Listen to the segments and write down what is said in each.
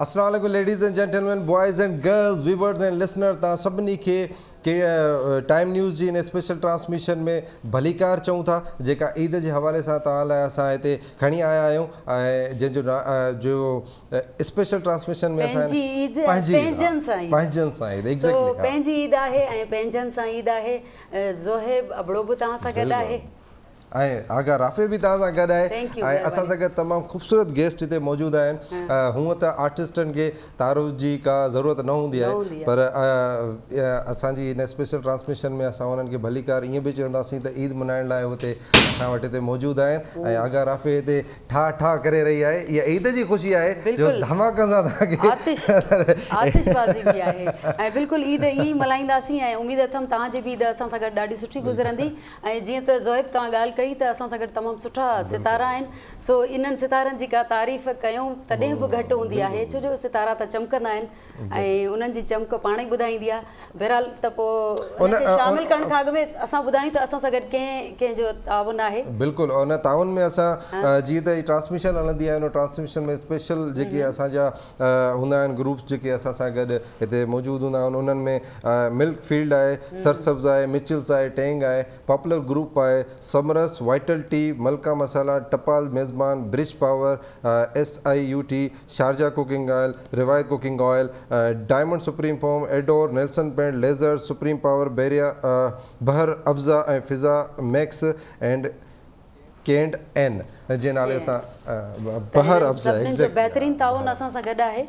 السلام عليڪم ladies and gentlemen boys and girls viewers and listener توهان سڀني کي ڪي ٽائيم نيوز جي ان اسپيشل ٽرانسميشن ۾ ڀليڪار چئون ٿا جيڪا عيد جي حوالي سان توهان لاء اسان هتي کڻي آيا آهيون ۽ جنهن جو جو اسپيشل ٽرانسميشن ۾ اسان پنهنجي عيد پنهنجن سان عيد پنهنجن سان عيد سو پنهنجي عيد آهي ۽ پنهنجن سان عيد آهي زوهيب ابڙو به توهان سان گڏ آهي. ۽ آغا رافع به توهان سان گڏ آهي Thank you ۽ اسان مهرباني. سان گڏ تمام خوبصورت گيسٽ هتي موجود آهن هونء ته آرٽسٽن کي تعارف جي ڪا ضرورت نه هوندي نه آهي هوندي آهي. پر اسان جي هن اسپيشل ٽرانسميشن ۾ اسان انهن کي ڀليڪار ائين به چونداسين ته عيد منائڻ لاء هتي اسان وٽ هتي موجود آهن ۽ آغا رافع هتي ٺاهه ٺاهه ڪري رهي آهي اها عيد جي خوشي آهي جو بلڪل ڌماڪن سان توهان کي آتش آتش بازي به آهي ۽ بلڪل عيد ائين ئي ملهائينداسين ۽ اميد اٿم توهان جي به عيد اسان سان گڏ ڏاڍي سٺي گذرندي ۽ جيئن ته زوهيب توهان ڳالهه ڪئي ته اسان سان گڏ تمام سٺا ستارا آهن سو انهن ستارن جي ڪا تعريف ڪيون تڏهن به گهٽ هوندي آهي ڇو جو ستارا ته چمڪندا آهن ۽ انهن جي چمڪ پاڻ ئي ٻڌائيندي آهي بهرحال ته پوء انهن کي شامل ڪرڻ کان اڳ ۾ اسان ٻڌايون ته اسان سان گڏ ڪنهن ڪنهن جو تعاون آهي. بلڪل ان تعاون ۾ اسان جيئن ته هي ٽرانسميشن هلندي آهي ان ٽرانسميشن ۾ اسپيشل جيڪي اسان جا هوندا آهن گروپس جيڪي اسان سان گڏ هتي موجود هوندا آهن انهن ۾ ملڪ فيلڊ آهي، سرسبز آهي، مچلز آهي، ٽينگ آهي، پاپولر گروپ آهي، سمرس، وائٽل ٽي، ملڪا مسالا، ٽپال Mezban, Bridge Power, S I U T, Sharjah cooking oil, Riwayat cooking oil, Diamond Supreme foam, Adore, Nelson paint, Laser, Supreme Power, Bahria, Bahr Afza ۽ Fiza Max and Cantt N جي نالي سان بحر افزا سڀني جو بهترين تعاون اسان سان گڏ آهي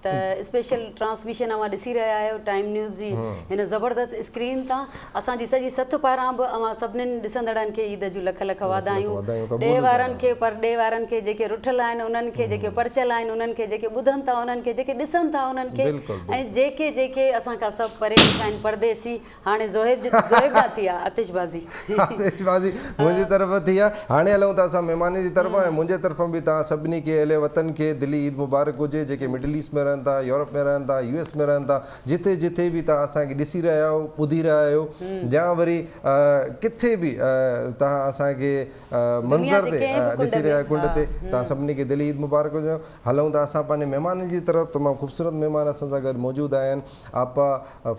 ته اسپيشل ٽرانسميشن اوهان ڏسي رهيا آهيو ٽائيم نيوز جي هن زبردست اسڪرين تان اسان جي سڄي سٿ پاران به اوهان سڀنين ڏسندڙن کي عيد جون لک لک واڌايون ڏيهه وارن کي پرڏيهه وارن کي جيڪي رٺل آهن انهن کي جيڪي پرچيل آهن انهن کي جيڪي ٻڌن ٿا انهن کي جيڪي ڏسن ٿا انهن کي ۽ جيڪي جيڪي اسان کان سڀ پري ويٺا آهن پرديسي هاڻي زوهيب جي زوهيب ڏانهن ٿي آ آتش بازي. آتش بازي منهنجي طرف ٿي آ. هاڻي هلون ٿا اسان مهمانن جي طرف ۽ منهنجي طرفان به توهان سڀني کي اهل وطن کي دلي عيد مبارڪ هجي جيڪي مڊل ايسٽ ۾ رهن ٿا يورپ ۾ رهن ٿا يو ايس ۾ رهن ٿا جتي جتي به توهان اسان کي ڏسي رهيا آهيو ٻڌي رهيا آهيو يا وري ڪٿي به توهان اسان کي دنيا منظر جي تي ڪنهن به ڪنڊ ڏسي ۾ رهيا آهيو ڪنڊ ها تي توهان سڀني کي دلي عيد مبارڪ هجي هلون ٿا اسان پنهنجي مهمانن جي طرف تمام خوبصورت مهمان اسان سان گڏ موجود آهن آپا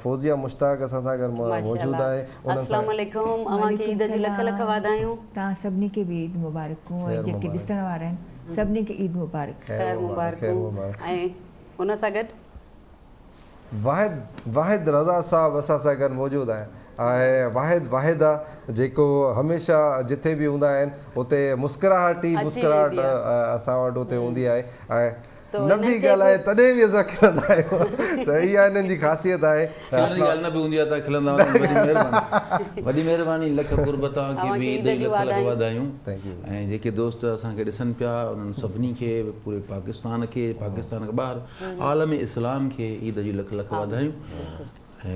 فوزيه مشتاق اسان سان گڏ موجود آهي انهن سان. السلام عليڪم اوهان کي وعليڪم عيد جون لک لک سلام واڌايون. توهان سڀني کي به عيد مبارڪون ۽ خير جيڪي مبارڪ. ڏسڻ وارا آهن سڀني کي عيد مبارڪ. خير خير مبارڪ خير مبارڪون مبارڪ. ۽ ان سان گڏ. واحد واحد رضا صاحب اسان سان گڏ موجود آهن ۽ واحد واحد آ جيڪو هميشه جٿي به هوندا آهن اتي مسڪراهٽ ئي اچي مسڪراهٽ ويندي آ. اسان وٽ اتي هوندي آهي ۽ سو نه انهن به کي به ڳالهائي تڏهن به اسان کلندا آهيون ته اها انهن جي خاصيت آهي ته کلڻ جي ڳالهه نه به هوندي آهي ته کلندا آهيون وڏي مهرباني وڏي مهرباني لک قرب توهان کي اوهان به کي عيد عيد جون جون لک لک واڌايون. واڌايون Thank you. ۽ جيڪي دوست اسان کي ڏسن پيا انهن سڀني کي پوري پاڪستان کي پاڪستان کان ٻاهر عالم اسلام کي عيد جون لک لک واڌايون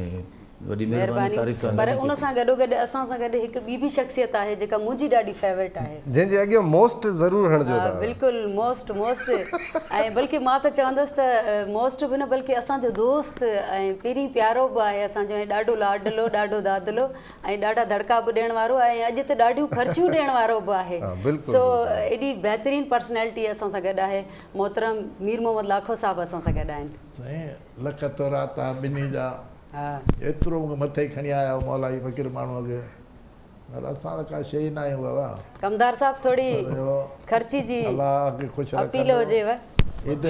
۽ وڏي مهرباني مهرباني تعريف تان پر ڏاڍي ان ڪئي. سان گڏو گڏ اسان سان گڏ هڪ ٻي به شخصيت آهي جيڪا منهنجي ڏاڍي فيورٽ آهي. جنهن جي اڳيان موسٽ ضرور هڻجو ها ٿا. بلڪل موسٽ موسٽ ۽ بلڪه مان ته چوندس ته موسٽ به نه بلڪه اسان جو دوست ۽ پرين پيارو به آهي اسان جو ۽ ڏاڍو لاڏلو ڏاڍو دادلو ۽ ڏاڍا دڙڪا به ڏيڻ وارو ۽ اڄ ته ڏاڍيون خرچيون ڏيڻ وارو به آهي ها بلڪل سو بلڪل. ايڏي بهترين پرسنالٽي اسان سان گڏ آهي محترم مير محمد لاکو صاحب اسان سان گڏ آهن. سائين لک ٿورا توهان ٻنهي جا. ايترو مون کي مٿي کڻي آيا آهيو مولائي فقير ماڻهوء کي پر اسان ته ڪا شيء نه آهيون بابا. ڪمدار صاحب ٿوري خرچي جي الله کي خوش اپيل رکندو. هجيو. عيد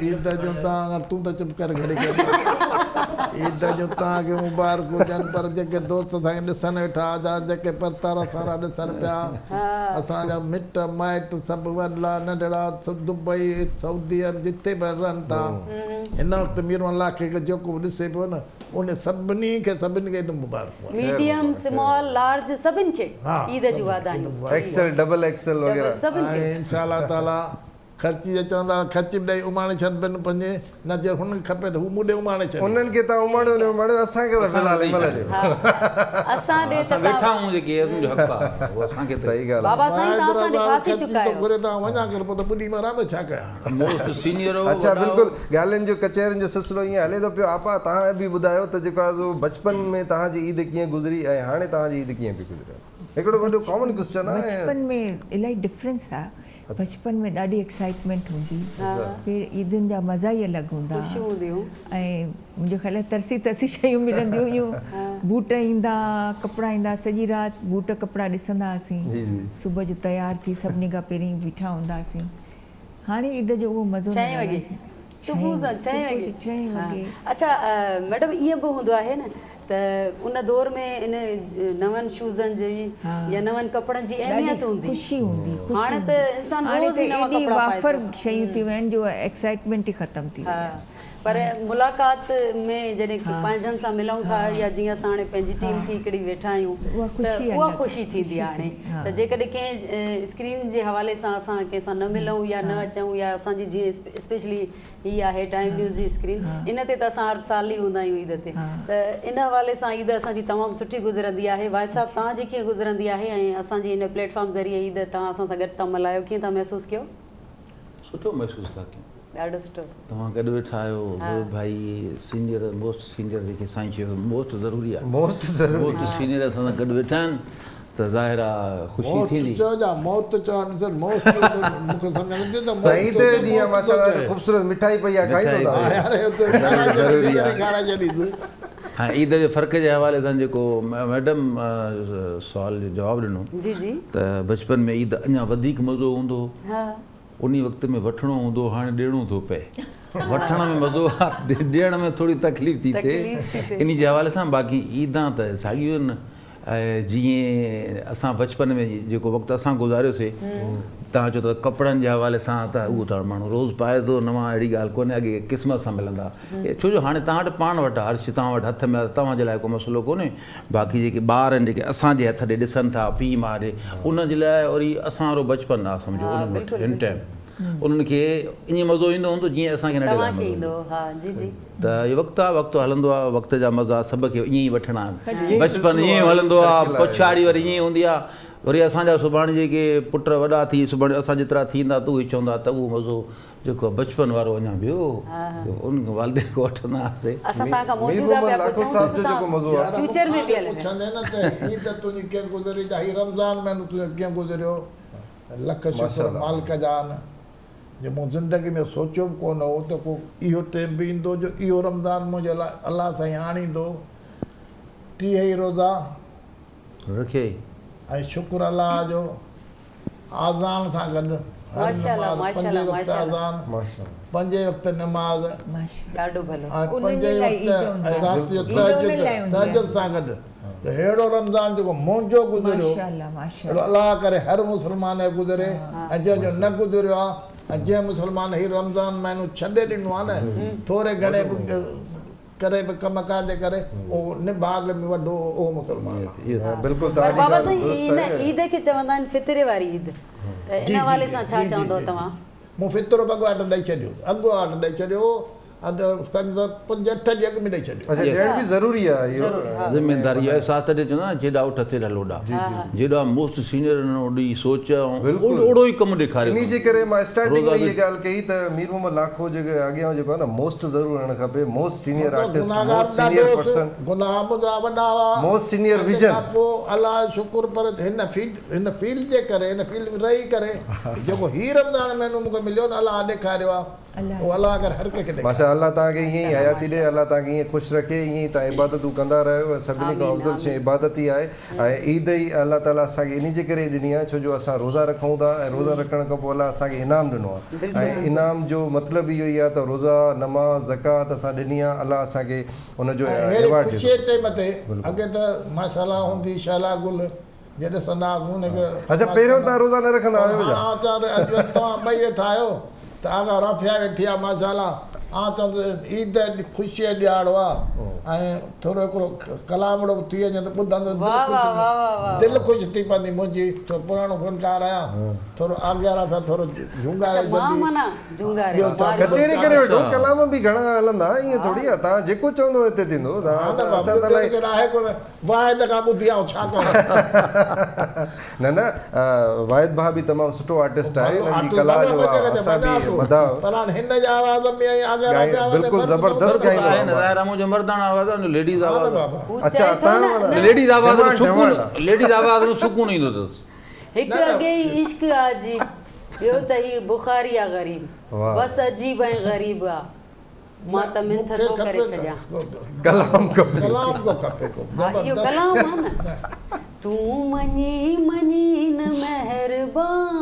عيد جون تان تون ته چپ ڪر گهڙي گهڙي عيد جون تان کي مبارڪون هجن پر جيڪي دوست اسان کي ڏسن ويٺا جا جيڪي پرتارا سارا ڏسن پيا اسان جا مٽ مائٽ سڀ وڏڙا ننڍڙا دبئي سعودي عرب جتي به رهن ٿا هن وقت ميرون الله کي جيڪو به ڏسي پيو نه ان سڀني کي سڀني کي عيد مبارڪون. ميڊيم سمال لارج سڀن کي عيد جون واڌايون. ايڪسل ڊبل ايڪسل وغيره. سڀن کي. ۽ انشاء الله تعالي خرچي جي چوندا ته خرچي به ڏئي اماڻي ڇڏ بن پنهنجي نه جي هنن کي کپي ته هو مون ڏي اماڻي ڇڏي. انهن کي توهان اماڻيو نه اماڻيو اسان کي ته في الحال هن مهل ڏيو. اسان ڏي ته اسان ويٺا آهيون جيڪي انهن جو حق آهي اهو اسان کي ته. صحيح ڳالهه آهي. بابا سائين توهان اسان ڏي ڦاسي خرچي چڪا ٿو آهيو. گهري ته آئون وڃان ڪر پوء ته ٻڏي مران ته ڇا ڪيان. موسٽ سينيئر هو اڇا وڏا بلڪل هو. ڳالهين جو ڪچهرين جو سلسلو ائين هلي ٿو پيو آپا توهان به ٻڌايو ته جيڪو آهي سو بچپن ۾ توهان جي عيد ڪيئن گذري ۽ هاڻي توهان جي عيد ڪيئن پئي گذري هڪڙو وڏو ڪامن ڪوسچن آهي. بچپن ۾ الاهي ڊفرنس آ. بچپن ۾ ڏاڍي ايڪسائٽمينٽ هوندي پھر عيدن جا مزا ئي الڳ هوندا خوشيون هونديون ۽ منهنجو خيال آهي ترسي ترسي شيون ملنديون هيون بوٽ ايندا ڪپڙا ايندا سڄي رات بوٽ ڪپڙا ڏسندا هئاسين صبح جو تيار ٿي سڀني کان پهرين بيٺا هوندا هئاسين هاڻي عيد جو اهو مزو نه ڇهين رهيو وڳي آهي. صبح سان ڇهين وڳي ڇهين وڳي اڇا ميڊم ائين به هوندو آهي نه ته ان دور ۾ ان نون شوزن جي يا نون ڪپڙن جي اهميت هوندي خوشي هوندي هاڻي ته انسان روز ئي نوان ڪپڙا پائي وافر شيون ٿي ويون جو ايڪسائٽمينٽ ئي ختم ٿي وئي آهي. پر ملاقات ۾ جڏهن پنهنجن سان ملون ٿا يا جيئن اسان هاڻي پنهنجي ٽيم ٿي هڪڙي ويٺا آهيون ته اها خوشي ٿيندي آهي هاڻي ته جيڪڏهن ڪنهن اسڪرين جي حوالي سان اسان ڪنهن سان نه ملون يا نه اچون يا اسان جي جيئن اسپيشلي هي آهي ٽائيم نيوز جي اسڪرين ان تي ته اسان هر سال ئي هوندا آهيون عيد تي ته ان حوالي سان عيد اسان جي تمام سٺي گذرندي آهي. واحد صاحب توهان جي ڪيئن گذرندي آهي ۽ اسان جي هن پليٽ فارم ذريعي عيد توهان اسان سان گڏ ٿا ملهايو ڪيئن ٿا محسوس ڪيو؟ سٺو محسوس ٿا ڪيون. ڏاڍو سٺو. توهان گڏ ويٺا آهيو زويب ڀائي سينيئر موسٽ سينيئر جيڪي سائين چيو موسٽ ضروري آهي موسٽ ضروري موسٽ سينيئر اسان سان گڏ ويٺا آهن ته ظاهر آ خوشي ٿيندي. موسٽ چئو يا موت چئو هاڻي سر موسٽ مون کي سمجهه نه ٿي ته موسٽ سائين ته ڏينهن ماشاءالله خوبصورت مٺائي پئي آ کائيندو ته ها يار هي ته ضروري آ کارائي ڇڏيندس. ۽ عيد جي فرق جي حوالي سان جيڪو ميڊم سوال جو جواب ڏنو جي جي ته بچپن ۾ عيد اڃا وڌيڪ مزو هوندو هو. ها. انهي وقت ۾ وٺڻو هوندو هو هاڻي ڏيڻو ٿو پئي. وٺڻ ۾ مزو آ ڏيڻ ۾ ٿوري تڪليف ٿي ٿئي انهي جي حوالي سان باقي عيدان ته ساڳيون آهن جيئن اسان بچپن ۾ جيڪو وقت اسان گذاريوسي توهان چئو ٿا ڪپڙن جي حوالي سان ته اهو ته ماڻهو روز پائي ٿو نوان اهڙي ڳالهه ڪونهي اڳي قسمت سان ملندا ڇو جو هاڻي توهان وٽ پاڻ وٽ آ هر شي توهان وٽ هٿ ۾ آ توهان جي لاء ڪو مسئلو ڪونهي باقي جيڪي ٻار آهن جيڪي اسان جي هٿ ڏي ڏسن ٿا پيء ماء ڏي انهن جي لاء وري اسان وارو بچپن آ سمجهو انهن وٽ هن ٽائيم انهن کي ائين مزو ايندو هوندو جيئن اسان کي ننڍي لاء مزو ايندو هو ته اهو وقت آ وقت هلندو آ وقت جا مزا سڀ کي ائين ئي وٺڻا آهن بچپن ائين ئي هلندو آ پڇاڙي وري ائين ئي هوندي آ وري اسان جا سڀاڻي جيڪي پٽ وڏا ٿي سڀاڻي اسان جيترا ٿيندا ته اهي چوندا ته اهو مزو جيڪو بچپن وارو اڃا به هو ان کان والدين کان وٺندا هئاسين. اسان توهان کان موجوده پيا پڇون ته توهان فيوچر ۾ به هلندا. پڇندين نه ته عيد تنهنجي ڪيئن گذري يا هي رمضان مهينو تنهنجو ڪيئن گذريو لک شڪر مالڪ جا آهن جو مون زندگي ۾ سوچيو به ڪونه هو ته ڪو اهو ٽيم به ايندو جو اهو رمضان منهنجي لاء الله سائين آڻيندو 30 ئي روزا رکيائين ۽ شڪر الله جو آذان سان گڏ هر نماز پنجين وقت آذان پنجين وقت نماز ۽ پنجين وقت ۽ رات جو تهجد تهجد سان گڏ ته ههڙو رمضان جيڪو منهنجو گذريو اهڙو الله ڪري هر مسلمان جو گذري ۽ جنهن جو نه گذريو آهي ۽ جنهن مسلمان هي رمضان مهينو ڇڏي ڏنو آهي نه ٿوري گهڻي به ڪري به ڪم ڪار جي ڪري اهو نڀاڳ ۾ وڏو اهو مسلمان آهي. بلڪل پر بابا سائين هن عيد کي چوندا آهن فطري واري عيد ته ان حوالي سان ڇا چوندو توهان؟ مون فطرو به اڳواٽ ڏئي ڇڏيو اڳواٽ ڏئي ڇڏيو سمجهه پنج اٺ ڏينهن اڳ ۾ ڏئي ڇڏيو. اڇا ڏيڻ به ضروري آهي اهو. ذميداري جو احساس تڏهن چوندا آهن جيڏا اٺ تيڏا لوڏا جيڏا موسٽ سينيئر آهن اوڏي سوچ ۽ اوڏو ئي ڪم ڏيکاريو انهي جي ڪري مان اسٽارٽنگ ۾ اها ڳالهه ڪئي ته مير محمد لاکو جي اڳيان جيڪو آهي نه موسٽ ضرور هئڻ کپي most senior artist most senior person گناهه منهنجا وڏا هئا موسٽ سينيئر ويزن تنهن کان پوء الله جو شڪر پر هن فيلڊ هن فيلڊ جي ڪري هن فيلڊ ۾ رهي ڪري جيڪو هي رمضان مهينو مون کي مليو نه الله ڏيکاريو آهي اهو الله ڪري هر ڪنهن کي ڏيکاري. ماشاء الله توهان کي ائين ئي حياتي ڏي الله توهان کي ائين خوش رکي ائين ئي توهان عبادتون ڪندا رهيو ۽ سڀني کان افضل شيء عبادت ئي آهي ۽ عيد ئي الله تعالي اسان کي انهي جي ڪري ڏني آهي ڇو جو اسان روزا رکون ٿا ۽ روزا رکڻ کان پوء الله اسان کي انعام ڏنو آهي ۽ انعام جو مطلب اهو ئي آهي ته روزا نماز زڪوات اسان ڏني آهي الله اسان کي ان جو ۽ اهڙي ايوارڊ خوشيء ڏيندو. ٽيم تي اڳي ته ماشاءالله هوندي شهلا گل جي ڏسندا هئاسون ان کي اڇا پهريون توهان روزا نه رکندا هيو ڇا؟ ها چوان ته اڄ توهان ٻئي ويٺا آهيو ته آغا رافعه ويٺي آهي ماشاءالله آئون چوان ته عيد خوشيء جو ڏهاڙو آهي ۽ ٿورو هڪڙو ڪلامڙو به ٿي وڃي ته ٻڌندو دل خوش دل خوش ٿي پوندي منهنجي ڇو پراڻو فنڪار آهيان ٿورو آغا رافعه ٿورو جهونگاري مان معنيٰ جهونگاري ڪچهري ڪري وٺو ڪلام به گهڻا هلندا ائين ٿوري آهي توهان جيڪو چوندو هتي ٿيندو توهان اسان ته الائي واحد کان ٻڌي آئون ڇا ڪران. نه نه واحد ڀاء به تمام سٺو آرٽسٽ آهي انهن جي ڪلا جو اسان به مداح پر هاڻ هن جي آواز ۾ ۽ آغا رافع آواز ۾ بلڪل زبردست ڳائيندو آهي ظاهر آهي منهنجو مرداڻو آواز آهي ليڊيز آواز اڇا تان ليڊيز آواز ۾ سڪون ليڊيز آواز ۾ سڪون ايندو اٿس هڪ اڳي ئي عشق آ جي ٻيو ته هي بخاري آ غريب. بس عجيب ۽ غريب آ. مان ته منٿ ٿو ڪري ڇڏيان. ڪلام کپي. ڪلام ڪو کپي ڪو. ها اهو ڪلام آ نه. تون مڃين مڃين مهربان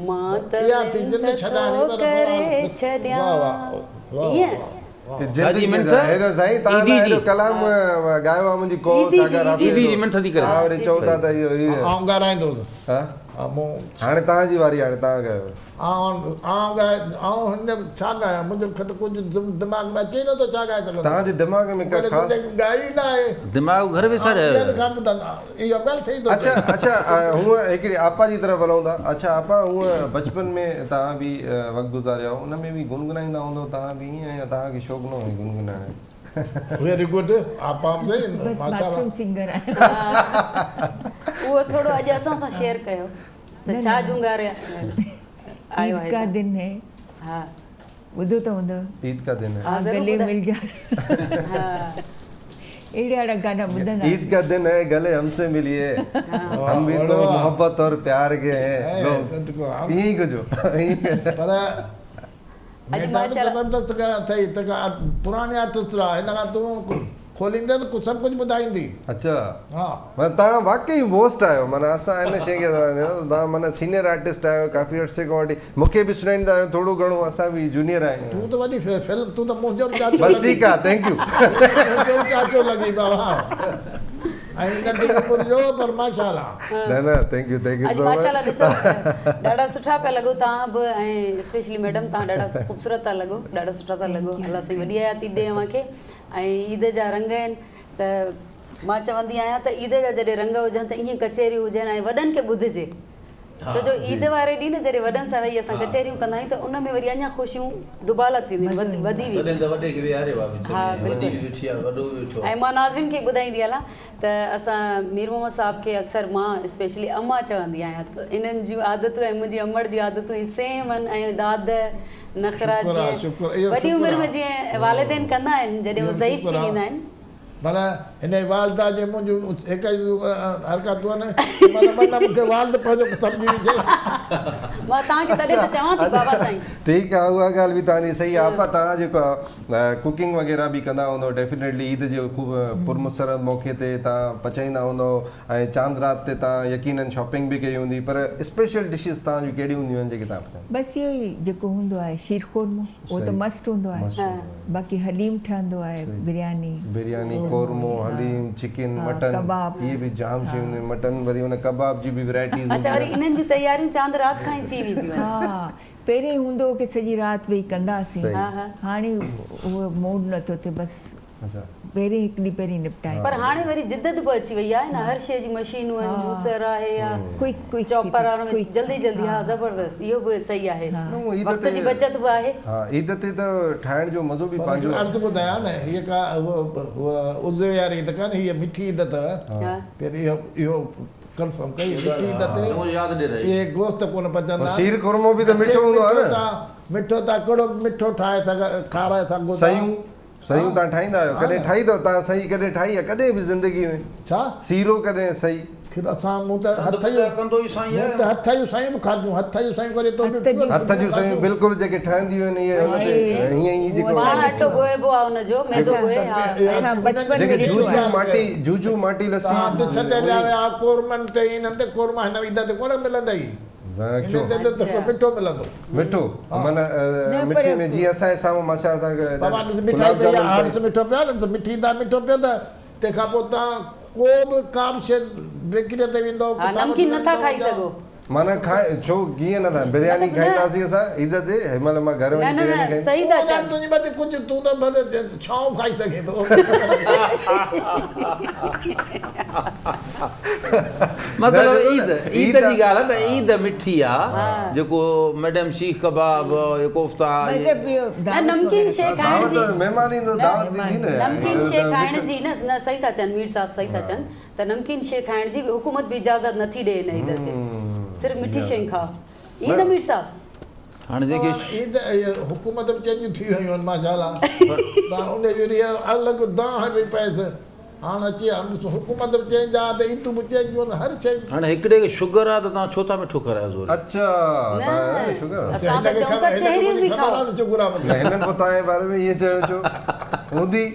مان ته منٿ ٿو ڪري ڇڏيان. ائين. ڇا جي منٿ؟ هيڏو سائين تان عيدي جي. هيڏو ڪلام ڳايو آ منهنجي ڪو عيدي جي، ساگر عيدي عيدي جي منٿ ٿي ڪري. ها وري چئو ٿا ته اهو هي آئون ڳارائيندوس. ها ها مون هاڻي تان جي واري هاڻي تان ڳايو. آئون آئون ڳائي آئون هن ڇا ڳايان منهنجو کي ته ڪجهه دماغ ۾ اچي ئي نٿو ڇا ڳائي سگهندس. تان جي دماغ ۾ ڪا خاص زندگي ڳائي ئي نه آهي. دماغ گهر وساري آيو ٻين کان ٻڌندا اها ڳالهه صحيح ٿو اڇا چئي. اڇا هونء هڪڙي آپا جي طرف هلون ٿا اڇا آپا هونء بچپن ۾ توهان به وقت گذاريا هو ان ۾ به گنگنائيندا هوندؤ توهان به ائين يا توهان کي شوق نه هو گنگنائڻ جو. ويري گڊ آپا به صحيح بس ماشاء الله. باٿروم سنگر آهيان. اهو ٿورو اڄ اسان سان شيئر ڪيو ته ڇا جهونگاري آيو عيد آهي ڪا دن هي ها ٻڌو ته هوندو. عيد ڪا دن هي. ها ضرور گلي ٻڌايو. مل جا اهڙا اهڙا گانا ٻڌندا عيد ڪا دن هي گلي هم سي مليي هم ڀي تو محبت اور پيار ڪي هين لوگ ائين ئي ڪجهه پر اڄ ميڊم ماشاءالله زبردست ڳالهه اٿئي ته پراڻي آرٽسٽ آ هن کان تون کوليندين ته سڀ ڪجهه ٻڌائيندي. اڇا ها. معنيٰ توهان واقعي موسٽ آهيو معنيٰ اسان ان شيء کي توهان معنيٰ سينيئر آرٽسٽ آهيو ڪافي عرصي کان وٺي مون کي به سڻائيندا آهيو ٿورو گهڻو اسان به جونيئر آهيون. تون ته وڏي فلم تون ته منهنجو به چاچو بس لڳين. ٺيڪ آ thank you. منهنجو به چاچو لڳين بابا ۽ ننڍي عمر جو پر ماشاءالله. نه نه thank you thank you اڄ سو مچ. ماشاءالله ڏسو ڏاڍا سٺا پيا لڳو توهان به ۽ اسپيشلي ميڊم توهان ڏاڍا خوبصورت ٿا لڳو ڏاڍا سٺا ٿا لڳو الله سائين وڏي حياتي ڏي اوهان کي ۽ عيد جا رنگ آهن ته مان چوندي آهيان ته عيد جا جڏهن رنگ هجن ته ائين ڪچهريون هجن ۽ وڏن کي ٻڌجي ڇو جو عيد واري ڏينهن نه جڏهن وڏن سان ويهي اسان ڪچهريون ڪندا آهيون ته ان ۾ وري اڃا خوشيون دوبالا ٿينديون آهن وڌي وينديون تڏهن ته وڏي کي ويهاريو آهي وچ ۾ وڏي به ويٺي آهي وڏو به ويٺو آهي. ۽ مان ناظرين کي ٻڌائيندي هلان ته اسان مير محمد صاحب کي اڪثر مان اسپيشلي امان چوندي آهيان ته انهن جون عادتون ۽ منهنجي امڙ جون عادتون سيم آهن ۽ داد نخرا جيئن وڏي عمر ۾ جيئن والدين ڪندا آهن جڏهن هو ضعيف ٿي ويندا آهن. معنيٰ هن جي والده جي منهنجون هڪ ئي حرڪتون آهن معنيٰ معنيٰ مون کي والد پنهنجو سمجهي وجهي. مان توهان کي تڏهن ته چوان ٿي بابا سائين. ٺيڪ آ اها ڳالهه به توهان جي صحيح آ آپا توهان جيڪو ڪوڪنگ وغيره به ڪندا هوندؤ ڊيفينيٽلي عيد جي خوب پرمسرت موقعي تي توهان پچائيندا هوندؤ ۽ چاند رات تي توهان يقينن شاپنگ به ڪئي هوندي پر اسپيشل ڊشز توهان جون ڪهڙيون هونديون آهن جيڪي توهان پچائيندا. بس اهو ئي جيڪو هوندو آهي شير خورمو اهو ته مسٽ هوندو آهي باقي حليم ٺهندو آهي برياني برياني قورمو حليم چڪن مٽن اهي به جام شيون هونديون آهن مٽن وري ان ڪباب جي به ورائٽيز هونديون اڇا وري آهن. انهن جون تياريون چاند رات کان ئي ٿي وينديون آهن. ها پهرين هوندو هو ڪي سڄي رات ويهي ڪنداسين هاڻي اهو موڊ نٿو ٿئي بس پهرين هڪ ڏينهن پهرين نپٽائي پر هاڻي وري جدت به اچي وئي آهي نه هر شيء جي مشينون آهن جوسر آهي يا چاپر آهي ان ۾ جلدي جلدي ها زبردست اهو به صحيح آهي وقت جي بچت به آهي. ها عيد تي ته ٺاهڻ جو مزو به پنهنجو آهي. عرض ٻڌايان نه هيء ڪا عضوي واري عيد ڪانه هيء مٺي عيد اٿو پهرين اهو ڪنفرم ڪئي مٺي عيد تي اهي گوشت ڪونه پچندا شير خورمو به ته مٺو هوندو آهي نه مٺو تان ڪهڙو به مٺو ٺاهي کارائي سگهو ٿا. سيون سيون تان ٺاهيندا آهيو ڪڏهن ٺاهي اٿو تان سئي ڪڏهن ٺاهي آهي ڪڏهن به زندگي ۾ ڇا سيرو ڪڏهن سئي. کير اسان مون ته هٿ جون ڪندو ئي سائين مون ته هٿ جون سيون به کاڌيون هٿ جون سيون وري تو هٿ جون سيون بلڪل جيڪي ٺهنديون آهن اهي ان تي هيئن ئي جيڪو پاڻ اٽو ڳوهبو آهي ان جو ميدو ڳوهي ها اسان بچپن ۾ جيڪي ڏٺو جوجو آهي. ماٽي جوجو ماٽي لسي تان ڏسندي رهيا ويا قورمن تي انهن تي قورما هن عيد تي ڪونه ملندئي هن تي ته مٺو ملندو. مٺو معنيٰ مٺي ۾ جيئن اسان جي سامهون ماشاء الله اسان کي بابا ڏس مٺائي گلاب پئي آهي جامن ها پئي ڏس مٺو پيو آهي نه ڏس مٺي تان مٺو پيو ته تنهن کان پوء تان ڪو به ڪا به شيء بيڪريء تي ويندؤ ها ڪٿان نمڪين وٺي نٿا ويندؤ کائي يا سگهو. معنيٰ کائي ڇو ڪيئن نٿا برياني کائينداسين اسان عيد تي هن مهل مان گهر نه وڃي نه برياني نه کائيندس. صحيح ٿا اها ڳالهه چون. تنهنجي مٿي ڪجهه تون ته ڀلي ڇانو کائي سگهين ٿو. مطلب عيد عيد جي ڳالهه آ ته عيد مٺي آ جيڪو ميڊم شيخ ڪباب اهي ڪوفتا مطلب اهو نه دعوت نمڪين وغيره شيء کائڻ دعوت جي مهمان ايندو نه دعوت ڏيندي نه يار نمڪين اهو شيء ته کائڻ مٺو جي نه نه صحيح ٿا چون مير صاحب صحيح ٿا چون ته نمڪين شيء کائڻ جي حڪومت به اجازت نٿي ڏي هن عيد تي صرف مٺي شيون کائو ائين نه مير صاحب. هاڻي جيڪي عيد حڪومت به چڱيون ٿي ويون آهن ماشاءالله ته ان جي الڳ دانهن پئي پئيس. هاڻ اچي هاڻ ڏسو حڪومت به چينج آ ته عيدون به چينج ٿيون هر شيء. هاڻي هڪڙي کي شگر آ ته توهان ڇو ٿا مٺو کارايو زوري. اڇا نه توهان شگر آ. اسان ته چئون ٿا چهريون به کائو. نه هنن پوء توهان جي باري ۾ ائين چيو ڇو هوندي.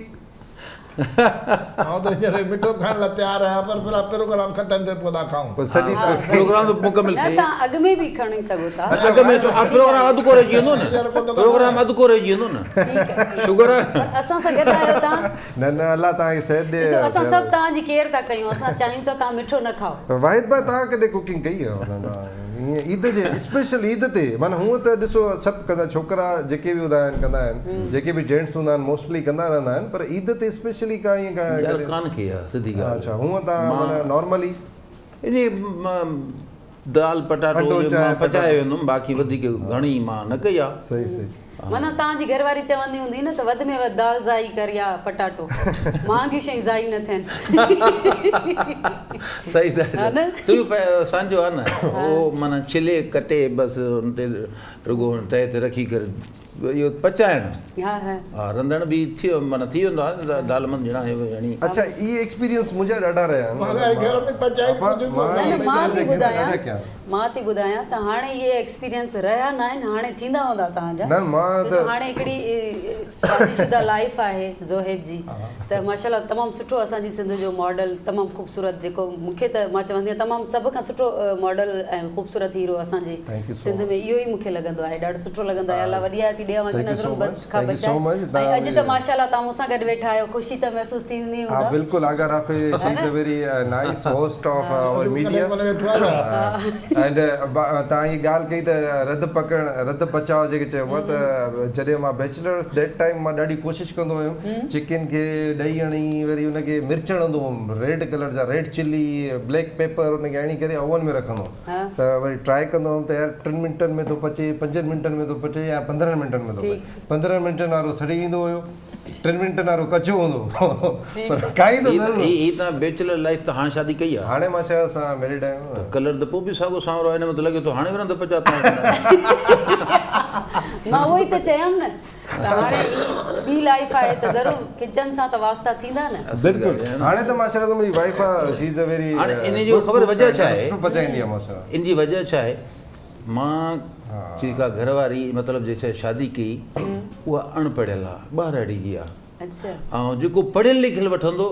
آئون ته هينئر مٺو کائڻ لاء تيار آهيان پر في الحال پروگرام ختم ٿئي پوء ٿا کائون. پوء سڄي پروگرام ته مڪمل نه ٿئي. توهان اڳ ۾ به کڻي سگهو ٿا. اڳ ۾ ڇو پروگرام اڌ ڪو رهجي ويندو نه پروگرام اڌ ڪو رهجي ويندو نه شگر آ. پر اسان سان گڏ آهيو توهان. نه نه الله توهان کي صحت ڏي. ڏسو اسان سڀ توهان جي ڪيئر ٿا ڪيون اسان چاهيون ٿا توهان مٺو نه کائو. واحد ڀاء توهان ڪڏهن ڪوڪنگ ڪئي آهي معنيٰ ائين عيد جي اسپيشل عيد تي معنيٰ هونء ته ڏسو سڀ ڪندا ڇوڪرا جيڪي به هوندا آهن ڪندا آهن جيڪي به جينٽس هوندا آهن موسٽلي ڪندا رهندا آهن پر عيد تي اسپيشلي ڪا ائين ڪا يار ڪانه ڪئي آهي سڌي ڳالهه اڇا هونء توهان معنيٰ نارملي انهي دال پٽاٽو جو مان پچائي ويندم باقي وڌيڪ گهڻي مان نه ڪئي آ. صحيح صحيح. معنيٰ توهان جي گهر واري چوندي هوندي نه ته وڌ ۾ وڌ دال ضايع ڪر يا پٽاٽو مهانگيون شيون ضايع نه ٿين. صحيح ٿا چئو سانجو آ نه اهو معنيٰ ڇلي ڪٽي بس ان تي رڳو تئي تي رکي ڪري اهو پچائڻ ها رنڌڻ به ٿي معنيٰ ٿي ويندو آهي دال من جهڙا يعني. اڇا اهي ايڪسپيرينس منهنجا ڏاڍا رهيا آهن نه مان ٿي ٻڌايان مان ٿي ٻڌايان ته هاڻي اهي ايڪسپيرينس رهيا نه آهن هاڻي ٿيندا هوندا توهان جا ڇو جو هاڻي هڪڙي شادي شده لائيف آهي زوهيب جي ته ماشاءالله تمام سٺو اسان جي سنڌ جو ماڊل تمام خوبصورت جيڪو مون کي ته مان چوندي آهيان تمام سڀ کان سٺو ماڊل ۽ خوبصورت هيرو اسان جي سنڌ ۾ اهو ئي مون کي لڳندو آهي ڏاڍو سٺو لڳندو آهي الله وڏي حياتي ڏي اوهان کي نظرن بد کان بچائي ۽ اڄ ته ماشاءالله توهان مون سان گڏ ويٺا آهيو خوشي ته محسوس ٿيندي ها هوندو. بلڪل Agha Rafi she is a very nice host of our media and توهان هي ڳالهه ڪئي ته رڌ پڪڙ رڌ پچاء جيڪي چئبو آهي ته جڏهن مان بيچلر هوس that time مان ڏاڍي ڪوشش ڪندو هيم چڪن کي ڏهي هڻي وري ان کي مرچ هڻندو هوم ريڊ ڪلر جا ريڊ چلي بليڪ پيپر ان کي هڻي ڪري اوون ۾ رکندو هوم ته وري ٽرائي ڪندو هوم ته يار ٽن منٽن ۾ ٿو پچي پنجن منٽن ۾ ٿو پچي يا 15 منٽن ۾ ٿو پچي 15 منٽن وارو سڙي ويندو هيو ٽن منٽن وارو ڪچو هوندو هو پر کائيندو ضرور هو. هي ته بيچلر لائيف ته هاڻ شادي ڪئي آ. هاڻي مان شايد سان ميريڊ آهيان. ته ڪلر ته پوء به ساڳو سانورو آهي ان ۾ ته لڳي ٿو هاڻي به رنڌ پچاء توهان ڪندا. مان اهو ئي ته چيم نه ته هاڻي هي ٻي لائيف آهي ته ضرور ڪچن سان ته واسطا ٿيندا نه. بلڪل هاڻي ته ماشاءالله سان منهنجي وائيف آ شي از ا ويري هاڻي انهي جو خبر وجه ڇا آهي سٺو پچائيندي آ ماشاءالله. ان جي وجه ڇا آهي مان جيڪا گهر واري مطلب جنهن سان شادي ڪئي اها اڻ پڙهيل آ ٻهراڙي جي آ ۽ جيڪو پڙهيل لکيل وٺندو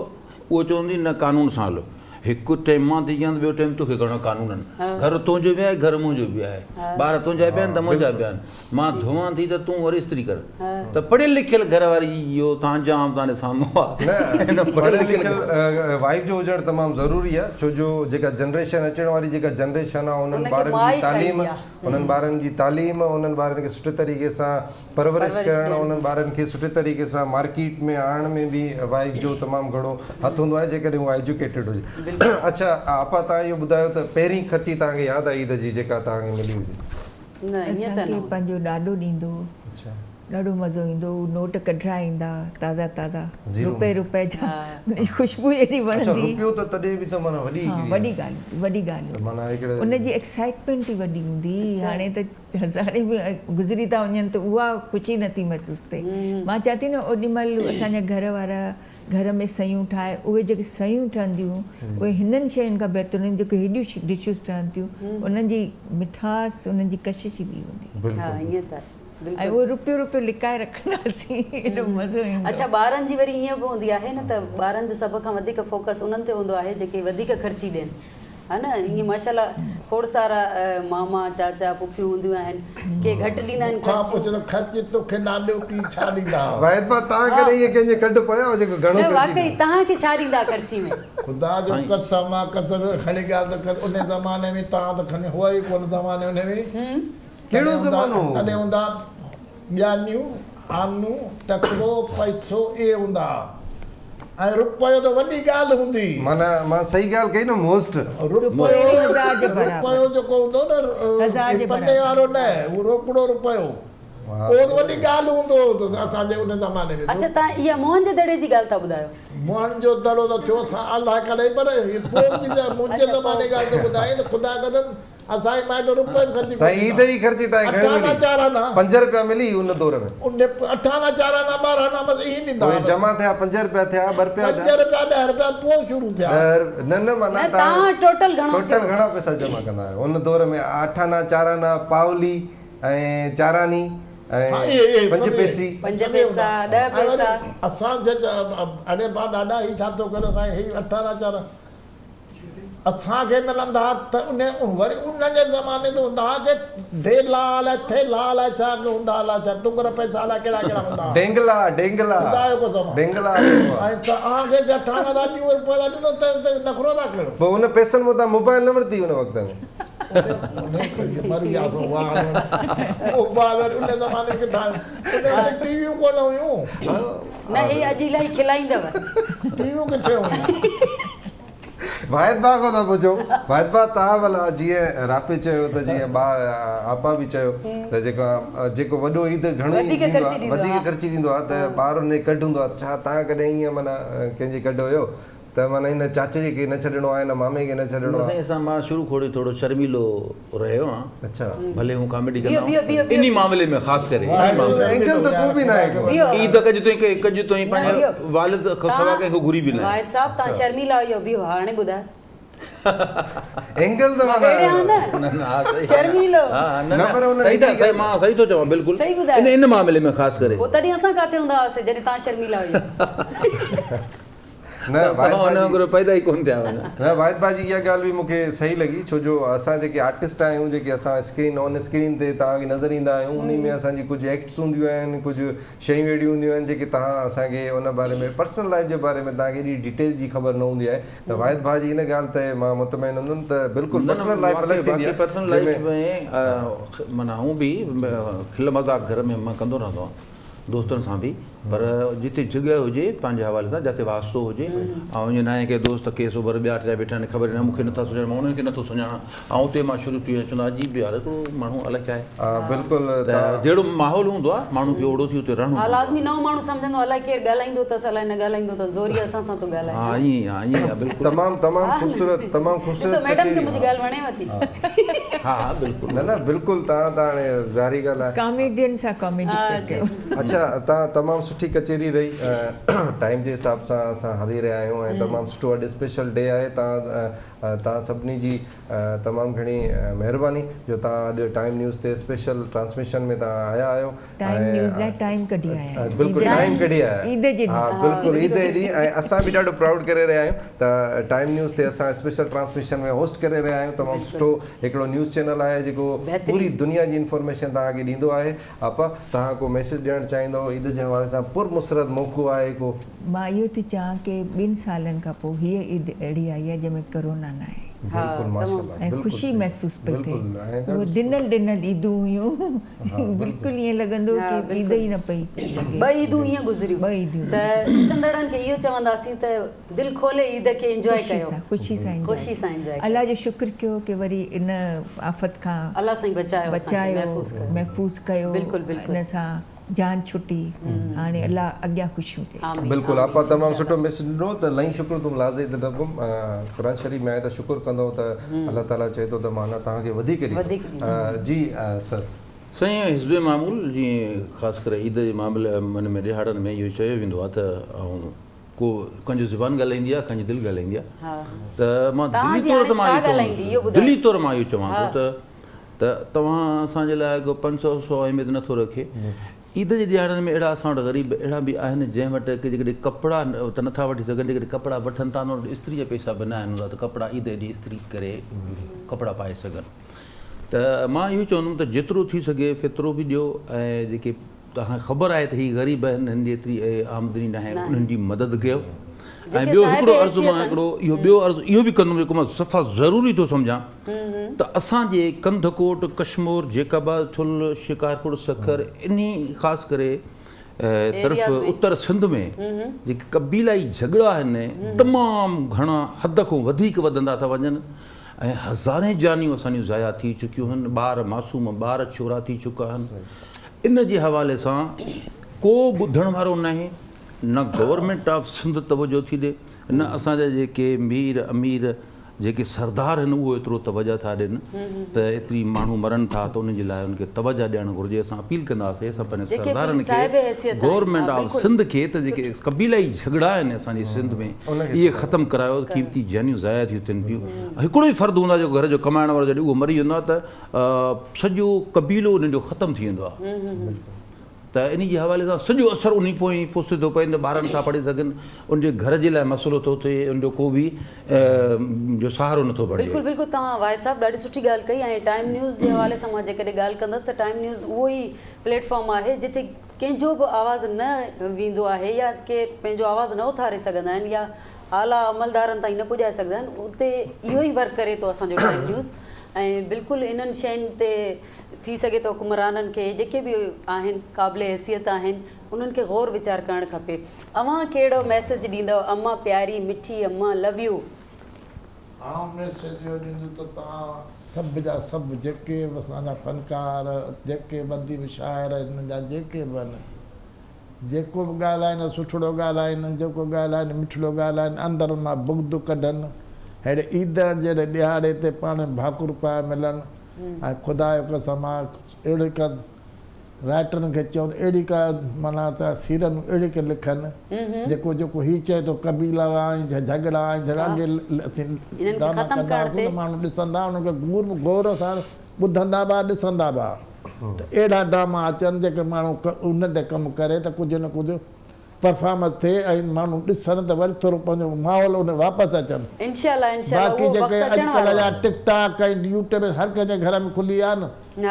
اهو چوندي نه قانون سان هلو هڪ ٽيم مان ٿي ڪيان ته ٻيو ٽيم توکي ڪرڻو قانونن گهر تنهنجو به آهي گهر منهنجو به آهي ٻار تنهنجا به آهن ته منهنجا به آهن مان ڌوئان ٿي ته تون وري استري ڪر ته پڙهيل لکيل گهر واري اهو تان جام تان جي سامهون آ نه پڙهيل لکيل وائيف جو هجڻ تمام ضروري آ ڇو جو جيڪا جنريشن اچڻ واري جيڪا جنريشن آ انهن ٻارن جي تعليم انهن ٻارن جي تعليم انهن ٻارن کي سٺي طريقي سان پرورش ڪرڻ انهن ٻارن کي سٺي طريقي سان مارڪيٽ ۾ آڻڻ ۾ به وائيف جو تمام گهڻو هٿ هوندو آهي جيڪڏهن اها ايجوڪيٽيڊ هجي اڇا آپا توهان اهو ٻڌايو ته پهرين خرچي توهان کي ياد آهي عيد جي جيڪا توهان کي ملي هجي. نه ائين ته اسان نه کي پنهنجو ڏاڏو ڏيندو هو ڏاڍو مزو ايندو هو نوٽ ڪڍرائي ايندا تازا تازا روپئي روپئي جا ان جي خوشبو ايڏي اڇا وڻندي روپيو ته تڏهن به ته معنيٰ وڏي ها هڪڙي وڏي ڳالهه وڏي ڳالهه ته معنيٰ هڪڙي ان جي ايڪسائٽمينٽ ئي وڏي هوندي هئي هاڻي ته هزارين به گذري ٿا وڃن ته اها خوشي نٿي محسوس ٿئي مان چوان ٿي نه اوڏي مهل اسان جا گهر وارا گهر ۾ سيون ٺاهي اهي جيڪي سيون ٺهنديون هيون اهي هنن شين کان بهتر هونديون جيڪي هيڏيون ڊشز ٺهن ٿيون انهن جي مٺاس انهن جي ڪشش ئي ٻي هوندي ۽ اهو روپيو روپيو لڪائي رکنداسين ايڏو مزو ايندو. اڇا ٻارن جي وري ائين به هوندي آهي نه ته ٻارن جو سڀ کان وڌيڪ فوڪس انهن تي هوندو آهي جيڪي وڌيڪ خرچي ڏين. ها نه ائين ماشاءالله کوڙ سارا ماما چاچا پڦيون هونديون آهن ڪي گهٽ ڏيندا آهن مون کان خرچيون. پڇ ته خرچي توکي ڏاڏو پيء ڇا ڏيندا ها. واحد ڀاء توهان ڪڏهن ائين ڪنهن جي ڪڍ پيا آهيو جيڪو گهڻو نه خرچي واقعي ڏيندو. توهان کي ڇا ڏيندا خرچي ۾. خدا جو قسم آ قسم کڻي ڳالهه ته ڪر انهي زماني ۾ توهان ته کڻي هئا ئي ڪونه زماني انهي ۾ ڪهڙو زمانو هو. تڏهن هوندا ٻيانيون، آنو، ٽڪرو، پئسو اهي هوندا ها ۽ رپيو ته وڏي ڳالهه هوندي هئي. معنيٰ مان صحيح ڳالهه ڪئي نه موسٽ. رپيو رپيو جيڪو هوندو هو نه پني وارو نه هو روڪڙو رپيو اهو ته وڏي ڳالهه هوندو هو ته اسان جي ان زماني ۾. اڇا توهان اها موهن جي دڙي جي ڳالهه ٿا ٻڌايو. موهن جو دڙو ته ٿيو اسان الله ڪڏهن پر پوء جي منهنجي زماني ڳالهه ٿو ٻڌايان ته خدا قسم. اسان جي مائٽ روپئي به خرچي ڪونه سائين عيد جي خرچي توهان کي گهڻي ملي؟ اٺ آنا چار آنا. پنج رپيا ملي ان دور ۾. ان اٺ آنا چار آنا 12 آنا بس ائين ڏيندا پوء هئا. جمع ٿيا پنج رپيا ٿيا ٻه رپيا ٿيا. پنج رپيا ڏهه رپيا پوء شروع ٿيا. ڏهه نه نه معنيٰ نه توهان ٽوٽل گهڻو ٿيو؟ ٽوٽل گهڻا پئسا جمع ڪندا هيو ان دور ۾ اٺ آنا چار آنا پاولي ۽ چاراني ۽ پنج پئسي. پنج پئسا ڏهه پئسا. اسان اڙي با ڏاڏا هي ڇا ٿو ڪري سائين هي اٺ آنا چار آنا. اسان کي ملندا ها ته ان وري انهن جي زماني تي هوندا ها ڪي ڍيلا الائي ٿيلها الائي ڇا ڪي هوندا ها الائي ڇا ٽنگر پئسا الائي ڪهڙا ڪهڙا هوندا ها. ڊينگلا ڊينگلا ٻڌايو ڪو توهان. ڊينگلا چئبو آ. ۽ توهان کي جي اٺاڻا ٿا ڏيون وري پوء ٿا ڏنو ته ته نخرو ٿا ڪيو. پوء ان پئسن مان توهان موبائل نه ورتي ان وقت ۾. مري وياسون واهه موبائل وري ان زماني ۾ ڪٿان ان وقت ٽي ويون ڪونه هيون. نه هي اڄ الاهي کلائيندو. ٽي ويون ڪٿي هيون. واحد ڀاء کان ٿا پڇون واحد ڀاء توهان ڀلا جيئن رافع چيو ته جيئن ٻار آپا به چيو ته جيڪا جيڪو وڏو عيد گهڻو ئي ڏيندو آهي وڌيڪ خرچي ڏيندو آهي ته ٻار ان جي ڪڍ هوندو آهي ڇا توهان ڪڏهن ائين معنيٰ ڪنهن جي ڪڍ هيو ته معنيٰ هن چاچي کي نه ڇڏڻو آهي هن مامي کي نه ڇڏڻو آهي. سائين اسان مان شروع کان ئي ٿورو شرميلو رهيو آهيان. اڇا. ڀلي هون ڪاميڊي ڪندا آهيون انهي معاملي ۾ خاص ڪري انهي معاملي ۾. اينگل ته پوء به ناهي ڪو. عيد ڪج تائين ڪج تائين پنهنجي والد کان سوا ڪنهن کان گهري به ناهي. واحد صاحب تان شرميلا اهو بيهو هاڻي ٻڌايو. اينگل ته معنيٰ نه نه ها صحيح شرميلو ها نه پر ان صحيح ٿا صحيح مان صحيح ٿو چوان بلڪل ان ان معاملي ۾ خاص ڪري. پوء تڏهن اسان ڪاٿي هوندا هئاسين جڏهن تان شرميلا هيو. نه واحد توهان ان ڀاء جي وانگر پيدا ئي ڪونه ٿيا هوندا. نه واحد ڀاء جي اها ڳالهه به مون کي صحيح لڳي ڇو جو اسان جيڪي آرٽسٽ آهيون جيڪي اسان اسڪرين آن اسڪرين تي توهان کي نظر ايندا آهيون انهي ۾ اسان جي ڪجهه ايڪٽس هونديون آهن ڪجهه شيون اهڙيون هونديون آهن جيڪي توهان اسان کي ان باري ۾ پرسنل لائف جي باري ۾ توهان کي ايڏي ڊيٽيل جي خبر نه هوندي آهي ته واحد ڀاء جي ان ڳالهه تي مان مطمئن هوندم ته بلڪل نه نه پرسنل لائف واقعي الڳ ٿيندي واقعي آهي پرسنل جنهن لائف ۾ ۾ معنيٰ هون به کل مذاق گهر ۾ مان ڪندو رهندو آهيان دوستن سان به پر جتي جڳهه هجي پنهنجي حوالي سان جتي واسطو هجي ۽ ائين ناهي ڪي دوست ڪي سوڀر ٻيا ٽيا ويٺا آهن خبر ئي ناهي مون کي نٿا سڃاڻن مان انهن کي نٿو سڃاڻان ۽ اتي مان شروع ٿي ويس چوندو عجيب يار هڪڙو ماڻهو الائي ڇا آهي بلڪل ته جهڙو ماحول هوندو آهي ماڻهو کي اوهڙو ٿي اتي رهڻو ها پوندو آهي. لازمي نئون ماڻهو سمجهندو الائي ڪير ڳالهائيندو اٿس الائي نه ڳالهائيندو اٿس زوري اسان سان ٿو ڳالهائي. ها ائين ئي آهي ائين ئي آهي بلڪل. تمام تمام خوبصورت تمام خوبصورت ڏسو ميڊم کي ڪچهري منهنجي ڳالهه وڻيو ٿي. ها ها بلڪل. نه نه بلڪل توهان ته هاڻي ظاهري ڳالهه آهي. ڪاميڊين سان ڪاميڊي پيا ڪيو. اڇا تان تمام سٺي ڪچهري رهي ٽائيم جي حساب سان اسان هلي رهيا آهيون ۽ تمام سٺو اڄ اسپيشل ڊي آهي تان تان سڀني جي تمام گهڻي مهرباني جو تان اڄ ٽائيم نيوز تي اسپيشل ٽرانسميشن ۾ تان آيا آهيو ٽائيم نيوز لاء ٽائيم ڪڍي آيا آهيون بلڪل ٽائيم ڪڍي آيا عيد جي ها بلڪل عيد جي ڏينهن ۽ اسان به ڏاڍو پرائوڊ ڪري رهيا آهيون ته ٽائيم نيوز تي اسان اسپيشل ٽرانسميشن ۾ هوسٽ ڪري رهيا آهيون تمام سٺو هڪڙو نيوز چينل آهي جيڪو پوري دنيا جي انفارميشن توهان کي ڏيندو آهي آپا توهان ڪو ميسيج ڏيڻ چاهيندؤ عيد جي حوالي سان پر مسرت موقعو آهي ڪو. مان اهو ٿي چاهان ڪي ٻن سالن کان پوء هيء عيد اهڙي آئي آهي جنهن ۾ ڪرونا ناهي. بلڪل ماشاءالله ۽ خوشي محسوس پئي ٿئي. اهي ڊنل ڊنل عيدون هيون بلڪل ائين لڳندو هو ڪي عيد ئي نه پئي لڳي. ٻه عيدون ائين گذريون ٻه عيدون ته ڏسندڙن کي اهو چونداسين ته دل کولي عيد کي انجواء ڪيو. خوشي سان انجواء خوشي سان انجواء ڪيو. الله جو شڪر ڪيو ڪي وري ان آفت کان الله سائين بچايو اسان کي محفوظ ڪيو. محفوظ ڪيو بلڪل بلڪل ان سان جان ڇٽي هاڻي الله اڳيان خوشيون ڏي. آمين بلڪل آپا آمين تمام انشاء سٺو الله. ميسج ڏنو ته لئين شڪر تم لازيدنڪم قرآن شريف ۾ آهي ته شڪر ڪندؤ ته الله تعالي چئي ٿو ته مان توهان کي وڌيڪ وڌيڪ ڏيندس جي سر. سائين حسب معمول جيئن خاص ڪري عيد جي معاملي ۾ ڏهاڙن ۾ اهو چيو ويندو آهي ته آئون ڪو ڪنهن جو زبان ڳالهائيندي آهي ڪنهن جي دل ڳالهائيندي آهي ته مان دلي طور ته مان اهو چوندس دلي طور مان اهو چوان ٿو ته ته توهان اسان جي لاء ڪو 500 سو اهميت نٿو رکي عيد جي ڏهاڙن ۾ اهڙا اسان وٽ غريب اهڙا به آهن جنهن وٽ جيڪڏهن ڪپڙا ته نٿا وٺي سگهن جيڪڏهن ڪپڙا وٺن ٿا انهن وٽ استري جا پئسا به ناهن هوندا ته ڪپڙا عيد جي ڏينهن استري ڪري ڪپڙا پائي سگهن ته مان اهو چوندم ته جيترو ٿي سگهي فطرو به ڏيو ۽ جيڪي توهان کي خبر آهي ته هي غريب آهن هنن جي ايتري آمدني ناهي انهن جي مدد ڪيو ۽ ٻيو هڪڙو عرض مان هڪڙو اهو ٻيو عرض اهو به ڪندم جيڪو مان صفا ضروري ٿو سمجهان ته اسان جي ڪنڌڪوٽ ڪشمور جيڪب آباد ٺل شڪارپور سکر انهي خاص ڪري طرف اتر سنڌ ۾ جيڪي قبيلائي جهڳڙا آهن تمام گهڻا حد کان وڌيڪ وڌندا ٿا وڃن ۽ هزارين جانيون اسان جون ضايع ٿي چڪيون آهن ٻار معصوم ٻار ڇورا ٿي چڪا آهن ان جي حوالي سان ڪو ٻڌڻ وارو ناهي، نه گورنمينٽ آف سنڌ توجه ٿي ڏي، نه اسان جا جيڪي مير امير جيڪي سردار آهن اهو ايترو توجه ٿا ڏين ته ايتري ماڻهو مرن ٿا ته انهن جي لاء انهن کي توجه ڏيڻ گهرجي اسان اپيل ڪنداسين اسان پنهنجي سردارن کي گورنمينٽ آف سنڌ کي ته جيڪي قبيلائي جهڳڙا آهن اسان جي سنڌ ۾ اهي ختم ڪرايو قيمتي جانيون ضايع ٿيون ٿين پيون هڪڙو ئي فرد هوندو آهي جيڪو گهر جو ڪمائڻ وارو جڏهن اهو مري ويندو آهي ته سڄو قبيلو انهن جو ختم ٿي ويندو آهي ته انهي جي حوالي سان سڄو اثر انهي پوئين پوسٽ تي ٿو پئي نه ٻار نٿا پڙهي سگهن ان جي گهر جي لاء مسئلو ٿو ٿئي ان جو ڪو به جو سهارو نٿو بڻجي. بلڪل بلڪل توهان واحد صاحب ڏاڍي سٺي ڳالهه ڪئي ۽ ٽائيم نيوز جي حوالي سان مان جيڪڏهن ڳالهه ڪندس ته ٽائيم نيوز اهو ئي پليٽ فارم آهي جتي ڪنهن جو به آواز نه ويندو آهي يا ڪي پنهنجو آواز نه اٿاري سگهندا آهن يا اعليٰ عملدارن تائين نه پڄائي سگهندا آهن اتي اهو ئي ورڪ ڪري ٿو اسان جو ٽائيم نيوز ۽ بلڪل انهن شين تي ٿي سگهي ٿو حڪمرانن کي جيڪي به آهن قابل حيثيت آهن انهن کي غور ويچار ڪرڻ کپي. اوهان ڪهڙو ميسيج ڏيندؤ امان پياري مٺي امان لو يو. آئون ميسيج اهو ڏيندس ته توهان سڀ جا سڀ جيڪي به اسان جا فنڪار جيڪي به اديب شاعر هن جا جيڪي به آهن جيڪو به ڳالهائين سٺڙو ڳالهائين جيڪو ڳالهائين مٺڙو ڳالهائين اندر مان بغض ڪڍن ههڙي عيد جهڙي ڏهاڙي تي پاڻ ۾ ڀاڪر پائي ملن ۽ خدا جو قسم آ اهڙي ڪا رائٽرن کي چئو ته اهڙي ڪا معنيٰ ته سيرن اهڙي ڪي لکن جيڪو جيڪو هي چئي ٿو قبيلا ۽ جهڳڙا ۽ جهڙا اڳي اسين ڊراما ڪندا هئاسون ته ماڻهو ڏسندا انهن کي غور غور سان ٻڌندا به ڏسندا به ته اهڙا ڊراما اچن جيڪي ماڻهو انهن تي ڪم ڪري ته ڪجهه نه ڪجهه پرفارمنس ٿئي ۽ ماڻهو ڏسن ته وري ٿورو پنهنجو ماحول ان واپس اچن. انشاء الله انشاء الله باقي اهو جيڪي وقت اچڻ اڄڪلهه وارو جا آهي. ٽڪ ٽاڪ ۽ يوٽيوب هر ڪنهن جي گهر ۾ کلي ويا آهن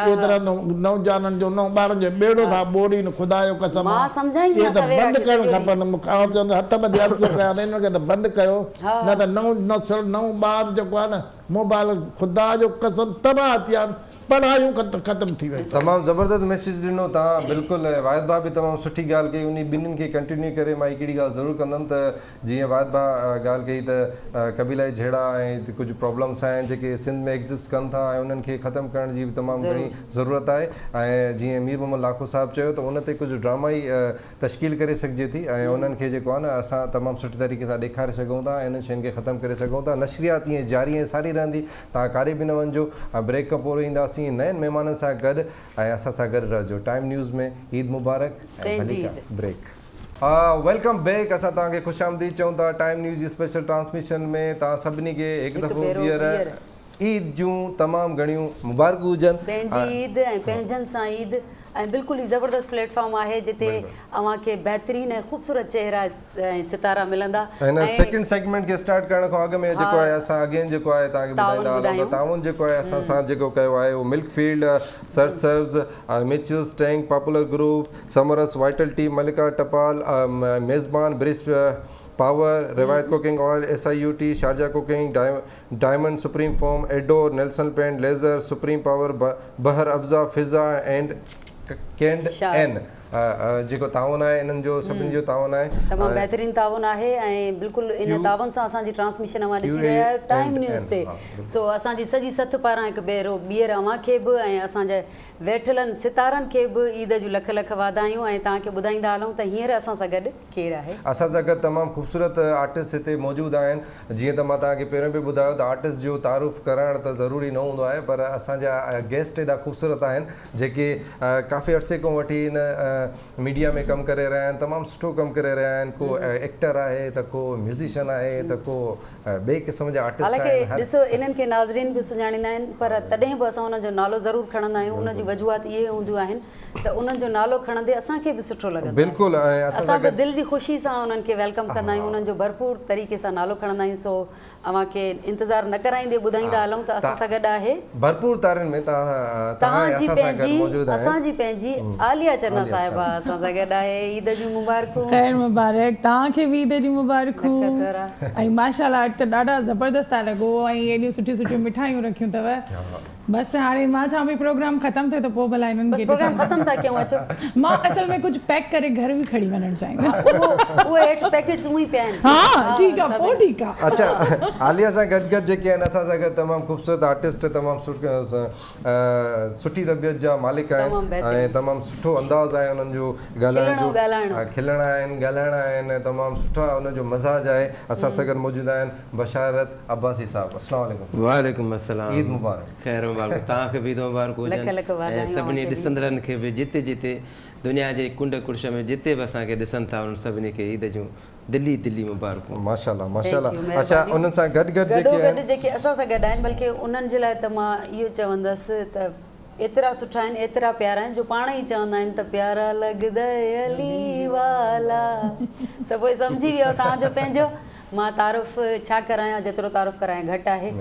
ايترا نوجوانن جو نو ٻارن جو ٻيڙو ٿا ٻوڙين خدا جو قسم آ مان اهي سمجهائينديمانس ته سويرا بند کي ڪرڻ سڄو ڏينهن. کپن مون کي آئون چوندس هٿ ٻڌي عرض ٿو ڪيان ته انهن کي ته بند ڪيو نه ته نئون نسل نئون ٻار جيڪو آهي نه موبائل خدا جو قسم تباهه ٿي ويا آهن پڙهايون ختم ٿي ويون. تمام زبردست ميسيج ڏنو توهان بلڪل ۽ واحد ڀاء به تمام سٺي ڳالهه ڪئي انهي ٻنهين کي ڪنٽينيو ڪري مان هڪڙي ڳالهه ضرور ڪندم ته جيئن واحد ڀاء ڳالهه ڪئي ته قبيلائي جهيڙا ۽ ڪجهه پرابلمس آهن جيڪي سنڌ ۾ ايگزسٽ ڪن ٿا ۽ انهن کي ختم ڪرڻ جي به تمام گهڻي ضرورت آهي ۽ جيئن مير محمد لاکو صاحب چيو ته ان تي ڪجهه ڊرامائي تشڪيل ڪري سگهجي ٿي ۽ انهن کي جيڪو آهي نه اسان تمام سٺي طريقي سان ڏيکاري سگهون ٿا ۽ انهن شين کي ختم ڪري سگهون ٿا نشريات ائين جاري ۽ ساري رهندي توهان ڪاڏي به نه وڃجو ۽ بريڪ کان پوء اينداسين نين مهمانن سان گڏ ۽ اسان سان گڏ رهجو ٽائيم نيوز ۾ عيد مبارڪ ۽ پنهنجي ڀليڪا عيد. بريڪ. Welcome back اسان توهان کي خوش آمديد چئون ٿا ٽائيم نيوز جي اسپيشل ٽرانسميشن ۾ توهان سڀني کي هڪ هڪ دفعو ڀيرو ٻيهر ٻيهر. عيد جون تمام گهڻيون مبارڪون هجن. پنهنجي عيد ۽ پنهنجن سان عيد ۽ بلڪل هي زبردست پليٽ فارم آهي جتي اوهان کي بهترين ۽ خوبصورت چهرا ۽ ستارا ملندا هن ۽ سيڪنڊ سيگمينٽ کي اسٽارٽ ڪرڻ کان اڳ ۾ جيڪو آهي اسان اگين جيڪو آهي توهان کي تعاون ٻڌائيندا هلون ته ٻڌايون. تعاون جيڪو آهي اسان سان جيڪو ڪيو آهي اهو ملڪ فيلڊ، سر سبز، مچلز ٽينڪ، پاپولر گروپ، سمرس، وائٽل ٽي، ملڪا ٽپال، ميزبان، برش پاور، روايت cooking oil, S I U T, Sharjah cooking, diamond supreme foam, Adore, Nelson paint, laser, supreme power, Bahr Afza, Fiza and ڪينڊ N جيڪو تعاون آهي انهن جو سڀني جو تعاون آهي. تمام بهترين تعاون آهي ۽ بلڪل ان تعاون سان اسان جي ٽرانسميشن اوهان ڏسي رهيا آهيو ٽائيم نيوز تي سو اسان جي سڄي سٿ پاران هڪ ڀيرو ٻيهر اوهان کي به ۽ اسان جي ويٺلن ستارن کي به عيد جون لک لک واڌايون ۽ توهان کي ٻڌائيندا هلون ته هينئر اسان سان گڏ ڪير آهي. اسان سان گڏ تمام خوبصورت آرٽسٽ هتي موجود آهن. جيئن ته مان توهان کي پهريون به ٻڌايو ته آرٽسٽ جو تعارف ڪرائڻ ته ضروري نه هوندو آهي پر اسان جا گيسٽ ايڏا خوبصورت آهن جيڪي ڪافي عرصي کان وٺي هن ميڊيا ۾ ڪم ڪري رهيا آهن تمام سٺو ڪم ڪري رهيا آهن ڪو ايڪٽر آهي ته ڪو ميوزيشن آهي ته ڪو ٻئي قسم جا آرٽسٽ حالانڪه آهن هر ڏسو انهن کي ناظرين به سڃاڻيندا آهن پر تڏهن به اسان انهن جو نالو ضرور کڻندا آهيون ان جي وجوهات اهي هونديون آهن ته انهن جو نالو کڻندي اسان کي به سٺو لڳندو آهي. بلڪل ۽ اسان اسان سان به گڏ دل جي خوشي سان انهن کي welcome ڪندا آهيون انهن جو ڀرپور طريقي سان نالو کڻندا آهيون سو اوهان کي انتظار نه ڪرائيندي ٻڌائيندا هلون ته اسان سان گڏ آهي. ڀرپور تارين ۾ توهان توهان ۽ جي اسان سان گڏ پنهنجي موجود آهن. اسان جي پنهنجي عاليه چنا عاليه صاحبه چنا. اسان سان گڏ آهي عيد جون مبارڪون. خير مبارڪ توهان کي به عيد جون مبارڪون لک ٿورا. ۽ ماشاءالله اڄ ته ڏاڍا زبردست ٿا لڳو ۽ ايڏيون سٺيون سٺيون مٺايون رکيون اٿو. بس هاڻي مان چوان پئي پروگرام ختم ٿئي ته پوء ڀلا انهن بس کي پروگرام ڏسان. ختم ٿا ڪيون اچو. مان اصل ۾ ڪجهه پيڪ ڪري گهر به کڻي وڃڻ چاهيندس. اهي هيٺ پيڪيٽس اونئي پيا آهن. ها ٺيڪ آ پوء ٺيڪ آ. اڇا عاليه سان گڏ گڏ جيڪي آهن اسان سان گڏ تمام خوبصورت آرٽسٽ تمام سٺي طبيعت جا مالڪ آهن ۽ تمام سٺو انداز آهي انهن جو ڳالهائڻ جو کلڻ آهن ڳالهائڻ آهن تمام سٺا انهن جو مزاج آهي اسان سان گڏ موجود آهن بشارت عباسي صاحب السلام عليڪم. وعليڪم السلام. عيد مبارڪ. خير مبارڪ توهان کي به عيد مبارڪ هجن ۽ سڀني ڏسندڙن کي به جتي جتي دنيا جي ڪنڊ ڪڙڇ ۾ جتي به اسان کي ڏسن ٿا انهن سڀني کي عيد جون دلي دلي مبارڪون. ماشاءالله ماشاءالله اڇا انهن سان گڏ گڏ جيڪي گڏو گڏ جيڪي اسان سان گڏ آهن بلڪه انهن جي لاء ته مان اهو چوندس ته ايترا سٺا آهن ايترا پيارا آهن جو پاڻ ئي چوندا آهن ته پيارا لڳدئي علي والا ته پوء سمجهي ويو توهان جو پنهنجو مان تعارف ڇا ڪرايان جيترو تعارف ڪرايان گهٽ آهي.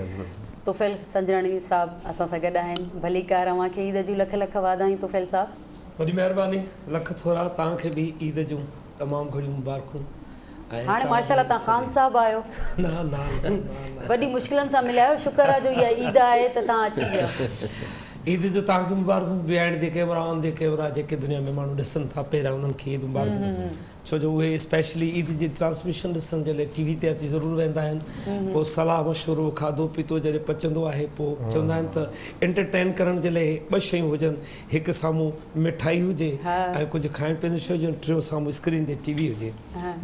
طفيل سنجراڻي صاحب اسان سان گڏ آهن. ڀليڪار اوهان کي عيد جون لک لک واڌايون طفيل صاحب. وڏي مهرباني لک ٿورا توهان کي به عيد جون تمام گهڻيون مبارڪون ۽ هاڻي ماشاء الله توهان خان صاحب آهيو. نه نه نه نه. وڏي مشڪلن سان مليا آهيو شڪر آهي جو اها عيد آهي ته توهان اچي ويا. عيد جو توهان کي مبارڪون behind the camera on the camera جيڪي دنيا ۾ ماڻهو ڏسن ٿا پهريان انهن کي عيد مبارڪون. ڇو جو اهي اسپيشلي عيد جي ٽرانسميشن ڏسڻ جي لاء ٽي وي تي اچي ضرور ويندا آهن پوء صلاح مشورو کاڌو پيتو جڏهن پچندو آهي پوء چوندا آهن ته انٽرٽين ڪرڻ جي لاء ٻه شيون هجن هڪ سامهون مٺائي هجي ۽ ڪجهه کائڻ پيئڻ جون شيون هجن ٽيون سامهون اسڪرين تي ٽي وي هجي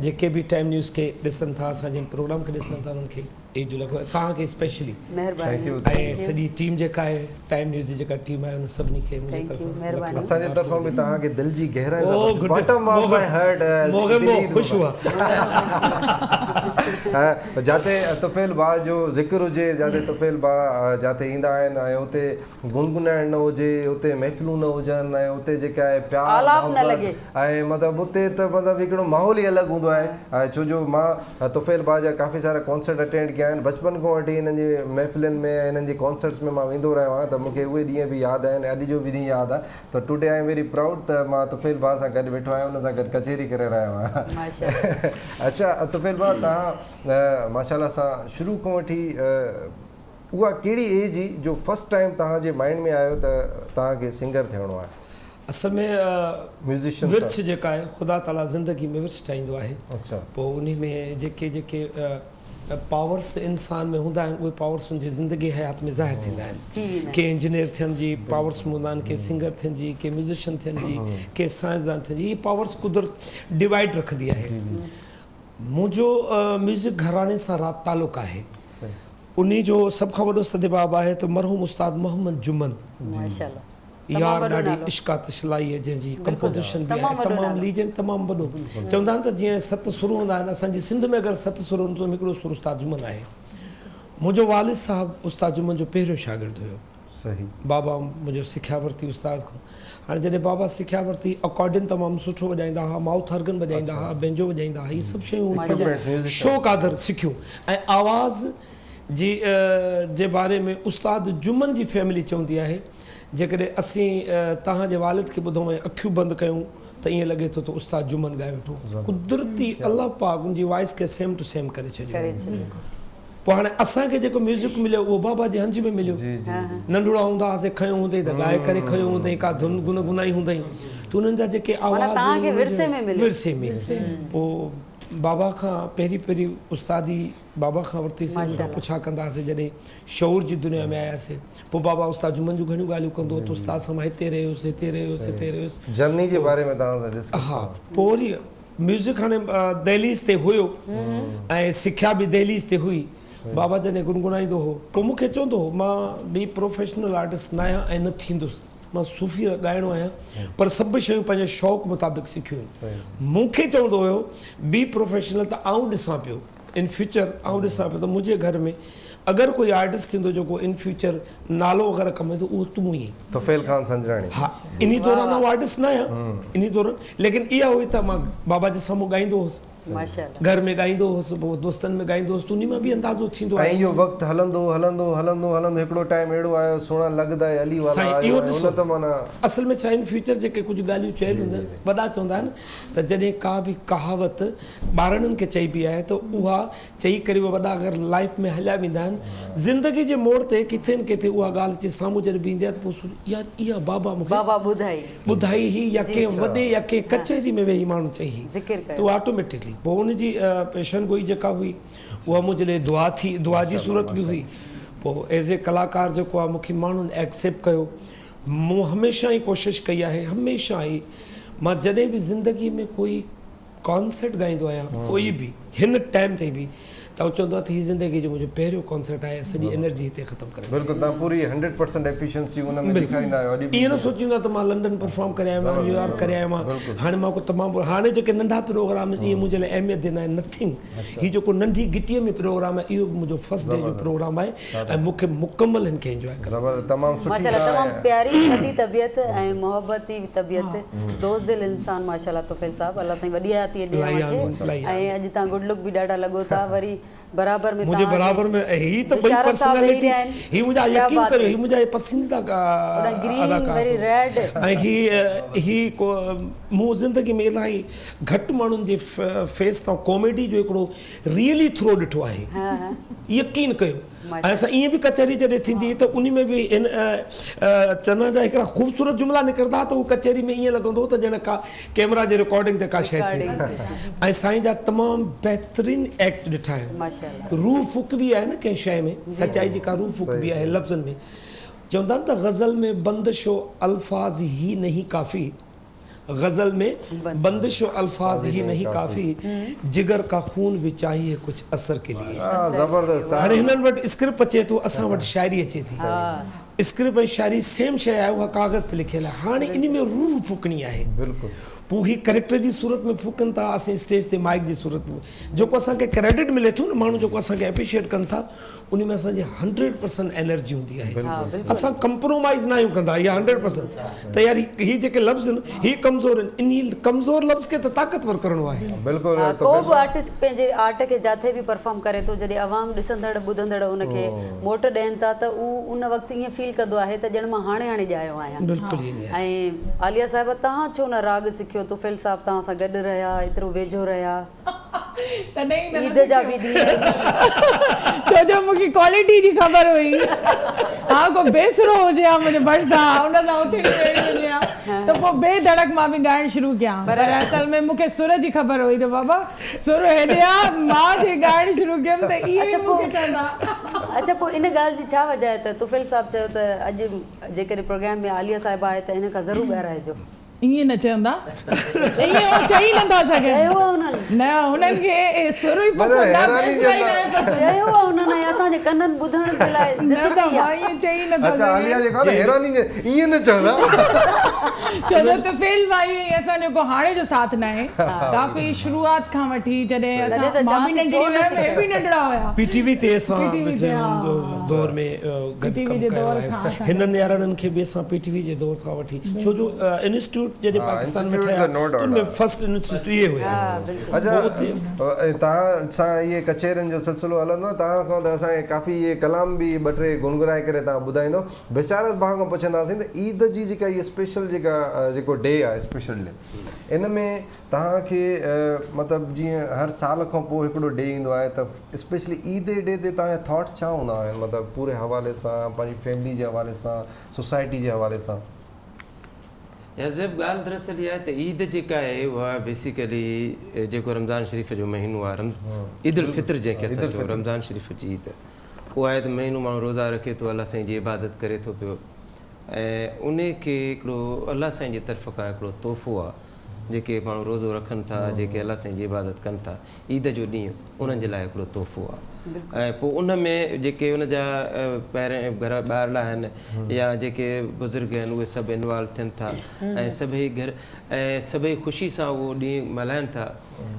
جيڪي به ٽائيم نيوز کي ڏسن ٿا اسان جي پروگرام کي ڏسن ٿا انهن کي عيد جو لک توهان کي اسپيشلي ۽ سڄي ٽيم جيڪا آهي ٽائيم نيوز جي جيڪا ٽيم آهي ان سڀني کي منهنجي طرفان لک لک اسان جي طرفان به توهان کي دل جي گهرائين سان باٽم آف my heart موغي مون خوش هئا جاتي طفيل ڀاء جو ذڪر هجي جاتي طفيل ڀاء جاتي ايندا آهن ۽ اتي گنگنائڻ نه هجي اتي محفلون نه هجن ۽ اتي جيڪا آهي پيار محبت ۽ مطلب اتي ته مطلب هڪڙو ماحول ئي الڳ هوندو آهي ڇو جو مان طفيل ڀاء جا ڪافي سارا ڪانسرٽ اٽينڊ ڪيا آهن بچپن کان وٺي هنن جي محفلن ۾ ۽ هنن جي ڪانسرٽس ۾ مان ويندو رهيو آهيان ته مون کي اهي ڏينهن به ياد آهن ۽ اڄ جو به ڏينهن ياد آهي ته today I am very proud ته مان طفيل ڀاء سان گڏ ويٺو آهيان ان سان گڏ ڪچهري ڪري رهيو آهيان اڇا طفيل ڀاء توهان ماشاء الله سان شروع کان وٺي اها ڪهڙي ايج هئي جو فرسٽ ٽائيم توهان جي مائنڊ ۾ آيو ته توهان کي سنگر ٿيڻو آهي؟ اصل ۾ ورڇ جيڪا آهي خدا تعاليٰ زندگي ۾ ورڇ ٺاهيندو آهي پوء انهي ۾ جيڪي جيڪي پاورس انسان ۾ هوندا آهن اهي پاورس ان جي زندگي حيات ۾ ظاهر ٿيندا آهن ڪي انجنيئر ٿيڻ جي پاورس ۾ هوندا آهن ڪي سنگر ٿيڻ جي ڪي ميوزيشن ٿيڻ جي ڪي سائنسدان ٿيڻ جي اهي پاورس قدرت ڊوائيڊ رکندي آهي منهنجو ميوزڪ گهراڻي سان رات تعلق آهي انهي جو سڀ کان وڏو سدباب آهي ته مرحوم استاد محمد جمن يار ڏاڍي عشق آتش لائي هي جنهن جي ڪمپوزيشن به آهي تمام ليجنڊ تمام وڏو چوندا آهن ته جيئن ست سر هوندا آهن اسان جي سنڌ ۾ اگر ست سر هن ته هڪڙو سر استاد جمن آهي منهنجو والد صاحب استاد جمن جو پهريون شاگرد هيو بابا منهنجو سکيا ورتي استاد کان هاڻي جڏهن بابا سکيا ورتي اڪارڊين تمام سٺو وڄائيندا هئا مائوٿ آرگن وڄائيندا هئا بينجو وڄائيندا هئا هي سڀ شيون شوق آڌر سکيون ۽ آواز جي جي باري ۾ استاد جمن جي فيملي چوندي آهي جيڪڏهن اسين توهان جي والد کي ٻڌون ۽ اکيون بند ڪيون ته ائين لڳي ٿو ته استاد جمن ڳائي ويٺو قدرتي الله پاڪ ان جي وائس کي سيم ٽو سيم ڪري ڇڏيو پوء هاڻي اسان کي جيڪو ميوزڪ مليو اهو بابا جي هنج ۾ مليو ننڍڙا هوندا هئاسين کنيو هوندئي ته ڳائي ڪري کنيو هوندئي ڪا ڌن گن گنائي هوندئي ته انهن جا جيڪي آواز ورثي ۾ مليو ورثي ۾ پوء بابا کان پهرين پهرين استادي بابا کان ورتي سين ان کان پڇا ڪندا هئاسين جڏهن شعور جي دنيا ۾ آياسين پوء بابا استاد جمن جون گهڻيون ڳالهيون ڪندو هو ته استاد سان مان هتي رهيس هتي رهيس هتي رهيس جرني جي باري ۾ توهان سان ڊسڪس ها پوء وري ميوزڪ هاڻي دهليز تي هيو ۽ سکيا به دهليز تي هئي بابا جڏهن گنگنائيندو هو پوء مون کي چوندو هو مان به پروفيشنل آرٽسٽ ناهيان ۽ نه ٿيندس مان صوفي ڳائڻو آهيان پر سڀ شيون پنهنجي شوق مطابق سکيون آهن مون کي چوندو هيو بي پروفيشنل ته آئون ڏسان پيو ان فيوچر آئون ڏسان پيو ته منهنجي گهر ۾ اگر ڪوئي آرٽسٽ ٿيندو جيڪو ان فيوچر نالو وغيره ڪمائيندو اهو تون ئي. طفيل خان سنجراڻي. ها انهي دوران آئون آرٽسٽ نه آهيان انهي دوران ليڪن اها هئي ته مان بابا جي سامهون ڳائيندو هوس. ماشاءالله. گهر ۾ ڳائيندو هوس پوء دوستن ۾ ڳائيندو هوس ته انهي مان به اندازو ٿيندو ۽ آهي. اهو وقت هلندو هلندو هلندو هلندو هڪڙو ٽائيم اهڙو آيو سهڻا لڳدا اي علي والا سائين آيو اهو ۽ ڏسو ان ته معنيٰ. اصل ۾ ڇا ان فيوچر جيڪي ڪجهه ڳالهيون چيل جي هونديون جي آهن جي. وڏا چوندا آهن ته جڏهن ڪا به ڪهاوت ٻارڙن کي چئبي آهي ته اها چئي ڪري اهي وڏا اگر لائيف ۾ هليا ويندا آهن زندگي جي موڙ تي ڪٿي نه ڪٿي اها ڳالهه اچي سامهون جڏهن بيهندي آهي ته پوء سوچ يار اها بابا مون کي بابا ٻڌائي. ٻڌائي هئي يا ڪنهن وڏي يا ڪنهن ڪچهري ۾ ويهي ماڻهو چئي هئي ذڪر ته ڪيو. اها آٽوميٽڪلي پوء ان جي پيشن گوئي جيڪا هئي اها منهنجي لاء دعا ٿي دعا جي صورت به هئي پوء ايز اي ڪلاڪار جيڪو آهي مون کي ماڻهن ايڪسيپٽ ڪيو مون هميشه ئي ڪوشش ڪئي آهي هميشه ئي مان جڏهن به زندگي ۾ ڪوئي ڪانسرٽ ڳائيندو آهيان ڪوئي به هن ٽائيم تائين به ته آئون چوندو آهيان ته هي زندگي جو منهنجو پهريون ڪانسرٽ آهي ۽ سڄي انرجي هتي ختم ڪري بلڪل توهان پوري هنڊريڊ پرسنٽ ايفيشنسي ان ۾ ڏيکاريندا آهيو اڄ به ائين نه سوچيندو آهيان ته مان لنڊن پرفارم ڪري آيو آهيان نيويارڪ ڪري آيو آهيان هاڻي مان ڪو تمام هاڻي جيڪي ننڍا پروگرام آهن اهي منهنجي لاء اهميت ڏنا آهن نٿنگ هي جيڪو ننڍي گهٽيء ۾ پروگرام آهي اهو به منهنجو فرسٽ ڊي جو پروگرام آهي ۽ مون کي مڪمل هن کي انجواء ڪرڻو زبردست تمام سٺي ماشاءالله تمام ڳالهه پياري ٿڌي طبيعت ۽ محبتي طبيعت دوست دل انسان ماشاءالله طفيل صاحب الله سائين وڏي حياتي ڏي اوهان کي ۽ اڄ تان گڊ لڪ به ڏاڍا لڳو ٿا وري برابر ۾ منهنجي توهان برابر ۾ هي ته ٻئي بشارت صاحب ويهي پرسنالٽي رهيا آهن هي منهنجا ڪيا يقين بات ڪريو هي هي منهنجا پسنديده هوڏانهن گرين اداڪار وري ريڊ ۽ هي هي ڪو مون زندگي ۾ الاهي گهٽ ماڻهن جي فيس تان ڪاميڊي جو هڪڙو ريئلي ٿرو ڏٺو آهي يقين ڪيو ۽ اسان ائين به ڪچهري جڏهن ٿيندي هئي ته انهي ۾ به ان چنا جا هڪڙا خوبصورت جملا نڪرندا ته اهو ڪچهري ۾ ائين لڳندو هو ته ڄڻ ڪا ڪيمرا جي رڪارڊنگ تي ڪا شيء ٿئي ٿي ۽ سائين جا تمام بهترين ايڪٽ ڏٺا آهن روح ڦوڪبي آهي نه ڪنهن شيء ۾ سچائي جي ڪا روح ڦوڪبي آهي لفظن ۾ چوندا آهن ته غزل ۾ بندش و الفاظ هي نهين ڪافي غزل ۾ بندش و الفاظ هي نهين ڪافي جگر ڪا خون ڀي چاهيي ڪجهه اثر ڪي ليي. هاڻي هنن وٽ اسڪرپٽ اچي ٿو اسان وٽ شاعري اچي ٿي. اسڪرپٽ ۽ شاعري سيم شيء آهي اها ڪاغذ تي لکيل آهي هاڻي ان ۾ روح ڦوڪڻي آهي. پوء هي ڪريڪٽر جي صورت ۾ ڦوڪن ٿا اسين اسٽيج تي مائيڪ جي صورت ۾ جيڪو اسان کي ڪريڊٽ ملي ٿو نه ماڻهو جيڪو اسان کي اپريشيئيٽ ڪن ٿا ان ۾ اسان جي هنڊريڊ پرسنٽ انرجي هوندي آهي اسان ڪمپرومائيز ناهيون ڪندا اها هنڊريڊ پرسنٽ ته يار هي جيڪي لفظ آهن هي ڪمزور آهن انهي ڪمزور لفظ کي ته طاقتور ڪرڻو آهي. بلڪل ها ڪو به آرٽسٽ پنهنجي آرٽ کي جاٿي به پرفارم ڪري ٿو جڏهن عوام ڏسندڙ ٻڌندڙ ان کي موٽ ڏين ٿا ته هو ان وقت ائين فيل ڪندو آهي ته ڄڻ مان هاڻي هاڻي ڄايو آهيان. بلڪل ائين ئي آهي. ۽ عاليه صاحبه توهان ڇو نه راڳ سکيو طفيل صاحب توهان سان گڏ رهيا ايترو ويجهو رهيا. تڏهن ئي ته نه عيد جا به سکيو ڏينهن. ڇو جو مون کي ڪوالٽي جي خبر هئي. ها ڪو بي سرو هجي ها منهنجي ڀرسان ان سان اٿڻي ويهڻي هجي ها ته پوء بي ڌڙڪ مان به ڳائڻ شروع ڪيان پر اصل ۾ مون کي سر جي خبر هئي ته بابا سر هيڏي آ مان جي ڳائڻ شروع ڪيم ته اهي ئي مون کي چوندا. اڇا پوء ان ڳالهه جي ڇا وجه آهي ته طفيل صاحب چيو ته اڄ جيڪڏهن پروگرام ۾ عاليه صاحبه آهي ته هن کان ضرور ڳارائجو. ائين نه چوندا. ائين هو چئي نه ٿا سگهن. چيو آ انهن. نه هنن کي سر ئي پسند آ بيسرا ئي ناهي پسند. چيو آ انهن ۽ اسان جي ڪنن ٻڌڻ جي لاء ضد ڪئي آ. نه ائين چئي نه ٿا اڇا سگهن. عاليه جيڪو آ نه حيراني جي ائين نه چوندا. ڇو جو طفيل ڀائي ۽ اسان جو ڪو هاڻي جو ساٿ ناهي ڪافي شروعات کان وٺي جڏهن اسان مان به ننڍڙي هيم هي به ننڍڙا هيا. پي ٽي وي تي اسان دور ۾ گڏ ڪم ڪيو آهي هنن نياڻين کي به اسان پي ٽي وي جي دور کان وٺي ڇو جو انسٽيٽيوٽ جڏهن پاڪستان ۾ ٺهيا ته ان ۾ فرسٽ انسٽيٽيوٽ اهي هيا. اڇا توهان سان اهي ڪچهرين جو سلسلو هلندو توهان کان ته اسان کي ڪافي اهي ڪلام به ٻه ٽي گنگنائي ڪري توهان ٻڌائيندو بشارت ڀاء کان پڇنداسين ته عيد جي جيڪا هي اسپيشل جيڪا جيڪو ڊي آهي اسپيشل ڊي ان ۾ توهان کي مطلب جيئن هر سال کان پوء هڪڙو ڊي ايندو آهي ته اسپيشلي عيد جي ڊي تي توهان جا ٿاٽس ڇا هوندا آهن مطلب پوري حوالي سان پنهنجي فيملي جي حوالي سان سوسائٽي جي حوالي سان. يار زيب ڳالهه دراصل اها آهي ته عيد جيڪا آهي اها بيسيڪلي جيڪو رمضان شريف جو مهينو آهي عيد الفطر جنهن کي اسان چئون رمضان شريف جي عيد اها آهي ته مهينو ماڻهو روزا رکي ٿو الله سائين جي عبادت ڪري ٿو پيو ۽ انهي کي هڪڙو الله سائين جي طرف کان هڪڙو تحفو آهي جيڪي ماڻهو روزو رکن ٿا جيڪي الله سائين جي عبادت ڪن ٿا عيد جو ڏينهن انهن جي لاء هڪڙو تحفو آهي ۽ پوء ان ۾ جيڪي ان جا پيرنٽ گهر ٻارڙا آهن يا جيڪي بزرگ آهن اهي سڀ انوالو ٿين ٿا ۽ سڀئي گهر ۽ سڀئي خوشي سان اهو ڏينهن ملهائن ٿا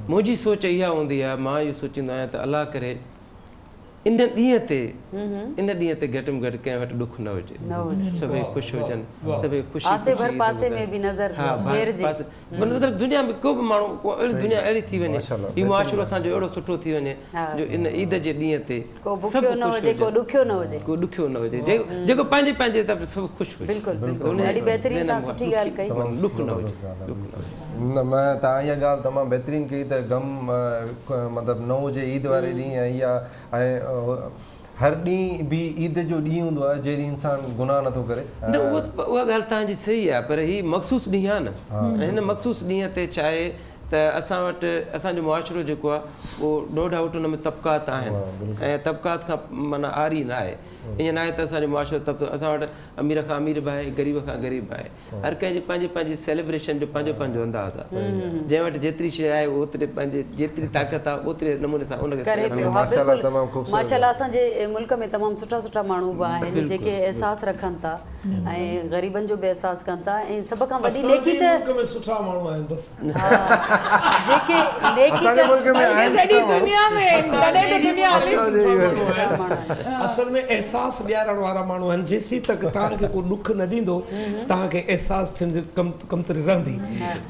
منهنجي سوچ اها هوندي آهي مان اهو سوچيندو آهيان ته الله ڪري. ان ڏينهن تي ان ڏينهن تي گهٽ ۾ گهٽ ڪنهن وٽ ڏک نه هجي سڀئي خوش هجن سڀئي خوشي پاسي ڀر پاسي ۾ به نظر ڦيرجي مطلب دنيا ۾ ڪو به ماڻهو ڪو اهڙي دنيا اهڙي ٿي وڃي هي معاشرو اسان جو اهڙو سٺو ٿي وڃي جو ان عيد جي ڏينهن تي ڪو بکيو نه هجي ڪو ڏکيو نه هجي ڪو ڏکيو نه هجي جيڪو پنهنجي پنهنجي طرف سڀ خوش هجي بلڪل بلڪل ڏاڍي بهترين تان سٺي ڳالهه ڪئي ڏک نه هجي ڏک نه هجي. نه توهان اها ڳالهه تمام بهترين ڪئي ته غم مطلب نه هجي عيد واري ڏينهن ۽ اها ۽ هر ڏينهن به عيد جو ڏينهن هوندو آهي جنهن ڏينهن انسان گناهه نٿو ڪري. نه اها ڳالهه توهان جي صحيح آهي پر هي مخصوص ڏينهن آهي نه ۽ هن مخصوص ڏينهن تي ڇا آهي ته اسان وٽ اسان جو معاشرو جيڪو آهي اهو نو ڊائوٽ ان ۾ طبقات آهن ۽ طبقات کان معنيٰ عاري نه آهي ائين نه آهي ته اسان جو معاشرو طبقو اسان وٽ امير کان امير به آهي غريب کان غريب به آهي هر ڪنهن جي پنهنجي پنهنجي سيليبريشن جو پنهنجو پنهنجو انداز آهي جنهن وٽ جيتري شيء آهي اهو اوتري پنهنجي جيتري طاقت آهي اوتري نموني سان ان کي ڪري پيو ها بلڪل ماشاءالله اسان جي ملڪ ۾ تمام سٺا سٺا ماڻهو به آهن جيڪي احساس رکن ٿا ۽ غريبن جو به احساس ڪن ٿا ۽ سڀ کان وڏي نيڪي ته اسان جي ملڪ ۾ سٺا ماڻهو آهن بس جيڪي نيڪي اسان جي ملڪ ۾ آهن سڄي دنيا ۾ تڏهن ته دنيا هلي اصل ۾ احساس ڏيارڻ وارا ماڻهو آهن جيسين تڪ توهان کي ڪو ڏک نه ڏيندو توهان کي احساس ٿيڻ جي ڪمتري رهندي.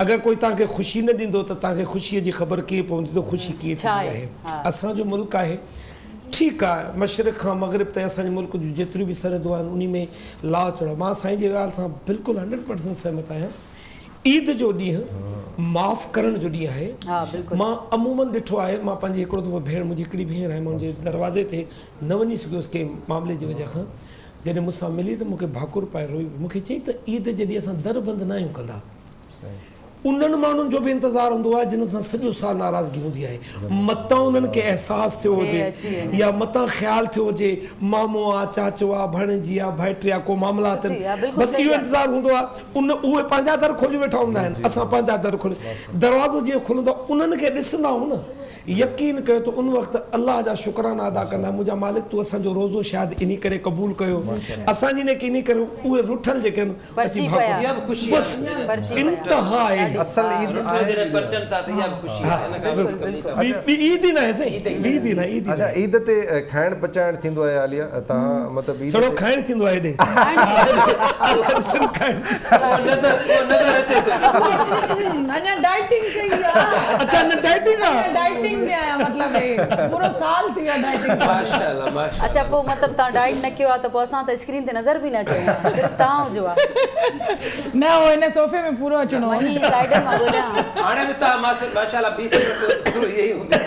اگر ڪوئي توهان کي خوشي نه ڏيندو ته توهان کي خوشيء جي خبر ڪيئن پوندي ته خوشي ڪيئن ٿيندي آهي. اسان جو ملڪ آهي ٺيڪ آهي مشرق کان مغرب تائين اسان جي ملڪ جون جيتريون به سرحدون آهن انهي ۾ لاهه چڙهه مان سائين جي ڳالهه سان بلڪل هنڊريڊ پرسنٽ سهمت آهيان عيد جو ڏينهن معاف ڪرڻ جو ڏينهن آهي مان عمومن ڏٺو آهي مان پنهنجي هڪڙو دفعو ڀيڻ منهنجي هڪڙي ڀيڻ آهي مان ان جي دروازي تي نه وڃي سگهيس ڪنهن معاملي جي وجه کان جڏهن مون سان ملي ته مون کي ڀاڪر پائي روئي پئي. مون کي چيائين ته عيد جي ڏينهن اسان در بند ناهيون ڪندا. انهن ماڻهن جو به انتظار هوندو آهي جن سان سڄو سال ناراضگي هوندي آهي. متان انهن کي احساس ٿيو هجي يا متان خيال ٿيو هجي مامو آ، چاچو آ، ڀاڻيجي آ، ڀائٽي آ، ڪو معاملات آهن. بس اهو انتظار هوندو آهي. ان اهي پنهنجا در کوليون ويٺا هوندا آهن. اسان پنهنجا در کولي دروازو جيئن کلندو آهي انهن کي ڏسندا آهيون نه. يقين ڪيو ته ان وقت الله جا شڪرانا ادا ڪندا منهنجا مالڪ تون اسان جو روزو شايد انهي ڪري قبول ڪيو اسان جي نيڪي انهي ڪري اهي رٺل جيڪي آهن اچي ڀاڪر بس انتها آهي اصل عيد آهي ٻي عيد ئي ناهي سائين ٻي عيد ئي ناهي عيد اڇا عيد تي کائڻ پچائڻ ٿيندو آهي عاليه توهان مطلب عيد سڙو کائڻ ٿيندو آهي هيڏي صرف کائڻ اڃا ڊائيٽنگ ڪئي آ. اڇا نه ڊائيٽنگ آ. اڃا ڊائيٽنگ ۾ آهيان مطلب هي پورو سال ٿي ويو آ ڊائيٽنگ ڪندي. ماشاءالله ماشاءالله. اڇا پوء مطلب توهان ڊائيٽ نه ڪيو آ ته پوء اسان ته اسڪرين تي نظر به نه اچون ها صرف توهان هجو ها. نه هو هن صوفي ۾ پورو اچڻو هو. وڃي سائيڊن مان ڳوليان ها. هاڻي به توهان ماشاءالله بي سيڪڙو پورو اهي ئي هوندو.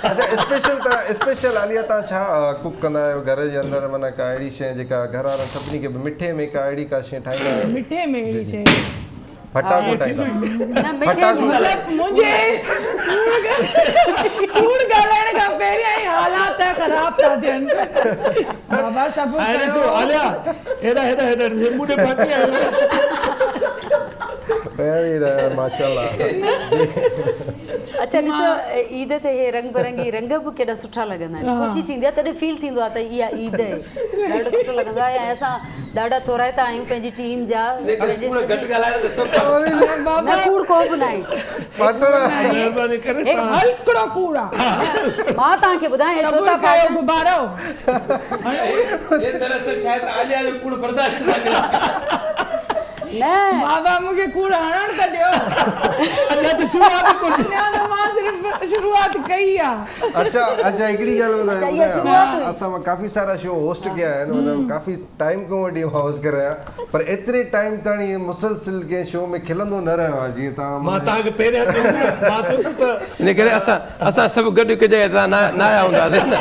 اڇا اسپيشل توهان اسپيشل عاليه توهان ڇا ڪوڪ ڪندا آهيو گهر جي اندر معنيٰ ڪا اهڙي شيء جيڪا گهر وارن سڀني کي مٺي ۾ ڪا اهڙي ڪا شيء ٺاهيندا آهيو. مٺي ۾ اهڙي شيء. ڦٽاڪو ٺاهيندا نه مٺي ۾ مطلب منهنجي ڪوڙ ڳالهائڻ کان پهريان ئي حالات خراب ٿا ٿين بابا صبر ڪيو. ڏسو عاليا هيڏا هيڏا هيڏا ڏسي مون ڏي باقي آهي. ماشاءالله. اڇا ڏسو عيد تي هي رنگ برنگي رنگ به ڪيڏا سٺا لڳندا آهن خوشي ٿيندي آهي تڏهن فيل ٿيندو آهي ته اها عيد آهي ڏاڍو سٺو لڳندو آهي ۽ اسان ڏاڍا ٿورائتا آهيون پنهنجي ٽيم جا پنهنجي نه ڪوڙ ڪو به ناهي مهرباني ڪري توهان هلڪڙو ڪوڙ آ مان توهان کي ٻڌايان هي ڇو ٿا ڪيو غبارو هي دراصل شايد عاليا جو ڪوڙ برداشت نه ڪري نه بابا مون کي ڪوڙ هڻڻ ته ڏيو اڃا ته شروعات ڪونه اڃا ته مان صرف شروعات ڪئي آ اڇا اڇا هڪڙي ڳالهه ٻڌايو اسان مان ڪافي سارا شو هوسٽ ڪيا آهن مطلب ڪافي ٽائيم کان وٺي مان هوسٽ ڪري رهيو آهيان پر ايتري ٽائيم تاڻي مسلسل ڪنهن شو ۾ کلندو نه رهيو آهيان جيئن توهان مان توهان کي پهريان چيس مان چيس ته ان ڪري اسان اسان سڀ گڏ هڪ جڳهه تان نه آيا هونداسين نه.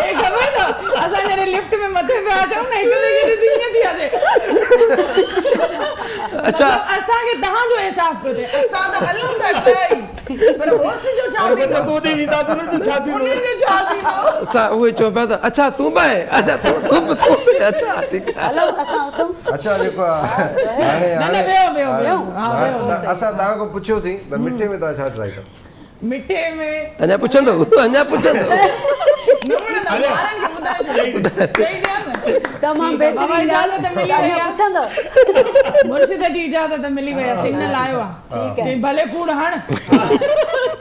اي خبر اٿو اسان جڏهن لفٽ ۾ مٿي پيا اچون نه هڪ ٻئي کي ڏسي ائين ٿي وياسين اڇا مطلب اسان کي توهان جو احساس پيو ٿئي اسان ته هلون ٿا ٽئي پر هوسٽ جو ڇا ٿيندو تون اوڏي وينداسين نه ته ڇا ٿيندو انهن جو ڇا ٿيندو اسان اهو ئي چئون پيا ته اڇا تون به آهين اڇا تون تون به تون به اڇا ٺيڪ آهي هلو اسان اٿون اڇا جيڪو هاڻي نه نه ويهو ويهو ويهو ها ويهو اسان توهان کان پڇيوسين ته مٺي ۾ توهان ڇا ٽرائي ڪندا مٺي ۾. اڃا پڇندو اڃا پڇندو. نه وڻندا ٻارن کي ٻڌائي ڇڏ چئي ڏيان نه. تمام ٺيڪ آ بابا بهترين ڳالهه اجازت ملي وئي اڃا آ پڇندو. مرشد جي اجازت ملي وئي آ سگنل آيو آ ٺيڪ آ چئي ڀلي ڪوڙ هڻ.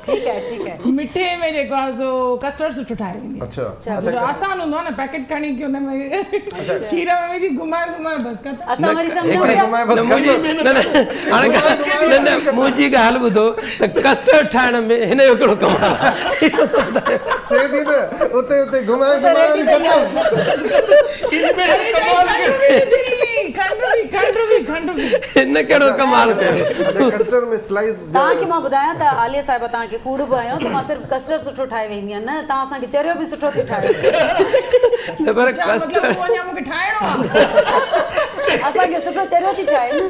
ٺيڪ آهي ٺيڪ آهي. مٺي ۾ جيڪو آ سو ڪسٽرڊ سٺو ٺاهي ويندي آ. اڇا اڇا آسان هوندو آ نه پيڪيٽ کڻي ڪي ان ۾ کير ۾ وجهي گهمائي گهمائي بس ختم. اسان وري سمجهون هڪڙي پيا. گهمائي بس نه منهنجي ختم. نه نه هاڻي نه نه منهنجي ڳالهه ٻڌو ته ڪسٽرڊ ٺاهڻ ۾ هن جو ڪهڙو ڪمال آ. چئي ٿي ته اتي اتي گهمائي گهمائي وري ختم. ان ۾ اري چئي ڪمال کنڊ ڪيو. به وجهڻي کنڊ به کنڊ به کنڊ به. هن ڪهڙو ڪمال ڪيو. اڇا ڪسٽرڊ ۾ سلائيس توهان کي مان ٻڌايان ته عاليه صاحبه توهان کي ڪوڙ به هنيو ته مان صرف ڪسٽرڊ سٺو ٺاهي ويندي آهيان نه توهان اسان کي چريو به سٺو ٿي ٺاهيو. نه پر اڇا مطلب ڪسٽرڊ اهو اڃا مونکي ٺاهڻو آ. اسان کي سٺو چريو ٿي ٺاهي نه.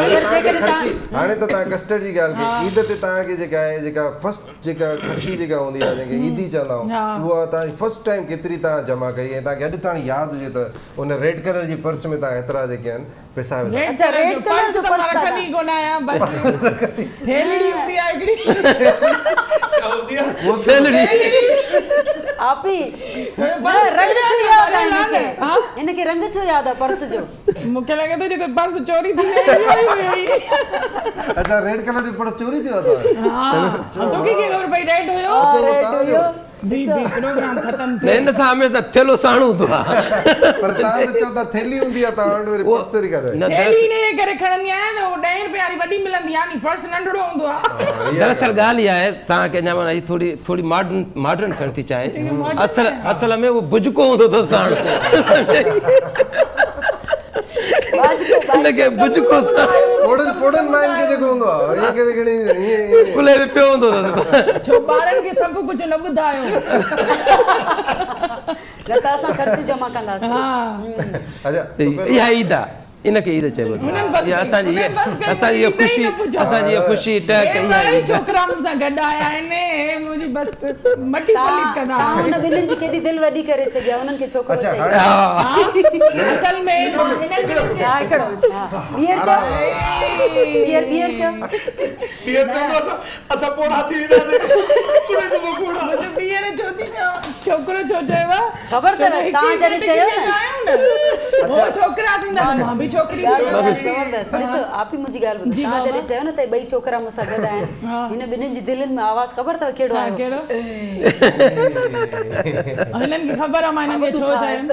اگر جيڪڏهن توهان هاڻي ته توهان ڪسٽرڊ جي ڳالهه ڪئي عيد تي توهان کي جيڪا آهي جيڪا فرسٽ جيڪا خرچي جيڪا هوندي آهي جنهن کي عيدي چوندا آهيون اها توهان جي فرسٽ ٽائيم ڪيتري توهان جمع ڪئي ۽ توهان کي اڄ تاڻي ياد هجي ته ان ريڊ ڪلر جي پرس ۾ توهان ايترا جيڪي آهن پئسا وڌا. ريڊ اڇا ڪلر ريڊ جو ڪلر پرس جو ته مان پرس رکندي ڪاڏا. ڪونه آهيان بس ٿيلهڙي هوندي آهي هڪڙي. ڇا هوندي آهي؟ ٿيلهڙي. آپي نه نه رنگ ڇو ياد آهي نه هن کي ها هن کي رنگ ڇو ياد آهي پرس جو. مونکي لڳي ٿو جيڪو پرس چوري ٿي ويو اهو ئي هيو ئي. اڇا ريڊ ڪلر جو پرس چوري ٿيو آهي توهان جو. ها توکي ڪيئن خبر پئي ريڊ هيو. ها اڇا اهو ريڊ توهان جو. هيو. بي ڏسو. بي پروگرام ختم نه ٿيو. هن سان هميشه ٿيلهو ساڻ هوندو آهي. پر توهان ته چئو ٿا ٿيلهي هوندي آهي توهان وٽ وري اهو پرس چوري ڪري. نه ٿيلهي دراصل ان جي ڪري کڻندي آهيان ته اهو ڏهين رپئي واري وڏي ملندي آهي ني پرس ننڍڙو هوندو آهي. ها اها دراصل ڳالهه ڳالهه اها آهي توهان کي اڃا معنيٰ هي ٿوري ٿوري ماڊرن ماڊرن ٿيڻ ٿي چاهي چڱي ماڊرن اصل آهيان. اصل ۾ اهو بجڪو هوندو اٿس ساڻ سمجهئي باجڪو هن کي باجڪو. بجڪو ساڻ پوڙهن پوڙهن ماين کي جيڪو هوندو آهي ائين ڪري کڻي ائين ائين ڪلهي ۾ پيو هوندو اٿس. ڇو ٻارن کي سڀ ڪجهه نه ٻڌايو. نه ته اسان خرچ جمع ڪنداسين. ها. اڇا تو پهريون اها عيد آهي ان کي عيد چئبو هنن بس اها ڪئي اسان جي هنن بس ڪئي اسان جي عيد ئي خوشي نه پڇو. اسان جي خوشي ٽهڪ هي اها ٻئي عيد آهي. ڇوڪرا مون سان گڏ آيا آهن هي منهنجي بس مٽي پليت ڪندا توهان هن ٻنهين جي ڪيڏي دل وڏي ڪري ڇڏي آهي انهن کي ڇوڪرو اڇا چئي. هاڻي ها اصل ۾ هنن ٻنهين کي ها هڪڙو ها ٻيهر چئو ٻيهر ٻيهر چئو. ٻيهر چوندو اسان اسان پوڙها ٿي وينداسين ڪوڙي دفعو ڪوڙا. منهنجو ٻيهر ڇو ٿي چوان ڇوڪرو ڇو چيو آهي خبر ڇو اٿو جو هڪ توهان ئي جڏهن پيٽ چيو کي نه آهيون نه هو ڇوڪرا ٿيندا ته مان به ڇوڪري ڳالهه ٿيندس. زبردست ڏسو آپي منهنجي ڳالهه ٻڌو جي توهان بابا جڏهن چيو نه ته ٻئي ڇوڪرا مون سان گڏ آهن ها هن ٻنهين جي دلين ۾ آواز خبر اٿو ڪهڙو ڇا آيو ڪهڙو هنن کي خبر آهي مان هنن کي وڏو ڇو ساهه چيم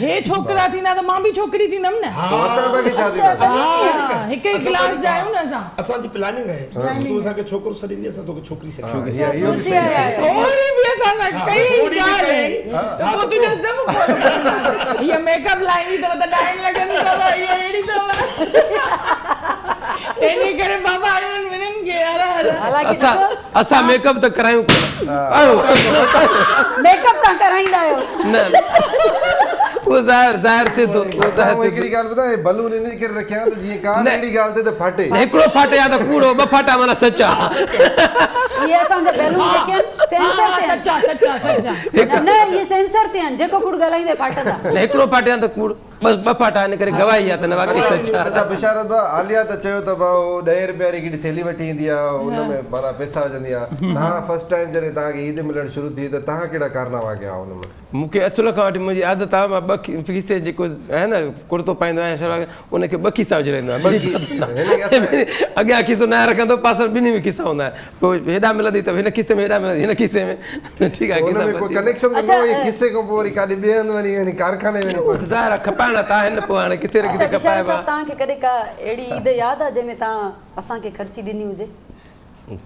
هي ڇوڪرا ٿيندا ته مان به ڇوڪري ٿيندم نه پوء اسان باقي ڇا اڇا ٿينداسين. تڏهن ها هڪ ئي اسان ڪلاس جا آهيون نه اسان. اسان جي پلاننگ آهي تون اسان کي ڇوڪرو سڏيندي اسان توکي ڇوڪري سڏينداسين. ها اها اهو به سوچي صحيح آيا آهي. آهيو. ٿوري به اسان سان ها ڪئي ٿوري به ڳالهه ڪئي ته ها پوء ته تنهنجو پوء سڀ کولو ڪنداسين. هيء ميڪ اپ لاهيندي اٿو ته ڏائڻ لڳندي اٿو هيء اهڙي اٿو. انهي ڪري بابا هنن ٻنهين کي هر هر. حالانڪه اسان ڏسو اسان ميڪ اپ ته ڪرايون ڪونه. ميڪ اپ توهان ڪرائيندا آهيو. نه اهو ظاهر ظاهر ٿئي ٿو اهو اسان ظاهر اهو ٿئي هڪڙي ٿو. ڳالهه ٻڌايان هي بلون ان ڪري رکيا آهن ته جيئن ڪا به نه اهڙي ڳالهه ٿئي ته ڦاٽي. نه هڪڙو ڦاٽي ها ته ڪوڙو ٻه ڦاٽا معنيٰ سچا. اهي اسان جا بيلون ها جيڪي آهن ها سينسر ها تي آهن. سچا سچا سچا. هڪ نه اهي سينسر تي آهن جيڪو ڪوڙ ڳالهائيندو اهي ڦاٽندا. نه هڪڙو ڦاٽي ها ته ڪوڙ ٻه ٻه ڦاٽا ان ڪري گواهي آهي ته نه واقعي سچا. اڇا بشارت ڀاء عاليه ته چيو ته ڀاء هو ڏهين رپئي واري هڪڙي ٿيلهي وٺي ايندي آهي ان ۾ معنيٰ پئسا وجهندي آهي توهان فرسٽ ٽائيم جڏهن توهان کي عيد ملڻ شروع ٿي ته توهان ڪهڙا ڪارناما ڪيا ان ۾؟ مون کي اصل کان وٺي منهنجي عادت آهي مان ٻه کيسي جيڪو آهي نه ڪڙتو پائيندو آهيان شلوار ان کي ٻه کيسا وجهرائيندو آهيان ٻنهي پاسن اڳيان کيسو نه رکندو پاسن ٻنهي ۾ کيسا هوندا آهن پوء هيڏا ملندي ته هن کيسي ۾ هيڏا ملندي هن کيسي ۾ ٺيڪ آهي کيسا ان ۾ ڪو ڪنيڪشن ته نه هو کيسي کان پوء وري ڪاڏي ٻئي هنڌ وڃي وڃي ڪارخاني ۾ وڃي ظاهر آهي کپائڻا ته آهن پوء هاڻي ڪٿي نه ڪٿي کپائبا. توهان کي ڪڏهن ڪا اهڙي عيد ياد آهي جنهن ۾ توهان اسان کي خرچي ڏني هجي؟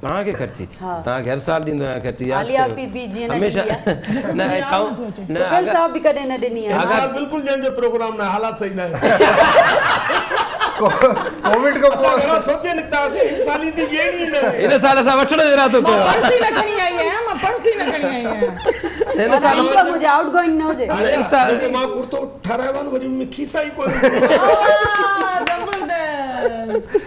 توهان کي خرچي؟ توهان کي هر سال ڏيندو آهيان خرچي ياد عاليه ڪيو پي بي جيئن نه هميشه ڏني آهي. نه ۽ آئون نه طفيل صاحب به ڪڏهن نه ڏني آهي. هن سال بلڪل ڏيڻ جو پروگرام نه آهي حالات صحيح نه آهن. ڪووڊ کان پوء اسان گهران سوچي نڪتا هئاسين هن سال عيدي ڏيڻي ئي نه آهي. هن سال اسان وٺڻ جو ارادو ڪيو مان آهي. پرس ئي نه کڻي آئي آهيان مان پرس ئي نه کڻي آئي آهيان. هن سال معنيٰ انڪم هجي آئوٽ گوئنگ نه هجي. هن سال جيڪو مان ڪرتو ٺهرايو آهي نه وري ان ۾ کيسا ئي ڪونهن. زبردست.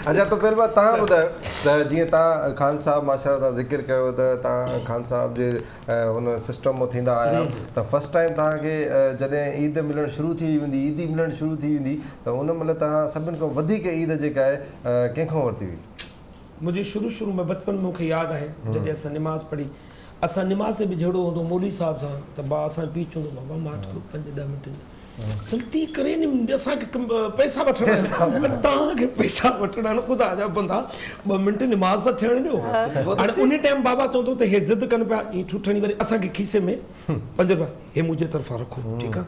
اڇا طفيل ڀاء توهان ٻڌايو ته جيئن توهان خان صاحب ماشاءالله سان ذڪر ڪيو ته توهان خان صاحب جي ان سسٽم مان ٿيندا آيا آهيو ته فرسٽ ٽائيم توهان کي جڏهن عيد ملڻ شروع ٿي ويندي عيدي ملڻ شروع ٿي ويندي ته ان مهل توهان سڀن کان وڌيڪ عيد جيڪا آهي ڪنهن کان ورتي هئي؟ منهنجي شروع شروع ۾ بچپن ۾ مون کي ياد آهي جڏهن اسان نماز پڙهي اسان نماز تي به جهيڙو هوندو هو مولوي صاحب سان ته با اسان جو پيء چوندو بابا ماٺ ڪيو پنج ڏهه منٽ. جلدي ڪري ني اسان کي پئسا وٺڻا آهن توهان کي پئسا وٺڻا آهن خدا جا بندا ٻه منٽ نماز ته ٿيڻ ڏيو هاڻي انهي ٽائيم بابا چوندو ته هي ضد ڪن پيا ائين ٺوٺ هڻي وري اسان کي کيسي ۾ پنج روپيا هي منهنجي طرفان رکو ٺيڪ آهي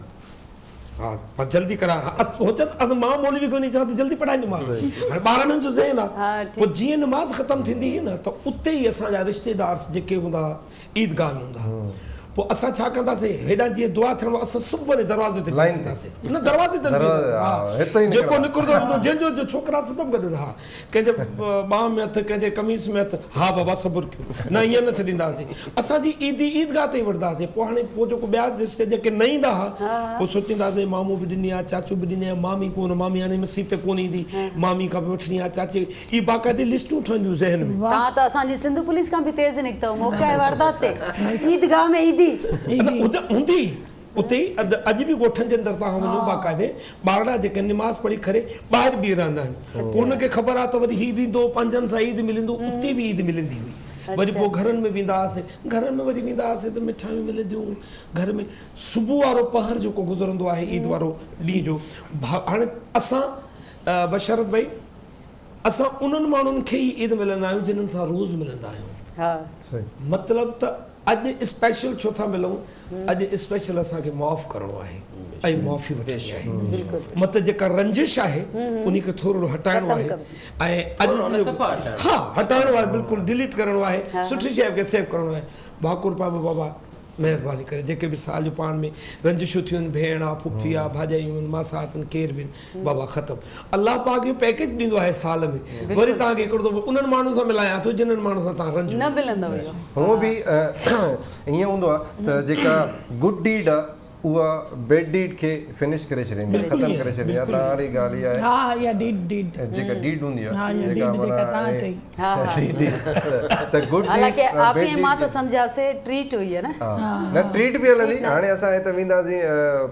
ها پر جلدي ڪرا هو چون ته مان مولوي کي وڃي چوان ته جلدي پڙهائي نماز هاڻي ٻارڙن جو ذهن آهي پوء جيئن نماز ختم ٿيندي هئي نه ته اتي ئي اسان جا رشتيدار جيڪي هوندا هئا عيدگاهه ۾ هوندا هئا پوء اسان ڇا ڪنداسين هيڏانهن جيئن دعا ٿيڻ واري اسان سڀ وڃي دروازي تي بيهي رهنداسين نه دروازي تي نه بيهندا جيڪو نڪرندو ويندو جنهن جو جو ڇوڪرا سڀ گڏ ها ڪنهن جي ٻانهن ۾ هٿ ڪنهن جي قميص ۾ هٿ ها بابا صبر ڪيو نه ائين نه ڇڏينداسين اسان جي عيدي عيدگاهه تي ئي وٺنداسين پوء هاڻي پوء جيڪو ٻيا رشتي جيڪي نه ايندا ها پوء سوچينداسين مامو به ڏني آ چاچو به ڏني آ مامي ڪونه مامي هاڻي مسيت تي ڪونه ايندي مامي کان به وٺڻي آ چاچي اهي باقاعدي لسٽون ٺهنديون ذهن ۾. توهان ته اسان جي سنڌ پوليس کان به تيز نڪتؤ موقعه واردات تي عيدگاهه ۾ عيدي. نه هوندي اتي ئي اڄ به ڳوٺن جي اندر توهان وڃو باقاعدي ٻارڙا جيڪي نماز پڙهي کري ٻاهر بيهي رهندا آهن پوء انهن کي خبر آهي ته وري هي ويندو پنهنجن سان عيد ملندو اتي به عيد ملندي هئي وري پوء گهرن ۾ ويندا هئاسين گهرن ۾ وري ويندا هئاسين ته مٺايون ملنديون گهر ۾ صبح وارو پهر جيڪو گذرندو آهي عيد وارو ڏينهن جو هاڻي اسان بشارت ڀائي اسان انهن ماڻهن کي ئي عيد ملندا آهيون جنھن سان روز ملندا آهيون. مطلب ته اڄ اسپيشل ڇو ٿا ملون اڄ اسپيشل اسان کي معاف ڪرڻو آهي ۽ معافي وٺڻي آهي مطلب جيڪا رنجش آهي انهي کي ٿورڙو هٽائڻو آهي ۽ اڄ ها هٽائڻو آهي بلڪل ڊليٽ ڪرڻو آهي سٺي شيء کي سيو ڪرڻو آهي ڀاڪر پائبو بابا مهرباني ڪري جيڪي به سال جو پاڻ ۾ رنجشون ٿيون آهن ڀيڻ آ ڦڦي آ ڀاڄايون آهن ماسات آهن ڪير به آهن بابا ختم الله پاڪ اهو پيڪيج ڏيندو آهي سال ۾ وري توهان کي هڪڙو دفعو انهن ماڻهن سان ملايان ٿو جنهن ماڻهن سان توهان رنج نه ملندو اهو. هونء به ائين هوندو آهي ته جيڪا گڊ ڊيڊ آهي اها بيڊ ڊيڊ کي فنش ڪري ڇڏيندي آهي ختم ڪري ڇڏيندي آهي ته هاڻي ڳالهه اها آهي. ها اها ڊيڊ ڊيڊ. جيڪا ڊيڊ هوندي آهي ها اها ڊيڊ جيڪا توهان چئي. ته گڊ ڊيڊ حالانڪه آپي ۽ مان ته سمجهياسي ٽريٽ هئي نه. نه ٽريٽ به هلندي هاڻي اسان هتي وينداسين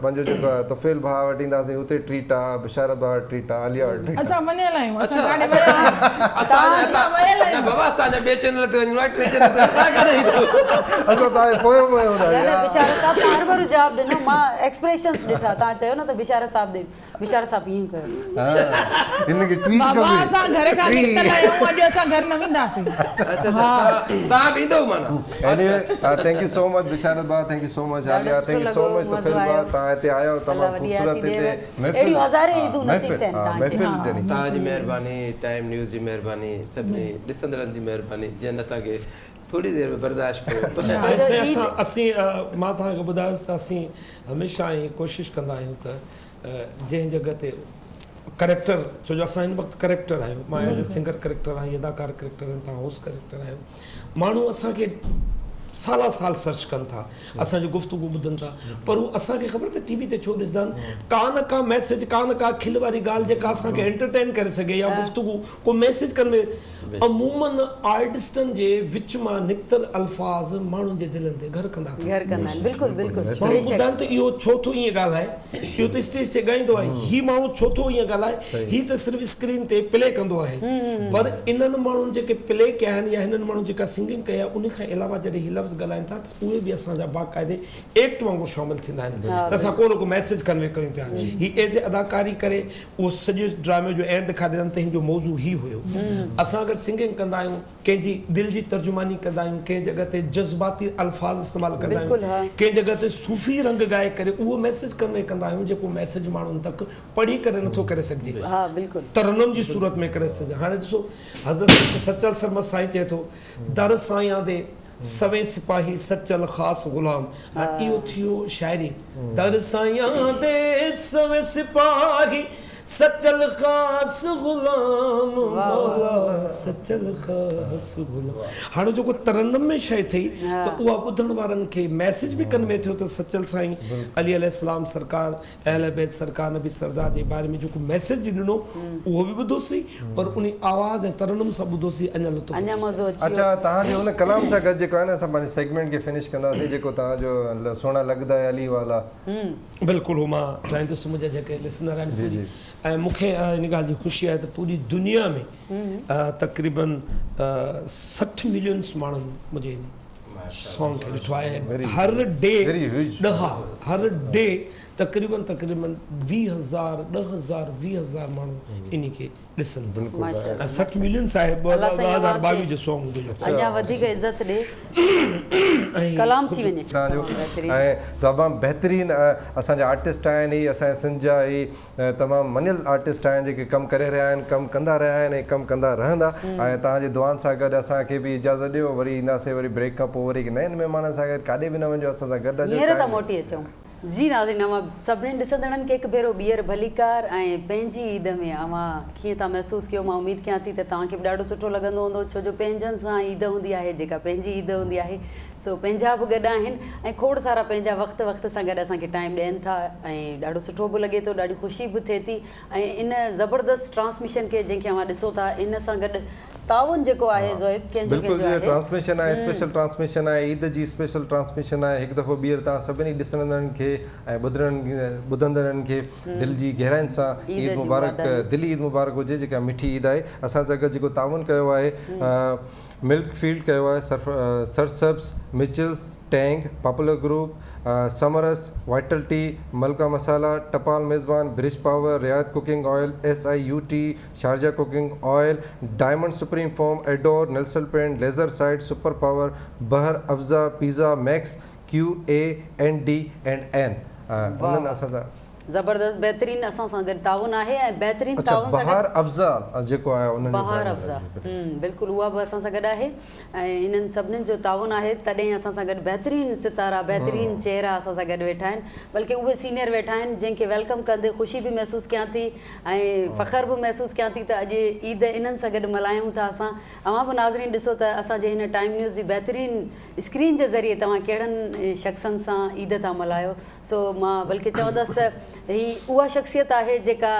پنهنجو جيڪو آهي طفيل ڀاء وٽ اينداسين اتي ٽريٽ آ بشارت ڀاء وٽ ٽريٽ آ عاليه وٽ ٽريٽ آ. اسان وڃيل آهيون اسان ڪاڏي ويل آهيون. اسان ويل آهيون. بابا اسان جا ٻئي چينل تي وڃڻو آهي ٽي چينل تي توهان ڪاڏي ايندو. اسان توهان جي پويون پويون هوندا نه نه بشارت صاحب توهان هرڀرو جواب ڏنو مان ايڪسپريشنس ڏٺا توهان چيو نه ته بشارت صاحب ڏي بشارت صاحب ائين ڪيو. هن کي ٽريٽ بابا کپي. اسان گهر کان نڪتل آهيون اڄ اسان گهر نه وينداسين. اڇا اڇا توهان به ايندؤ معنيٰ. Anyway thank you so much Basharat ڀاء thank you so much Aliya thank you so much Tufail ڀاء توهان هتي آيا تمام خوبصورت هتي محفل اهڙيون هزارين عيدون نصيب ٿين توهان کي. محفل ڏني. توهان جي مهرباني ٽائيم نيوز جي مهرباني سڀني ڏسندڙن جي مهرباني جن اسان کي ٿوري دير به برداشت ڪيو. سائين اسان اسين مان توهان کي ٻڌايس ته اسين هميشه ائين ڪوشش ڪندا آهيون ته جنهن جڳهه تي ڪريڪٽر ڇو جو اسان هن وقت ڪريڪٽر آهيون مان ايز اي سنگر ڪريڪٽر آهيان اداڪار ڪريڪٽر آهيان توهان هوسٽ ڪريڪٽر آهيو ماڻهو اسان کي سالا سال سرچ ڪن ٿا اسان جي گفتگو ٻڌن ٿا پر هو اسان کي خبر ته ٽي وي تي ڇو ڏسندا آهن ڪا نه ڪا ميسج ڪا نه ڪا کل واري ڳالهه جيڪا اسان کي انٽرٽين ڪري سگهي يا گفتگو ڪو ميسج ڪن ۾ عموماً آرٽسٽن جي وچ مان نڪتل الفاظ ماڻهن جي دلن تي گهر ڪندا اٿن. گهر ڪندا آهن بلڪل بلڪل ماڻهو ٻڌائن ته اهو ڇو ٿو ائين ڳالهائي، اهو ته اسٽيج تي ڳائيندو آهي، هي ماڻهو ڇو ٿو ائين ڳالهائي، هي ته صرف اسڪرين تي پلي ڪندو آهي. پر انهن ماڻهن جيڪي پلي ڪيا آهن يا هنن ماڻهن جيڪا سنگنگ ڪئي آهي ان کان علاوه جڏهن هي لفظ ڳالهائن ٿا ته اهي به اسان جا باقاعدي ايڪٽ وانگر شامل ٿيندا آهن ته اسان ڪو نه ڪو ميسيج ڪنوي ڪيون پيا. هي ايز اي اداڪاري ڪري اهو سڄو ڊرامي جو اينڊ ڏيکاري ڏين ته هن جو موضوع هي هيو. اسان اگر سنگنگ ڪندا آهيون، ڪنهن جي دل جي ترجماني ڪندا آهيون، ڪنهن جڳهه تي جذباتي الفاظ استعمال ڪندا آهيون، ڪنهن جڳهه تي صوفي رنگ ڳائي ڪري اهو ميسيج ڪنوي ڪندا آهيون جيڪو ميسيج ماڻهن تڪ پڙهي ڪري نٿو ڪري سگهجي، ترنم جي صورت ۾ ڪري سگهجي. هاڻي ڏسو حضرت سچل سرمست سائين چئي ٿو، در سائيان the سوين سپاهي سچل خاص غلام. هاڻ اهو ٿيو شاعري. در سائيان the سوين سپاهي سچل خاص غلام مولا سچل خاص غلام. هاڻ جيڪو ترنم ۾ شيء ٿئي ته اها ٻڌڻ وارن کي ميسيج به ڪنوي ٿيو ته سچل سائين علي عليه السلام سرڪار اهل بيت سرڪار نبي سردار جي باري ۾ جيڪو ميسيج ڏنو اهو به ٻڌوسين پر انهي آواز ۽ ترنم سان ٻڌوسين اڃا لطف اڃا مزو اچي ويو. اڇا توهان جي ان ڪلام سان گڏ جيڪو آهي نه اسان پنهنجي سيگمينٽ کي فنش ڪنداسين جيڪو توهان جو سهڻا لڳدا اي علي والا. بلڪل هو مان چاهيندس ته منهنجا جيڪي لسنر آهن پوري ۽ مون کي ان ڳالهه جي خوشي آهي ته پوري دنيا ۾ تقريبن 60 مليونس ماڻهن منهنجي هن سانگ کي ڏٺو آهي ۽ هر ڊي ڏها هر ڊي تقريبن تقريبن 20,000 10,000 20,000 ماڻهو انهي کي ڏسن ٿا ۽ 60 ملين صاحب 2022 جو سونگ هوندو جيڪو. اڃا وڌيڪ عزت ڏي ڪلام ٿي وڃي. توهان جو ۽ تمام بهترين اسان جا آرٽسٽ آهن هي اسان جي سنڌ جا هي تمام مڃيل آرٽسٽ آهن جيڪي ڪم ڪري رهيا آهن ڪم ڪندا رهيا آهن ۽ ڪم ڪندا رهندا ۽ توهان جي دعائن سان گڏ اسان کي به اجازت ڏيو وري اينداسين وري بريڪ کان پوء وري نين مهمانن سان گڏ ڪاڏي به نه وڃجو اسان سان گڏ رهجو هينئر ٿا موٽي اچون. جي ناظرين اوهان سڀني ڏسندڙن کي هڪ ڀيرو ٻيهر ڀليڪار ۽ پنهنجي عيد ۾ اوهان ڪيئن ٿا محسوس ڪيو مان اميد ڪيان ٿي ته توهان کي به ڏاڍو سٺو لڳندو هوندو ڇو جو پنهنجن سان عيد هوندي آهي جيڪا پنهنجي عيد هوندي آهي سو پنهنجا به گڏ آهن ۽ کوڙ سارا پنهنجا وقت وقت سان گڏ اسان کي ٽائيم ڏين ٿا ۽ ڏاڍو سٺو به لڳي ٿو ڏاڍي خوشي به ٿئي ٿي ۽ ان زبردست ٽرانسميشن کي جنهن کي اوهان ڏسو ٿا ان سان گڏ تعاون جيڪو آهي زوهيب ڪنهن جو بلڪل ڪنهن جو آهي. ٽرانسميشن آهي اسپيشل ٽرانسميشن آهي عيد جي اسپيشل ٽرانسميشن آهي هڪ دفعو ٻيهر توهان سڀني ڏسندڙن کي ۽ ٻڌندڙن کي دل جي گهراين سان عيد مبارڪ دلي عيد مبارڪ هجي جيڪا مٺي عيد آهي اسان سان گڏ جيڪو تعاون ڪيو آهي ملڪ فيلڊ ڪيو آهي Sarsabz, Mitchells, Tang, popular group, Summer's, vital tea, Malka masala, Tapal Mezban, brush power, Riayat cooking oil, S I U T, Sharjah cooking oil, diamond supreme foam, Adore, Nelson paint, laser site, super power, Bahr Afza, pizza max, Q A N D and N انهن اسان سان. زبردست بهترين اسان سان گڏ تعاون آهي ۽ بهترين اڇا تعاون سان گڏ بهار افزا جيڪو آهي انهن جو بهار افزا بلڪل اها به اسان سان گڏ آهي ۽ انهن سڀنين جو تعاون آهي تڏهن اسان سان گڏ بهترين ستارا بهترين چهرا اسان سان گڏ ويٺا آهن بلڪه اهي سينيئر ويٺا آهن جنهن کي welcome ڪندي خوشي به محسوس ڪيان ٿي ۽ فخر به محسوس ڪيان ٿي ته اڄ عيد انهن سان گڏ ملهايون ٿا اسان اوهان به ناظرين ڏسو ته اسان جي هن ٽائيم نيوز جي بهترين اسڪرين جي ذريعي توهان ڪهڙن شخصن سان عيد ٿا ملهايو سو مان بلڪه چوندس ته هي اها شخصيت آهي جيڪا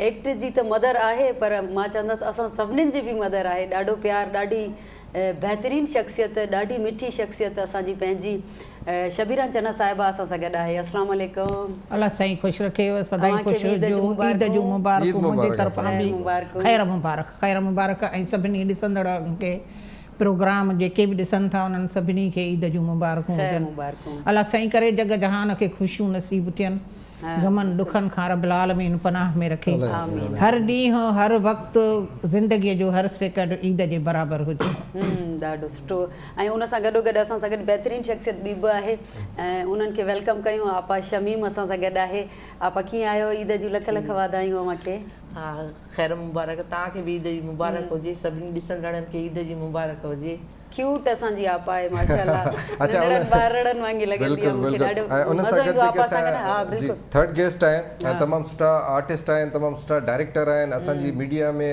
ايڪٽ جي ته مدر آهي پر مان چوندس اسان سڀنين جي به مدر آهي ڏاڍو پيار ڏاڍي بهترين شخصيت ڏاڍي مٺي شخصيت اسان جي پنهنجي شبيران چنا صاحبه اسان سان گڏ آهي اسلام عليڪم. الله سائين خوش رکيو سدائين اوهان کي خوش به عيد هجو جون عيد جون مبارڪون. عيد مبارڪون منهنجي مبارڪ طرفان خير به مبارڪون. خير مبارڪ خير مبارڪ ۽ سڀني ڏسندڙن کي پروگرام جيڪي به ڏسن ٿا انهن سڀني کي عيد جون مبارڪون خير هجن مبارڪون. الله سائين ڪري جڳ جهان کي خوشيون نصيب ٿين غمن ڏکن کان رب العالمين پناهه ۾ رکي آمين هر ڏينهن هر وقت زندگي جو هر سيڪنڊ عيد جي برابر هجي. ڏاڍو سٺو ۽ ان سان گڏو گڏ اسان سان گڏ بهترين شخصيت ٻي به آهي ۽ انهن کي welcome ڪيون آپا شميم اسان سان گڏ آهي آپا ڪيئن آهيو عيد جون لک لک واڌايون اوهان کي. ها خير مبارڪ توهان کي به عيد جي مبارڪ هجي سڀني ڏسندڙن کي عيد جي مبارڪ هجي. ڪيوٽ اسان جي آپا آهي ماشاءالله اڇا ننڍڙن ٻارڙن وانگي لڳندي آهي بلڪل مونکي بلڪل ڏاڍو ۽ ان مزو سان گڏ ايندو آهي جيڪي آپا سان گڏ ها اسان جي بلڪل ٿرڊ گيسٽ آهن ۽ ها تمام سٺا آرٽسٽ آهن تمام سٺا ڊائريڪٽر آهن اسان جي media ۾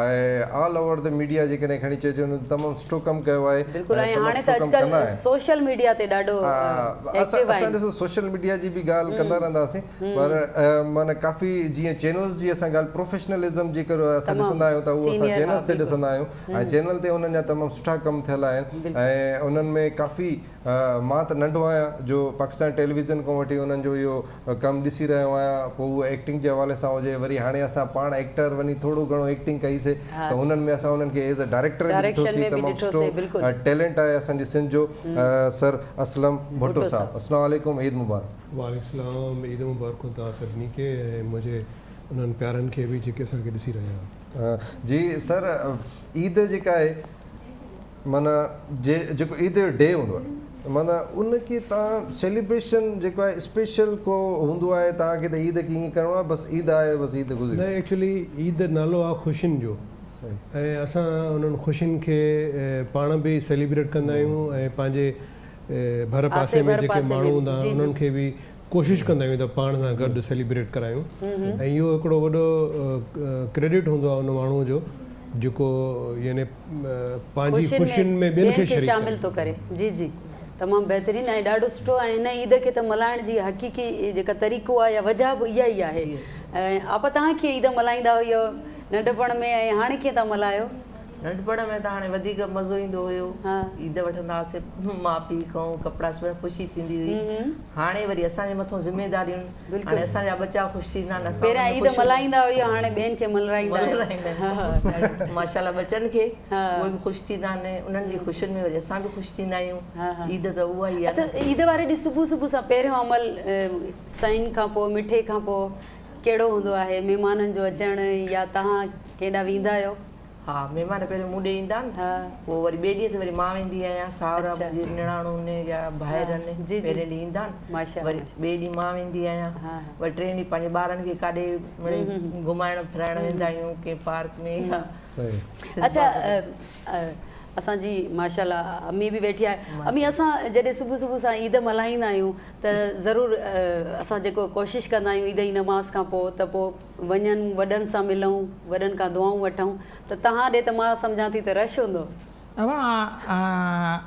۽ all over the media جيڪڏهن کڻي چئجي انهن تمام سٺو ڪم ڪيو آهي بلڪل ۽ ۽ تمام هاڻي ته سٺو ڪم ڪندا اڄڪلهه آهن. سوشل ميڊيا تي ڏاڍو اسان ايڪٽو اسان آهن. ڏسو سوشل ميڊيا جي به ڳالهه ڪندا رهنداسين پر معنيٰ ڪافي جيئن چينلز جي اسان ڳالهه پروفيشنلزم جيڪر اسان تمام ڏسندا آهيون ته اهو اسان سينيئر ها چينلز تي بلڪل ڏسندا آهيون ۽ چينل تي انهن جا تمام سٺا ڪم ٿيل آهن بلڪل ۽ انهن ۾ ڪافي مان ته ننڍو آهيان جو پاڪستان ٽيليويزن کان وٺي انهن جو اهو ڪم ڏسي رهيو آهيان پوء اهو ايڪٽنگ جي حوالي سان هجي وري هاڻي اسان پاڻ ايڪٽر وڃي ٿورو گهڻو ايڪٽنگ ڪئي سي ته انهن ۾ اسان انهن کي ايز اي ڊائريڪٽر به ڏٺوسي تمام سٺو ٽيلنٽ آهي اسان جي سنڌ جو سر اسلم ڀٽو صاحب اسلام عليڪم عيد مبارڪ. وعليڪم السلام عيد مبارڪون توهان سڀني کي ۽ منهنجي انهن پيارن کي به جيڪي اسان کي ڏسي رهيا آهن. جي سر عيد جيڪا آهي معنيٰ جي جيڪو عيد جو ڊي هوندو آهي معنيٰ ان کي تان سيليبريشن جيڪو آهي اسپيشل ڪو هوندو آهي تان کي ته عيد کي ائين ڪرڻو آهي بس عيد آهي بس عيد گذري نه ايڪچولي عيد نالو آهي خوشين جو ۽ اسان انهن خوشين کي پاڻ به سيليبريٽ ڪندا آهيون ۽ پنهنجي ڀر پاسي ۾ جيڪي ماڻهو هوندا آهن انهن کي به ڪوشش ڪندا آهيون ته پاڻ سان گڏ سيليبريٽ ڪرايون ۽ اهو هڪڙو وڏو ڪريڊٽ هوندو آهي ان ماڻهو جو جيڪو يعني پنهنجي خوشين ۾ ٻين کي شريڪ شامل ٿو ڪري. جي جي تمام بهترين ۽ ڏاڍو سٺو ۽ هن عيد کي ته ملهائڻ جي حقيقي جيڪا طريقو آهي يا وجهه به اها ئي آهي ۽ آپا توهان ڪيئن عيد ملهائيندا هيو ننڍپڻ ۾ ۽ هاڻي ڪيئن ٿا ملهايو؟ ننڍپڻ ۾ ته هاڻي وڌيڪ مزو ايندو هيو عيد وٺندا هئاسين ماء پيء کان ڪپڙا سبائي خوشي ٿيندي هئي هاڻي وري اسان جي مٿون ذميداريون هاڻي اسان جا ٻچا خوش ٿيندا آهن اسان پهريان عيد ملهائيندا هيا هاڻي ٻين کي ملهرائيندا آهيو ماشاءالله ٻچن کي اهي به خوش ٿيندا آهن انهن جي خوشين ۾ وري اسان به خوش ٿيندا آهيون عيد ته اها ئي آهي اڇا عيد واري ڏينهن صبح صبح سان پهريون عمل سئين کان پوء مٺي کان پوء ڪهڙو هوندو آهي مهمانن جو اچڻ يا توهان ڪيڏانهن ويندا آهيو؟ ها مهمان پهريون مون ڏي ايندا آهن پوء وري ٻئي ڏينهن تي وري مان ويندي آهيان ساهرا منهنجي نڻانون يا ڀائر آهن پهرين ڏينهن ايندا آهن وري ٻئي ڏينهن مان ويندي آهيان وري ٽئين ڏينهن پنهنجي ٻارن کي ڪاڏي مڙئي گهمائڻ ڦرائڻ ويندا آهيون ڪنهن پارڪ ۾ يا اڇا اسان جي ماشاءالله امي به ويٺي آهي امي اسان جڏهن صبح صبح سان عيد ملهائيندا آهيون ته ضرور اسان جيڪو ڪوشش ڪندا آهيون عيد جي نماز کان پوء ته پوء وڃن وڏن سان ملون وڏن کان دعائون وٺون ته توهان ڏي ته مان سمجهان ٿي ته رش هوندو. اوهان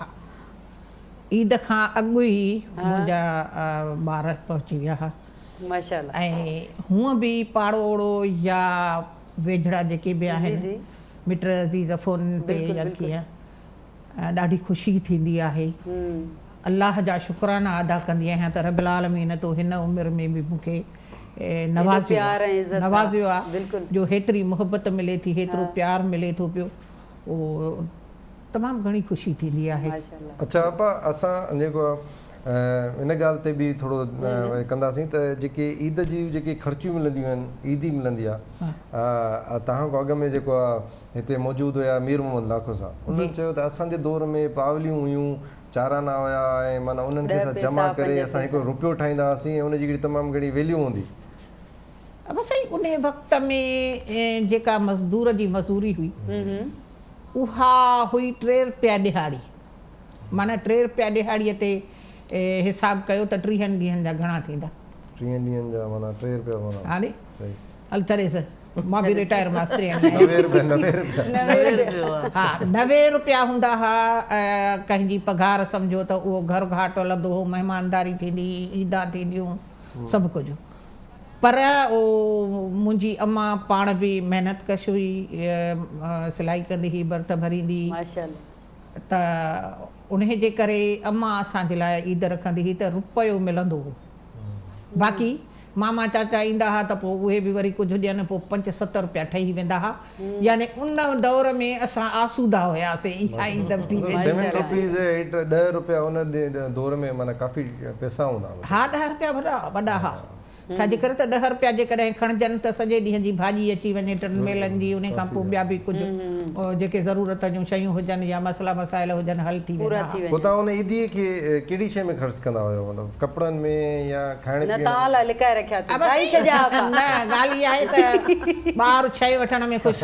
عيد کان اڳ ئي منهنجا ٻار پهچي ويا ها ماشاءالله ۽ هونء به پاڙو اوڙو يا ويجهڙا جيڪي به آهن مٽ عزيز فونن تي يا ڪيئن ڏاڍي خوشي ٿيندي آهي. الله جا شڪرانا ادا ڪندي آهيان ته رب العالمين تو هن عمر ۾ به مون کي نوازيو آهي نوازيو آهي جو هيتري محبت ملي ٿي هيترو پيار ملي ٿو پيو اهو تمام گهڻي خوشي ٿيندي آهي. اڇا ابا اسان جيڪو ان ڳالهه تي به ٿورو ڪنداسين ته جيڪي عيد جي جيڪي خرچيون ملنديون آهن عيدي ملندي آهي توهان کان اڳ ۾ جيڪو آهي هتي موجود هيا مير محمد لاکو صاحب انهن چيو ته اسان جي دور ۾ پاوليون هيون چارانا هيا ۽ معنيٰ انهن کي اسان جمع ڪري اسان هڪڙو روپيو ٺاهيندا هئاسين ۽ ان جي هڪڙي تمام گهڻي ويليو هوندي. ابا سائين انهي وقت ۾ جيڪا مزدور جي مزوري هئي اها هئي ٽي رپيا ڏهاڙي معنيٰ ٽي رپيا ڏهاڙي تي حساب ڪيو ته ٽيهن ڏينهن جا گهڻا ٿيندا. ٽيهن ڏينهن جا معنيٰ ٽي رپيا معنيٰ هاڻي هل ڇڏيس. مان به رٽائر ماسترياڻي آهيان. 90 روپيا 90 روپيا. 90 روپيا ها 90 روپيا هوندا ها ڪنهن جي پگهار سمجهو ته اهو گهر گهاٽ هلندو هو مهمانداري ٿيندي هئي عيدان ٿينديون سڀ ڪجهه پر اهو منهنجي امان پاڻ به محنت ڪش هئي سلائي ڪندي هئي ڀرت ڀريندي هئي ته انهي جي ڪري امان اسان جي لاء عيد رکندي هئي ته روپيو ملندو هو باقي ماما چاچا ايندا ها ته پوء اهي به وري ڪجهه ڏين پوء پنج ست روپيا ٺهي ويندا ها يعني ان دور ۾ اسان آسودا هياسين اها عيد به ٿي ويندي. سيون روپيز ايٽ ڏهه روپيا ان دور ۾ معنيٰ ڪافي پئسا هوندا ها. ها ڏهه روپيا وڏا وڏا ها ڇا جي ڪري ته ڏهه روپيا جيڪڏهن کڻجن ته سڄي ڏينهن جي ڀاڄي اچي وڃي ٽن ميلن جي انهي کان پوء ٻيا به ڪجهه جيڪي ضرورت جون شيون هجن يا مسئلا مسائل هجن حل ٿي پورا ويندا ٿي ها. پوء وڃن. توهان ان عيديء کي ڪهڙي شيء ۾ خرچ ڪندا هيو مطلب ڪپڙن ۾ يا کائڻ نه پيئڻ ۾؟ توهان لاء لڪائي رکيا ٿي ابا کائي ڇڏيا ها نه ڳالهه اها آهي ته ٻار شيء وٺڻ ۾ خوش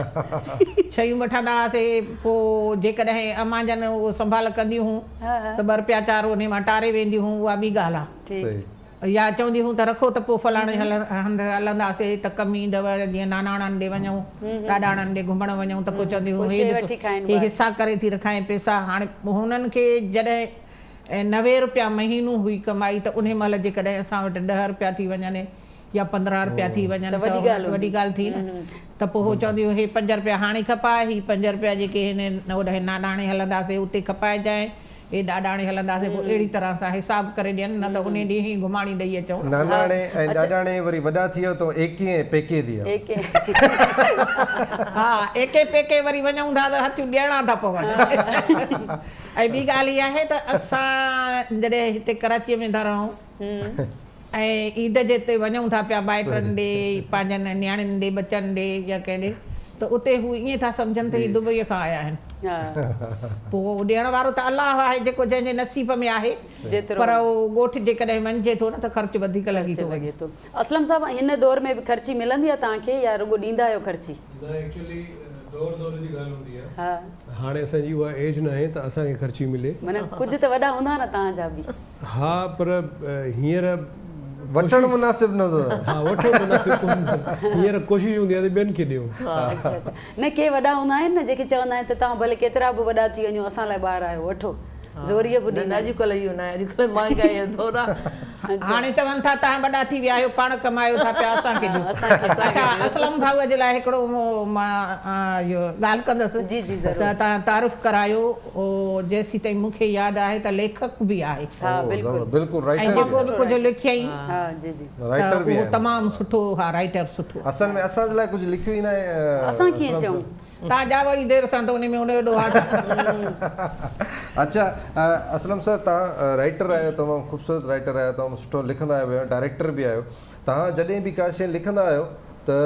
شيون وٺندا هئاسي پوء جيڪڏهن امان جن اهو سنڀال ڪنديون هون ته ٻه رپيا چار انهي مان ٽاري وينديون هون اها ٻي ڳالهه آهي. صحيح. يا چوندي هون ته رکو ته پوء فلاڻي هنڌ هلنداسي ته ڪم ايندو جيئن ناناڻن ڏي وڃون ڏاڏاڻن ڏي گهمڻ وڃون ته پوء چوندي هون هي ڏسو هي حصا ڪري ٿي رکانء پئسا هاڻي هنن کي جڏهن 90 روپيا مهينو هئي ڪمائي ته انهي مهل جيڪڏهن اسان وٽ ڏهه روپيا ٿي وڃن يا 15 روپيا ٿي وڃن ته وڏي ڳالهه ٿي نه ته پوء هو چوندي هون هي پنج روپيا هاڻي کپاء هي پنج روپيا جيڪي هن هوڏانهن ناناڻي هلنداسي اتي کپائجانء هي ڏاڏاڻي هلنداسين پوء اهڙي طرح سان حساب ڪري ڏين نه ته انهي ڏينهن ئي گهماڻي ڏئي اچون. ناناڻي ۽ ڏاڏاڻي وري وڏا ٿي ويا ته ايڪي ۽ پيڪي ٿي ويا. ها ايڪي پيڪي وري وڃون ٿا ته هٿيون ڏيڻا ٿا پون. ۽ ٻي ڳالهه اها آهي ته اسان جڏهن هتي ڪراچيء ۾ ٿا رهون ۽ عيد جي تي وڃون ٿا پيا مائٽن ڏي پنهنجن نياڻين ڏي ٻچن ڏي يا ڪنهن ڏي ته اتي هو ائين ٿا سمجهن ته هي دبئيء کان آيا آهن. پوء ڏيڻ وارو ته الله آهي جيڪو جنهن جي نصيب ۾ آهي پر اهو ڳوٺ جيڪڏهن وڃجي ٿو نه ته خرچ وڌيڪ لڳي ٿو وڃي. اسلم صاحب هن دور ۾ به خرچي ملندي آهي توهان کي يا رڳو ڏيندا آهيو خرچي؟ نه ايڪچوئلي دور دور جي ڳالهه هوندي آهي هاڻي اسان جي اها ايج ناهي ته اسان کي خرچي ملي. معنيٰ ڪجهه ته وڏا هوندا نه توهان جا به. ها پر هينئر وٺڻ مناسب نه هوندو. ها وٺڻ مناسب ڪونه هوندو هينئر ڪوشش هوندي آهي ته ٻين کي ڏيون. اڇا اڇا نه ڪي وڏا هوندا آهن نه جيڪي چوندا آهن ته توهان ڀلي ڪيترا به وڏا ٿي وڃو اسان لاء ٻار آهيو وٺو زوريء به نه ڏيندا نه آهن. اڄڪلهه اهو ناهي اڄڪلهه مهانگائي جو دور آهي. هاڻي چون ٿا توهان وڏا ٿي ويا آهيو پاڻ ڪمايو ٿا پيا اسان کي ڏيو. اڇا اسلم ڀائوء جي لاء هڪڙو مان اهو ڳالهه ڪندس ته توهان تعارف ڪرايو جيسيتائين مون کي ياد آهي ته ليکڪ به آهي ۽ جيڪو به ڪجهه لکيائين ته اهو تمام سٺو ها رائيٽر سٺو. اصل ۾ اسان جي لاء ڪجهه لکيو ئي ناهي اسلم سر. توهان ڄاوا ئي دير سان ته انهي ۾ ان جو ڏوهه آ ڇا؟ اڇا اسلم سر توهان رائيٽر آهيو تمام خوبصورت رائيٽر آهيو تمام سٺو لکندا آهيو ڊائريڪٽر به آهيو توهان جڏهن به ڪا شيء لکندا آهيو ته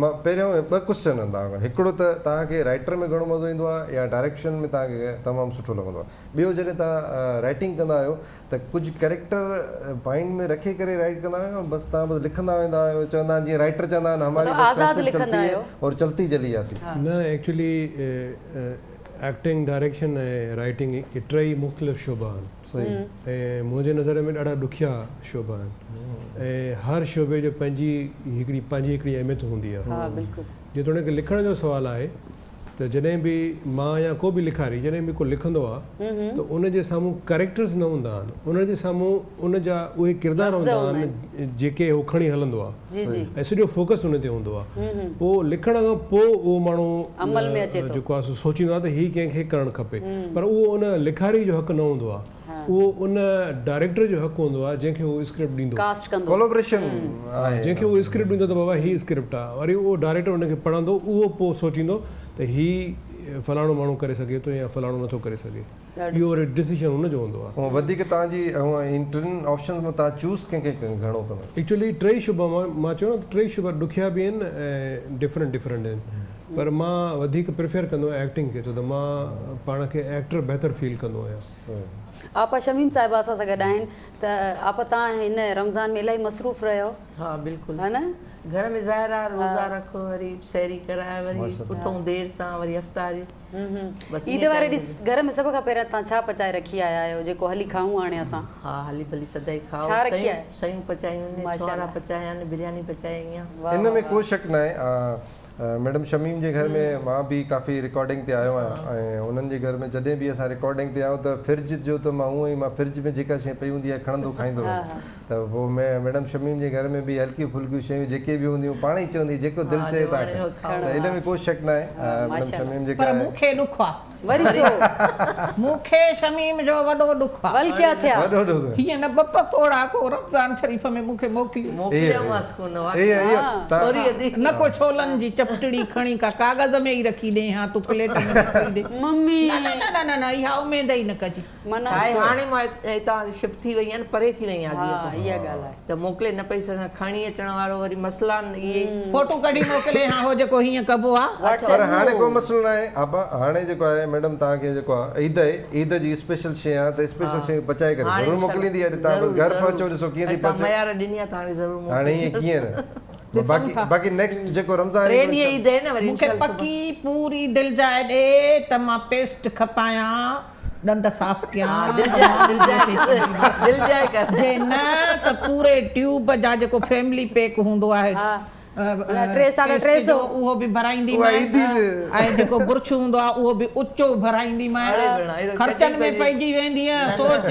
مان پهريون ٻه ڪوسچن آهن توهان کان هڪڙو ته توهان کي رائيٽر ۾ گهڻو مزو ايندو آهي يا ڊائريڪشن ۾ توهان کي تمام سٺو لڳندو آهي ٻيو جڏهن توهان رائيٽنگ ڪندا آهيو ته ڪجهه ڪريڪٽر مائنڊ ۾ رکي ڪري رائيٽ ڪندا آهيو يا بس توهان بس لکندا ويندا آهيو چوندا آهن جيئن رائيٽر چوندا آهن هماري مطلب بس آزاد پينسل لکندا چلتي هي آهيو. اور چلتي چلي جاتي. نه ايڪچولي ايڪٽنگ ڊائريڪشن ۽ رائيٽنگ اهي ٽئي مختلف شعبا آهن ۽ منهنجي نظر ۾ ڏاڍا ڏکيا شعبا آهن ۽ هر شعبي جو پنهنجي هڪڙي پنهنجي هڪڙي اهميت هوندي آهي جيتوڻيڪ لکڻ جو سوال آهي ته جڏهن به مان يا ڪو به لکاري جڏهن به ڪو لکندو آ ته ان جي سامهون ڪريڪٽرز نه هوندا آهن ان جي سامهون ان جا اهي ڪردار هوندا آهن جيڪي هو کڻي هلندو آ ۽ سڄو فوڪس ان تي هوندو آ پوء لکڻ کان پوء اهو ماڻهو جيڪو آ سو سوچيندو آ ته هي ڪنهن کي ڪرڻ کپي پر اهو ان لکاري جو حق نه هوندو آ اهو ان ڊائريڪٽر جو حق هوندو آهي جنهن کي هو اسڪرپٽ ڏيندو. ڪاسٽ ڪندو. ڪولابريشن آهي. جنهن کي هو اسڪرپٽ ڏيندو ته بابا هي اسڪرپٽ آهي وري اهو ڊائريڪٽر ان کي پڙهندو اهو پوء سوچيندو ته هي فلاڻو ماڻهو ڪري سگهي ٿو يا فلاڻو نٿو ڪري سگهي اهو وري ڊسيشن هن جو هوندو آهي. هونء وڌيڪ توهان جي هونء ان ٽن آپشنز مان توهان چوز ڪنهن کي گهڻو ڪندا. ايڪچولي ٽئي شعبا مان مان چيو نه ته ٽئي شعبا ڏکيا به آهن ۽ ڊفرنٽ ڊفرنٽ آهن پر مان وڌيڪ پريفر ڪندو آهيان ايڪٽنگ کي ڇو ته مان پاڻ کي ايڪٽر بهتر فيل ڪندو آهيان. آپا شميم صاحبه اسان سان گڏ آهن ته آپا توهان هن رمضان ۾ الاهي مصروف رهيو. ها بلڪل ها نه. گهر ۾ ظاهر آ روزا رک وري سحري ڪرائي وري اٿون دير سان وري افطاري بس عيد واري ڏينهن گهر ۾ سڀ کان پهريان توهان ڇا پچائي رکي آيا آهيو جيڪو هلي کائون هاڻي اسان. ها هلي ڀلي سدائين کائو ڇا رکي آيا. سيون پچايون آهن ڇوهارا پچايا آهن برياني پچائي آهي. ان ۾ ڪو شڪ ناهي ميڊم شميم جي گهر ۾ مان به ڪافي رڪارڊنگ تي آيو آهيان ۽ انهن جي گهر ۾ جڏهن به اسان رڪارڊنگ تي آيون ته فرج جو ته مان هونئن ئي مان فرج ۾ جيڪا شيء پئي هوندي آهي کڻندو کائيندو رهندو ته پوء ميڊم شميم جي گهر ۾ به هلڪيون ڦلڪيون شيون جيڪي به هونديون پاڻ ئي چوندي جيڪو دل چئي تان کڻ ته ان ۾ ڪو شڪ ناهي ميڊم شميم جيڪا پر مون کي ڏک آ. وري ڇو؟ مون کي شميم جو وڏو ڏک آ. ول ڪيا ٿيا؟ وڏو ڏک. هيئن نه ٻه پڪوڙا ڪو رمضان شريف ۾ مون کي موڪلي. موڪليومانس ڪونه واقعي سوري ادي. نه ڪو ڇولن جي چپٽڙي کڻي ڪا ڪاغذ ۾ ئي رکي ڏين ها تون پليٽ ۾ نه پئي ڏي. ممي. نه نه نه نه نه اها اميد ئي نه ڪجي. ڇا آهي هاڻي مان هتان شفٽ ٿي وئي آهيان نه پري ٿي وئي آهيان ادي کان اها ڳالهه آهي. ته موڪلي نه پئي سگهان کڻي اچڻ وارو وري مسئلا آهن اهي. فوٽو ڪڍي موڪلي ها هو جيڪو هيئن ڪبو آ. پر هاڻي ڪو مسئلو ناهي آپا هاڻي جيڪو آهي ميڊم توهان کي جيڪو آهي عيد آهي عيد جي اسپيشل شيء آهي ته اسپيشل شيون پچائي ڪري ضرور موڪليندي اڄ توهان بس گهر پهچو ڏسو ڪيئن ٿي پهچي ميار ڏني آهي ته هاڻي ضرور موڪليندي هاڻي ائين ڪيئن نه باقي باقي نيڪسٽ جيڪو رمضان ايندو ٽي ڏينهن عيد آهي نه وري مون کي پڪي پوري دلجاء ڏي ته مان پيسٽ کپايان ڏند صاف ڪيان جي نه ته پوري ٽيوب جا جيڪو فيملي پيڪ هوندو آهي پيسٽ جو اهو به ڀرائينديمانء ۽ جيڪو برش هوندو آهي اهو به اچو ڀرائينديمانء خرچن ۾ پئجي ويندينء سوچ.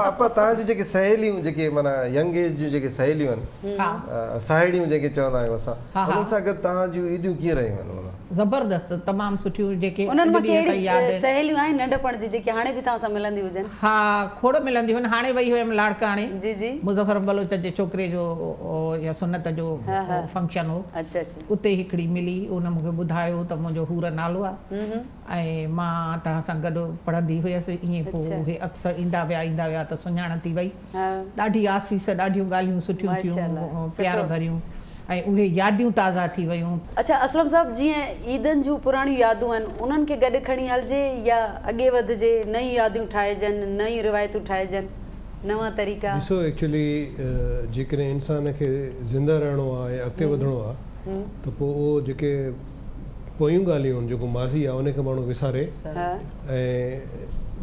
آپا توهان جون جيڪي سهيليون جيڪي معنيٰ ينگ ايج جون جيڪي سهيليون آهن ساهيڙيون جنهن کي چوندا آهيون اسان انهن سان گڏ توهان جون عيديون ڪيئن رهيون آهن معنيٰ. زبردست تمام سٺيون جيڪي انهن اڄ مان ڪي ڏينهن تائين ياد اهڙي آهن. سهيليون آهن ننڍپڻ جون جيڪي هاڻي به توهان سان ملنديون هجن؟ ها کوڙ ملنديون هن هاڻي وئي هيم لاڙڪاڻي جي جي. مظفر بلوچ جي ڇوڪري جو يا سنت جو ها ها. فنڪشن هو اڇا اڇا. اتي هڪڙي ملي ان مون کي ٻڌايو ته منهنجو حور نالو آهي ۽ مان توهان سان گڏ پڙهندي هيس ائين پوء اڇا. اهي عڪس ايندا ويا ايندا ويا ته سڃاڻ ٿي وئي. ها. ڏاڍي آسيس ڏاڍيون ڳالهيون سٺيون ٿيون ماشاءالله پيار سٺو. ڀريون ۽ اهي ياديون تازا ٿي ويون. اڇا اسلم صاحب جيئن عيدن جون پراڻيون يادون آهن انهن کي گڏ کڻي هلجي يا اڳي وڌجي نيون ياديون ٺاهجن نيون روايتون ٺاهجن نوان طريقا. ڏسو ايڪچولي جيڪڏهن انسان کي زنده رهڻو آهي ۽ اڳتي وڌڻو آهي ته پوء اهو جيڪي پويون ڳالهيون آهن جيڪو ماضي آهي ان کي ماڻهو وساري ۽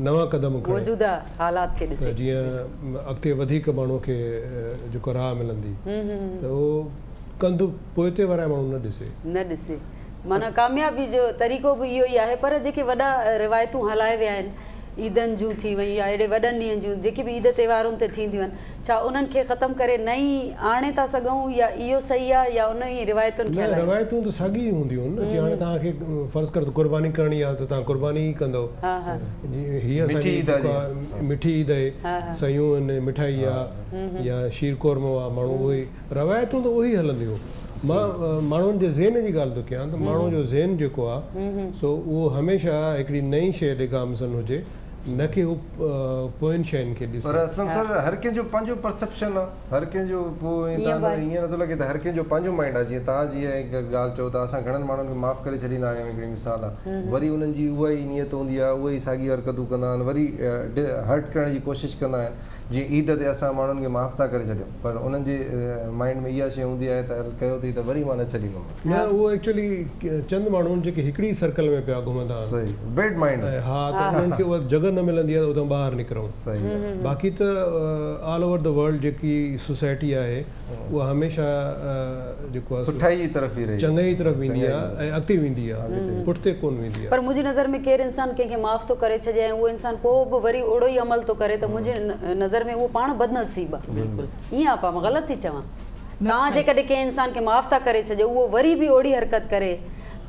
نوان قدم کڻي موجوده حالات کي ته ڏسي. جيئن اڳتي وڌيڪ ماڻهو کي جيڪو راهه ملندي ته اهو ڪنڌ پوئتي ورائي ماڻهو نه ڏسي. نه ڏسي معنيٰ ڪاميابي جو طريقو به اهو ئي آهي پر جيڪي وڏا روايتون هلائي ويا آهن عيدن جون ٿي ويون يا اهڙي وڏن ڏينهن جون جيڪي به عيد تهوارن تي ٿينديون آهن ڇا انهن کي ختم ڪري نئين آڻي ٿا سگهون يا اهو صحيح آهي يا انهن ئي روايتن کي نه هلايون؟ روايتون ته ساڳي ئي هونديون آهن نه جيئن هاڻي توهان کي فرض ڪر ته قرباني ڪرڻي آهي ته توهان قرباني ئي ڪندؤ جيئن هي اسان جي مٺي عيد آهي سيون آهن مٺائي آهي يا شير قورمو آهي ماڻهو اهو ئي روايتون ته اهي ئي هلنديون مان ماڻهن جي ذهن جي ڳالهه ٿو ڪيان ته ماڻهو جو ذهن جيڪو آهي سو اهو هميشه هڪڙي نئين شيء ڏي گامزن هجي نه ڪي هو پوين شين کي ڏسي. پر اسلم سر هر ڪنهن جو پنهنجو پرسيپشن آ هر ڪنهن جو پوء ائين تان ائين نٿو لڳي ته هر ڪنهن جو پنهنجو مائنڊ آ جيئن تان جي هڪ ڳالهه چئو ٿا اسان گهڻن ماڻهن کي معاف ڪري ڇڏيندا آهيون هڪڙي مثال آ وري انهن جي اها ئي نيت هوندي آ اهي ئي ساڳي حرڪتون ڪندا آهن وري هرٽ ڪرڻ جي ڪوشش ڪندا آهن جيئن عيد تي اسان ماڻهن کي معاف ٿا ڪري ڇڏيون پر انهن جي مائنڊ ۾ اها شيء هوندي آهي ته هل ڪيو اٿئي ته وري مان نه ڇڏيندومانء. نه اهو ايڪچوئلي چند ماڻهو آهن جيڪي هڪڙي ئي سرڪل ۾ پيا گهمندا آهن. صحيح بيڊ مائنڊ. ۽ ها ته انهن کي اها جڳهه نه ملندي آهي ته اتان ٻاهر نڪرون. باقي ته آل اوور the world جيڪي سوسائٽي آهي اها هميشه جيڪو آهي سو سٺائي جي طرف ئي رهي. چڱائي جي طرف ويندي آهي ۽ اڳتي ويندي آهي پٺتي ڪونه ويندي آهي. پر منهنجي نظر ۾ ڪير انسان ڪنهن کي معاف ٿو ڪري ڇڏي ۽ اهو انسان پوء به وري اوڙو ئي عمل ٿو ڪري ته منهنجي نظر ۾ اهو پاڻ بدنصيب آهي. ائين آپا مان غلط ٿي چوان؟ توهان جيڪڏهن ڪنهن انسان کي معاف ٿا ڪري ڇڏيو اهو وري به اوڙي حرڪت ڪري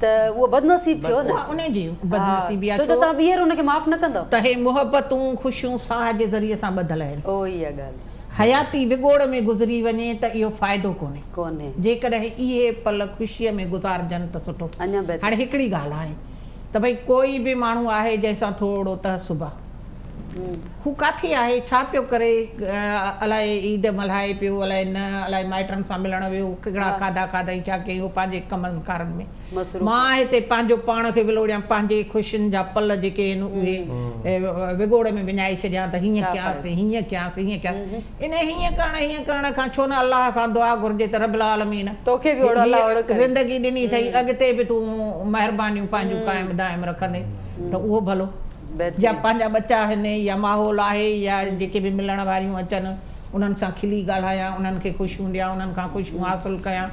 ته اهو بدنصيب ٿيو نه. اها انهي جي بدنصيبي آهي ڇو جو توهان ٻيهر ان کي معاف نه ڪندؤ. ته هي محبتون خوشيون ساهه جي ذريعي سان ٻڌل آهن. اهو ئي اها ڳالهه. حياتي وڳوڙ ۾ گذري وڃي ته اهو فائدو ڪونهي. ڪونهي. جيڪڏهن اهي پل خوشيء ۾ گذارجن ته سٺو. اڃا بهتر. هاڻي هڪڙي ڳالهه آهي ته ڀئي ڪوئي به ماڻهو آهي جنهن سان ٿورڙو تعصب آ. هو ڪاٿي آهي، ڇا پيو ڪري، الائي عيد ملهائي پيو الائي نه، الائي مائٽن سان ملڻ ويو، ڪهڙا کاڌا کاڌائين ڇا ڪيائين، هو پنهنجي ڪمن ڪارن ۾. مان هتي پنهنجو پاڻ کي ولوڙيان، پنهنجي خوشين جا پل جيڪي آهن اهي وڳوڙ ۾ وڃائي ڇڏيان ته هيئن ڪيانس، هيئن ڪيانس، هيئن ڪيانس. انهي هيئن ڪرڻ هيئن ڪرڻ کان ڇو نه الله کان دعا گهرجي ته رب العالمين هيء زندگي ڏني اٿئي اڳتي به تون مهربانيون پنهنجون قائم دائم رکندين ته اهو ڀلو. يا پنهنجا ٻچا آهن يا ماحول آهي يا جيڪي به ملڻ واريون اچن انهن سان کلي ڳالهايان انهن کي خوشيون ڏيان انهن کان خوشيون حاصل ڪيان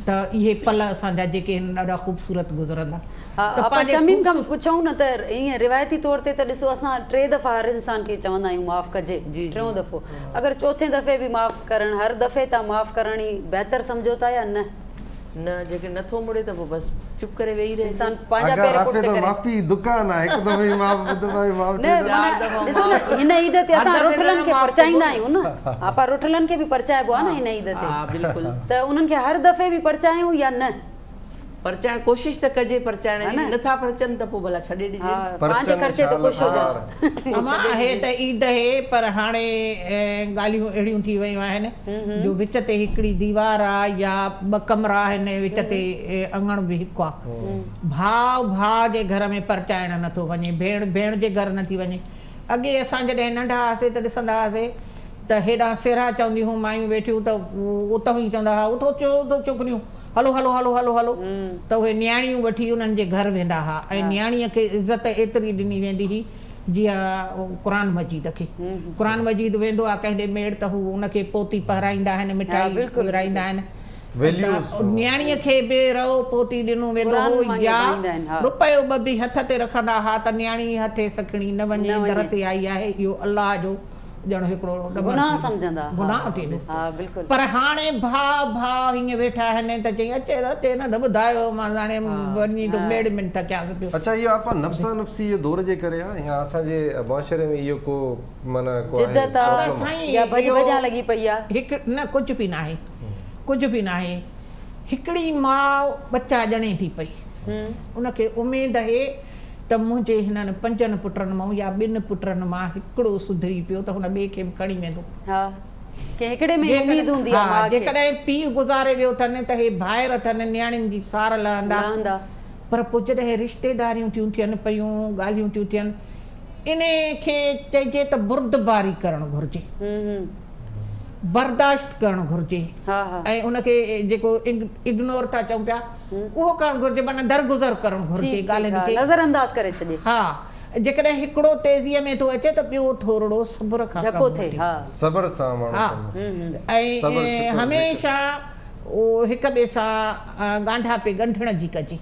ته اهي پل اسان جا جيڪي آهن ڏاڍا خوبصورت گذرندا ها ته آپا پنهنجي شميم کان خوبصورت. پڇون نه ته ائين روايتي طور تي ته ڏسو اسان ٽي دفعا هر انسان کي چوندا آهيون معاف ڪجي ٽيون دفعو اگر چوٿين دفعي به معاف ڪرڻ هر دفعي تان معاف ڪرڻ ئي بهتر سمجهو ٿا يا نه؟ نه جيڪڏهن نه ٿو مڙي ته پوء بس چپ ڪري ويهي رهجي. انسان پنهنجا آغا پير رافع پٺتي ته ڪري. معافي دڪان آ هڪ دفعي معاف ٻه دفعا به معاف نه ٽي دفعا. معنيٰ ڏسو نه هن عيد تي هر اسان دفعي ته رٺلن نه کي معاف ڪبو پرچائيندا نه. آهيون نه آپا رٺلن کي به پرچائبو آ نه هن عيد تي ها بلڪل. ته انهن کي هر دفعي به پرچايون يا نه؟ پرچائڻ ڪوشش ته ڪجي پرچائڻ ها جي نه نٿا پرچن ته پوء ڀلا ڇڏي ڏجي ها نه. پنهنجي پرچن خرچي تي شال خوش هجن. هار. امان هي ته عيد هي پر هاڻي ڳالهيون اهڙيون ٿي ويون آهن جو وچ تي هڪڙي ديوار آ يا ٻه ڪمرا آهن وچ تي اڱڻ به هڪ آ ڀاء ڀاء جي گهر ۾ پرچائڻ نٿو وڃي ڀيڻ ڀيڻ جي گهر نٿي وڃي اڳي اسان جڏهن ننڍا هئاسي ته ڏسندا هئاسي ته هيڏانهن سيرها چونديون هيون مايون ويٺيون ته اتهون ئي چوندا هئا اٿو اٿو ڇوڪريون هلو هلو هلو هلو هلو ته اهي نياڻيون وٺي انهن جي گهر ويندا ها ۽ نياڻيء کي عزت ايتري ڏني ويندي هئي جيئن قرآن مجيد کي قرآن مجيد ويندو آهي ڪنهن ڏي ميڙ ته هو ان کي پوتي پهرائيندا آهن مٺائي ورهائيندا آهن ته نياڻيء کي به رئو پوتي ڏنو ويندو هو يا رپيو ٻه به هٿ تي رکندا ها ته نياڻي هٿي سکڻي نه وڃي در تي آئي آهي اهو الله جو ڄڻ هڪڙو ڏمر گناهه سمجهندا ها گناهه ٿيندو ها بلڪل. پر هاڻي ڀاء ڀاء هيئن ويٺا آهن ته چئين اچي ته اچي نه ته ٻڌايو مان هاڻي وڃي ٿو ميڙ منٿ ڪيانس پيو. اڇا اهو آپا نفسا نفسي جي دور جي ڪري آ يا اسان جي معاشري ۾ اهو ڪو معنيٰ ڪو آهي جدت آ پرابلم آ. يا ڀڄ ڀڄان لڳي پئي آ. هڪ نه ڪجهه به ناهي ڪجهه به ناهي هڪڙي ماء ٻچا ڄڻي ٿي پئي ان کي اميد اهي ته منهنجي هنن پنجن پٽن مان يا ٻن پٽن مان هڪڙو سڌري پيو ته هن ٻئي کي به کڻي ويندو. ها، ڪنهن هڪڙي ۾ ئي اميد هوندي آهي ماء کي. جيڪڏهن پيء گذاري ويو اٿن ته هي ڀائر اٿن، نياڻين جي سار لهندا. لهندا. پر پوء جڏهن رشتيداريون ٿيون ٿين پيون، ڳالهيون ٿيون ٿين، انهي کي چئجي ته بردباري ڪرڻ گهرجي. برداشت ڪرڻ گهرجي ۽ ان کي جيڪو اگنور ٿا چئون پيا اهو ڪرڻ گهرجي معنيٰ درگذر ڪرڻ گهرجي ڳالهين کي. نظر انداز ڪري ڇڏي. ها جيڪڏهن هڪڙو تيزيء ۾ ٿو اچي ته ٻيو ٿورڙو صبر کان ڪم وٺي. صبر سان ماڻهو ڪم ۽ هميشه اهو هڪ ٻئي سان ڳانڍاپي ڳنڍڻ جي ڪجي.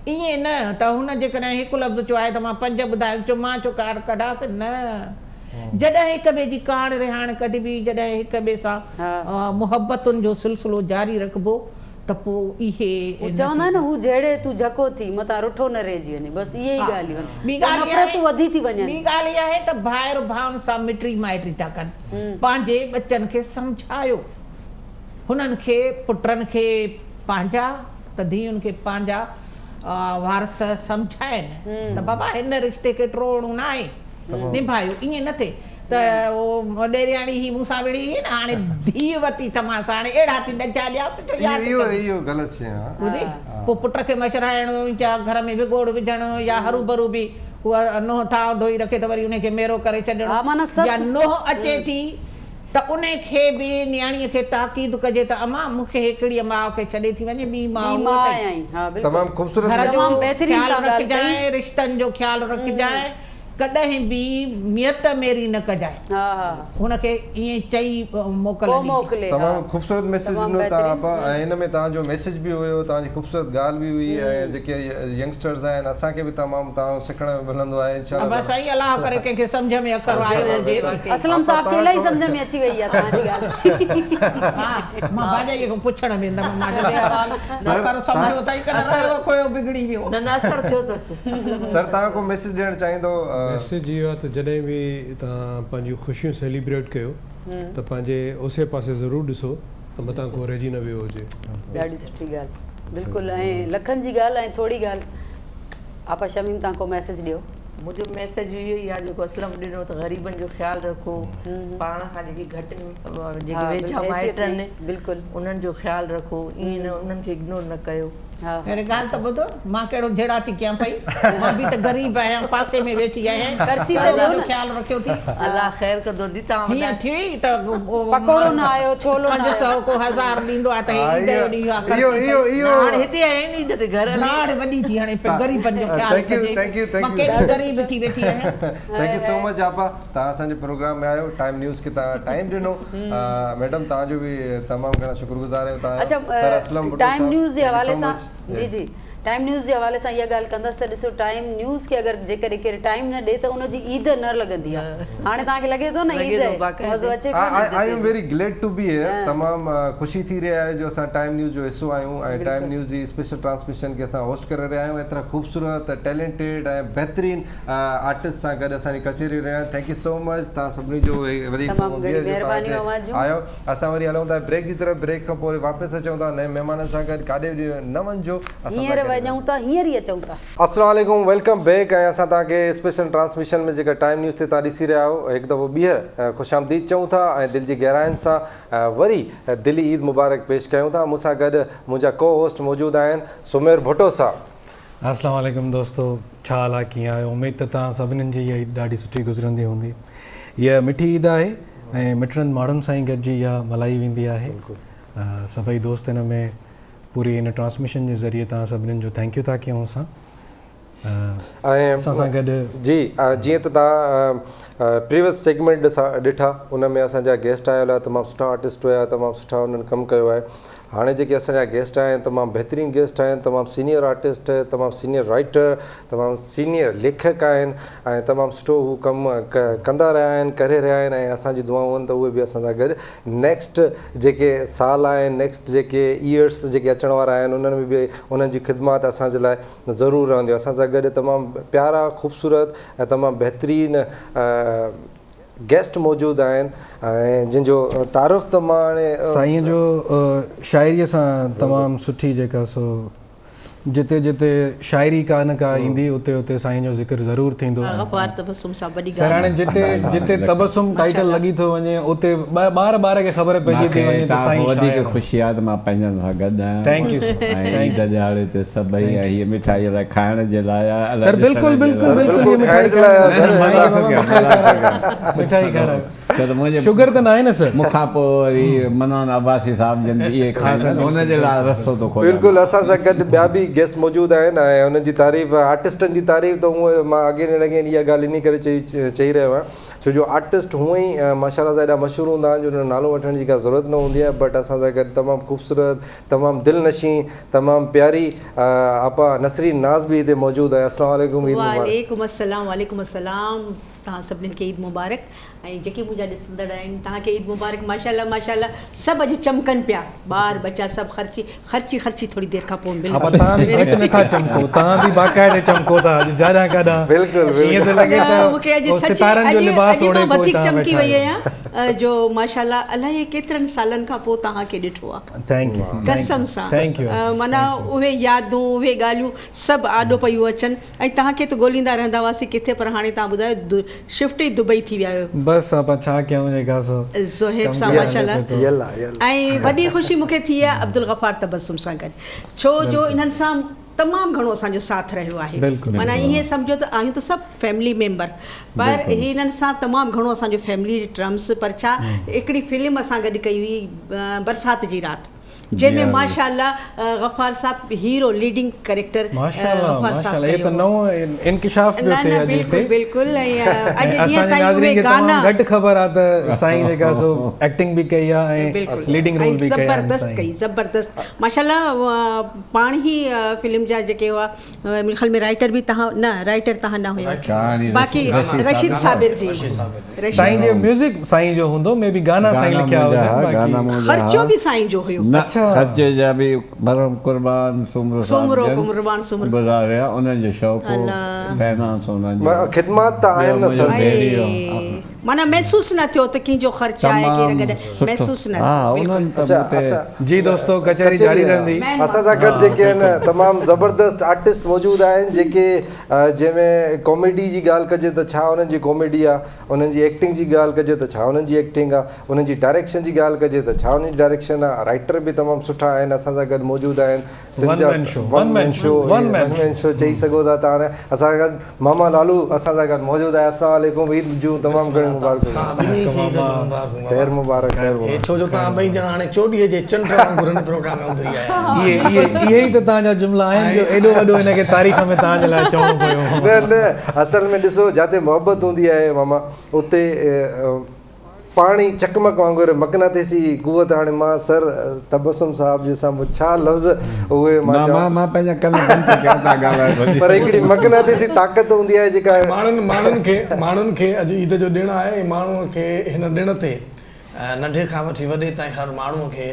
ائين نه ته هن جيڪڏهن هڪ لفظ چيو آهي ته مان پنج ٻڌايس چيو مان ڇو ڪاڙ ڪڍانس نه جڏهن هڪ ٻئي جي ڪاڙ رهاڻ ڪڍبي جڏهن هڪ ٻئي سان محبتن جو سلسلو جاري رکبو ته پوء اهي هو چوندا آهن نه هو جهڙي تون جهڪو ٿي متان رٺو نه رهجي وڃي بس اهي ئي ڳالهيون آهن ٻي ڳالهه اها نفرتون وڌي ٿي وڃن. ٻي ڳالهه اها آهي ته ڀائر ڀائن سان مٽي مائٽي ٿا ڪن پنهنجي ٻچن کي سمجهايو هنن کي پٽن کي پنهنجا ته ڌيئن کي پنهنجا وارث سمجهائن ته بابا هن رشتي کي ٽوڙڻو ناهي نڀايو ائين نه ٿئي ته او ڏيرياڻي هي مون سان وڙهي هئي نه هاڻي ڌيء ورتي اٿمانس هاڻي اهڙا ٿي ڏچا ڏيانس جو ياد اهو اهو غلط شيء آ. ٻڌي پوء پٽ کي مشرائڻ يا گهر ۾ وڳوڙ وجهڻ يا هروڀرو به هوء ننهن ٿانء ڌوئي رکي ته وري انهي کي ميرو ڪري ڇڏڻ يا ننهن اچي ٿي ته انهي کي به نياڻيء کي تاڪيد ڪجي ته امان مون کي هڪڙيء ماء کي ڇڏي ٿي وڃين ٻي ماء هوء اٿئي. تمام خوبصورت گهر جو خيال رکجانء رشتن جو خيال رکجانء. ڪڏهن به نيت ميري نه ڪجانء. هن کي ائين چئي موڪل ڏجي. تمام خوبصورت ميسيج ڏنو توهان آپا ۽ ان ۾ توهان جو ميسيج به هيو توهان جي خوبصورت ڳالهه به هئي ۽ جيڪي ينگسٽرز آهن اسان کي به تمام توهان سکڻ ملندو آهي انشاء الله ابا سائين الله ڪري ڪنهن کي سمجهه ۾ اکر آيو هجي. اسلم صاحب کي الائي سمجهه ۾ اچي وئي آهي توهان جي ڳالهه. ها مان ڀاڄائيء کان پڇڻ ويندم مان چيو احوال اکر سمجهيو اٿئي ڪين رهيو کويو بگڙي ويو. نه نه اثر ٿيو اٿس. سر توهان ڪو ميسيج ڏيڻ چاهيندو. ميسيج اهو آهي ته جڏهن به توهان پنهنجون خوشيون سيليبريٽ ڪيو ته پنهنجي اوسي پاسي ضرور ڏسو ته متان ڪو رهجي نه ويو هجي. ڏاڍي سٺي ڳالهه بلڪل ۽ لکن جي ڳالهه ۽ ٿوري ڳالهه آپا شميم توهان ڪو ميسيج ڏيو. منهنجو ميسيج اهو ئي آهي جيڪو اسلم ڏنو ته غريبن جو خيال رکو پاڻ کان جيڪي گهٽ جيڪي ويجها مائٽ آهن انهن جو خيال رکو ائين نه انهن کي اگنور نه ڪيو. پهرين ڳالهه ته ٻڌ، مان ڪهڙو جهيڙا ٿي ڪيان پئي، مان به ته غريب آهيان، پاسي ۾ ويٺي آهيان، خرچي ته ڏيو نه. خيال رکيو ٿي. الله خير ڪندو the توهان هيئن وٽ. ٿي ته پڪوڙو نه آيو، ڇولو نه آيو. 500 ڪو هزار ڏيندو آهي ته هي عيد جو ڏينهن آهي خرچي ٿئي. نه هاڻي هتي آيا آهيون عيد تي گهر هلي. لاڙ وڏي ٿي هڻي پئي غريبن جو خيال ڪجي. مان ڪيڏي غريب ٿي ويٺي آهيان. Thank you سو مچ آپا توهان اسان جي پروگرام ۾ آيو ٽائيم نيوز کي توهان ٽائيم ڏنو ميڊم توهان جو به تمام گهڻا شڪر گذار آهيون توهان سر اسلم ڀٽو ٽائيم نيوز جي حوالي سان جي جي ٽائيم نيوز جي حوالي سان اها ڳالهه ڪندس ته ڏسو ٽائيم نيوز کي اگر جيڪڏهن ڪير ٽائيم نه ڏي ته ان جي عيد نه لڳندي آهي هاڻي توهان کي لڳي ٿو نه عيد مزو اچي پيو نه I am very glad to be here تمام خوشي ٿي رهي آهي جو اسان ٽائيم نيوز جو حصو آهيون ۽ ٽائيم نيوز جي اسپيشل ٽرانسميشن کي اسان هوسٽ ڪري رهيا آهيون ايترا خوبصورت ٽيلنٽيڊ ۽ بهترين آرٽسٽ سان گڏ اسان جي ڪچهري رهيا آهن thank you سو مچ توهان سڀني جو وري تمام گهڻي مهرباني اوهان جون. آيو اسان وري هلون ٿا بريڪ جي طرف بريڪ کان پوء وري واپس اچون ٿا نئين مهمانن سان گڏ ڪاڏي به نه وڃجو اسان سان هينئر گڏ وڃون ٿا هينئر ئي اچون ٿا. السلام عليڪم welcome back ۽ اسان توهان کي اسپيشل ٽرانسميشن ۾ جيڪا ٽائيم نيوز تي توهان ڏسي رهيا آهيو هڪ دفعو ٻيهر خوش آمديد چئون ٿا ۽ دل جي گهراين سان وري دلي عيد مبارڪ پيش ڪيون ٿا مون سان گڏ منهنجا ڪو هوسٽ موجود آهن سمير ڀٽو صاحب. السلام عليڪم دوستو ڇا حال آ ڪيئن آهيو اميد ته توهان سڀنين جي اها عيد ڏاڍي سٺي گذرندي هوندي اها مٺي عيد آهي ۽ مٺڙن ماڻهن سان ئي گڏجي اها ملهائي ويندي آهي سڀئي دوست هن ۾ پوري هن ٽرانسميشن جي ذريعي توهان سڀنين جو thank you ٿا ڪيون اسان اسان سان گڏ. جي جيئن ته توهان پريويس سيگمينٽ ڏٺا ان ۾ اسان جا گيسٽ آيل هيا تمام سٺا آرٽسٽ هيا تمام سٺا انهن ڪم ڪيو آهي هاڻي جيڪي اسان جا گيسٽ آهن تمام بهترين گيسٽ آهن تمام سينيئر آرٽسٽ تمام سينيئر رائيٽر تمام سينيئر ليکڪ آهن ۽ تمام سٺو هو ڪم ڪندا رهيا آهن ڪري رهيا آهن ۽ اسان جي دعائون آهن ته اهي به اسان سان گڏ نيڪسٽ جيڪي سال آهن نيڪسٽ جيڪي ايئرس جيڪي اچڻ وارا آهن انهن ۾ به انهن جي خدمات اسان جي لاء ضرور رهنديون اسان سان گڏ تمام پيارا خوبصورت ۽ تمام بهترين گيسٽ موجود آهن ۽ جن جو تعارف ته مان هاڻي. سائين جو شاعريء سان تمام سٺي جيڪا سو جتي جتي شاعري ڪا نه ڪا ايندي اتي اتي سائين جو ذڪر ضرور ٿيندو. غفار تبسم صاحب وڏي سر هاڻي جتي جتي تبسم ٽائيٽل لڳي ٿو وڃي اتي ٻار ٻار کي خبر پئجي ٿي وڃي ته سائين شاعر وڌيڪ خوشي آهي ته مان پنهنجن سان گڏ آهيان thank you sir ۽ Eid ڏهاڙي تي سڀئي ۽ هيء مٺائي الائي کائڻ جي لاء آهي الائي سر بلڪل ڏسڻ جي بلڪل لاء بلڪل هيء کائڻ مٺائي جي لاء آهي سر مذاق ٿو ڪيان مذاق ٿو ڪيان مٺائي کارايو ڇو ته منهنجي شگر ته ناهي نه سر مون کان پوء وري منان عباسي صاحب جن به اهي کائيندا آهن ان جي لاء رستو ٿو کوليان بلڪل اسان سان گڏ ٻيا به گيسٽ موجود آهن ۽ انهن جي تعريف آرٽسٽن جي تعريف ته هونء مان اگين اينڊ اگين اها ڳالهه انهي ڪري چئي چئي رهيو آهيان ڇو جو آرٽسٽ هونئن ئي ماشاء الله سان ايڏا مشهور هوندا آهن جو انهن جو نالو وٺڻ جي ڪا ضرورت نه هوندي آهي بٽ اسان سان گڏ تمام خوبصورت تمام دل نشين تمام پياري آپا نسرين ناز به هتي موجود آهي السلام عليڪم عيد مبارڪ. وعليڪم السلام وعليڪم السلام توهان سڀني کي عيد مبارڪ ۽ جيڪي منهنجا ڏسندڙ آهن توهان کي عيد مبارڪ ماشاءالله ماشاءالله سڀ اڄ چمڪن پيا ٻار ٻچا سڀ خرچي خرچي خرچي ٿوري دير کان پوء آپا توهان به گهٽ نٿا چمڪو توهان به باقاعدي چمڪو ٿا اڄ جاڏان ڪاڏان بلڪل ائين ٿو لڳي نه مون کي اڄ ته سچ ستارن اڄ جو لباس اڄ مان اوڙهي ڪو وڌيڪ توهان چمڪي ويٺا وئي آهيو. آهيان جو ماشاءالله الائي ڪيترن سالن کان پوء توهان کي ڏٺو آهي thank you قسم سان thank you معنيٰ اهي يادون اهي ڳالهيون سڀ آڏو پيون اچن ۽ توهان کي ته ڳوليندا رهندا هئاسين ڪٿي پر هاڻي توهان ٻڌايو شفٽ ئي دبئي ٿي ويا آهيو. بس آپا ڇا ڪيون جيڪا سو زوهيب ڪم سان ڪار ماشاءالله هلي پيو ٿو. ۽ وڏي خوشي مون کي ٿي آهي عبدالغفار تبسم سان گڏ ڇو جو بلڪل انهن سان تمام گهڻو اسان جو ساٿ رهيو آهي بلڪل معنيٰ ائين سمجهو ته آهيون ته سڀ فيملي ميمبر پر بلڪل هنن سان تمام گهڻو اسان جو فيملي ٽرمس پر ڇا هڪڙي فلم اسان گڏ ڪئي هئي برسات جي رات جنهن ۾ ماشاء الله غفار صاحب هيرو ليڊنگ ڪريڪٽر ماشاءالله غفار صاحب ماشاءالله هي ڪيو ته هو. نئون انڪشاف پيو نه ٿئي نه اڄ بلڪل هتي بلڪل ۽ اڄ ۽ ڏينهن اسان جي تائين ناظرين اهي کي تمام گانا گهٽ خبر آ ته سائين جيڪا سو ايڪٽنگ به ڪئي آ ۽ بلڪل ليڊنگ ۽ رول به ڪيا آهن زبردست سائين. ڪئي زبردست ماشاء الله پاڻ ئي فلم جا جيڪي هئا منهنجي خيال ۾ رائيٽر به توهان نه رائيٽر توهان نه هيو باقي رشيد صابر جي رشيد سائين جي ميوزڪ سائين جو هوندو مي بي گانا سائين لکيا هجن باقي خرچو به سائين جو هيو نه خرچي جا به مرحوم قربان سومرو صاحب جن قربان سومرو گذاريا انهن جو شوق هو فنانس انهن جو خدمات ته آهن نه سر معنيٰ محسوس نه ٿيو ته ڪنهن جو خرچ آهي ڪير گڏ محسوس نه ٿيو بلڪل. اڇا اسان جي دوستو ڪچهري جاري رهندي. اسان سان گڏ جيڪي آهن تمام زبردست آرٽسٽ موجود آهن جيڪي جنهن ۾ ڪاميڊي جي ڳالهه ڪجي ته ڇا انهن جي ڪاميڊي آ انهن جي ايڪٽنگ جي ڳالهه ڪجي ته ڇا انهن جي ايڪٽنگ آ انهن جي ڊائريڪشن جي ڳالهه ڪجي ته ڇا انهن جي ڊائريڪشن آ رائيٽر به تمام سٺا آهن اسان سان گڏ موجود آهن one man show one man show one man show چئي سگهو ٿا توهان اسان سان گڏ ماما لالو اسان سان گڏ موجود آهي السلام عليڪم عيد جون تمام گهڻيون مبارڪون توهان ٻنهي کي عيد جون مبارڪون خير مبارڪ خير مبارڪ ڇو جو توهان ٻئي ڄڻا هاڻي چوڏهينء جي چنڊ وانگر هن پروگرام ۾ اڀري آيا آهيو. اهي اهي اهي ئي ته توهان جا جملا آهن جو ايڏو وڏو هن کي تاريخ ۾ توهان جي لاء چوڻو پيو. نه نه اصل ۾ ڏسو جاتي محبت هوندي آهي ماما اتي پاڻ ئي چقمق وانگر مقناطيسي قوت هاڻي مان سر تبسم صاحب جي سامهون ڇا لفظ اهي مان چوان مان مان پنهنجا ڪن بند ٿو ڪيان توهان ڳالهايو ڀلي. پر هڪڙي مقناطيسي طاقت هوندي آهي جيڪا. ماڻهن ماڻهن کي ماڻهن کي اڄ عيد جو ڏڻ آهي ۽ ماڻهوء کي هن ڏڻ تي ننڍي کان وٺي وڏي تائين هر ماڻهوء کي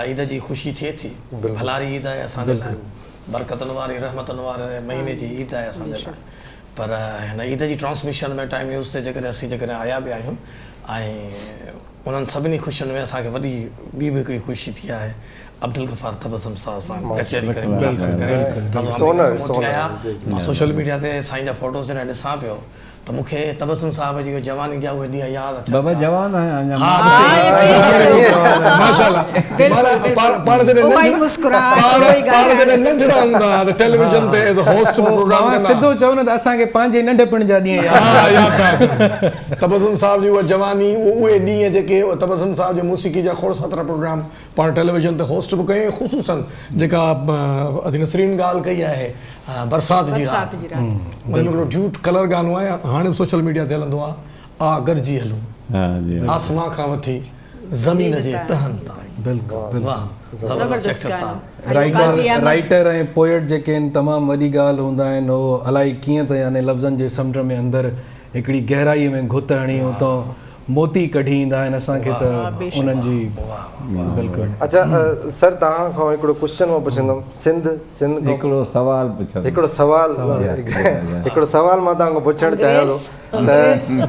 عيد جي خوشي ٿئي ٿي. ڀلاري عيد آهي اسان جي لاء برڪتن واري رحمتن واري مهيني جي عيد آهي اسان جي لاء. پر هن عيد جي ٽرانسميشن ۾ ٽائيم نيوز تي جيڪڏهن اسين جيڪڏهن آيا به آهيون ۽ انهن سڀني خوشين ۾ اسان کي وڏي ٻي به هڪڙي خوشي ٿي آهي عبدالغفار تبسم صاحب سان ڪچهري ڪري ملاقات ڪري تازو آمريڪا کان موٽي آيا مان سوشل ميڊيا تي سائين جا فوٽوز جڏهن ڏسان پيو ته مون کي تبسم صاحب جي اهي جواني جا اهي ڏينهن ياد اچن بابا جوان آهيان اڃا ها ماشاءالله پاڻ جڏهن پاڻ جڏهن ننڍڙا هوندا هئا ته ٽيليويزن تي ايز هوسٽ به پروگرام ڪندا سڌو چئو نه ته اسان کي پنهنجي ننڍپڻ جا ڏينهن ياد ٿا اچن. تبسم صاحب جي اها جواني اهي ڏينهن جيڪي تبسم صاحب جي موسيقي جا کوڙ ساترا پروگرام پاڻ ٽيليويزن تي هوسٽ به ڪيو ۽ خصوصن جيڪا ادي نسرين ڳالهه ڪئي آهي برسات جي رات ان ۾ هڪڙو ڊيوٽ ڪلر گانو آهي هاڻي به سوشل ميڊيا تي هلندو آهي آ گڏجي هلون آسمان کان وٺي زمين جي تهن تائين. بلڪل واه زبردست شخصيت آ. رائيٽر رائيٽر ۽ پوئٽ جيڪي آهن تمام وڏي ڳالهه هوندا آهن هو الائي ڪيئن ته يعني لفظن جي سمنڊ ۾ اندر هڪڙي گهرائي ۾ گهت هڻي اتان موتي ڪڍي ايندا آهن اسان کي ته انهن جي بلڪل. اڇا سر توهان کان هڪڙو ڪوسچن مان پڇندم سنڌ سنڌ کان هڪڙو سوال پڇندم هڪڙو سوال هڪڙو سوال مان توهان کان پڇڻ چاهيان ٿو ته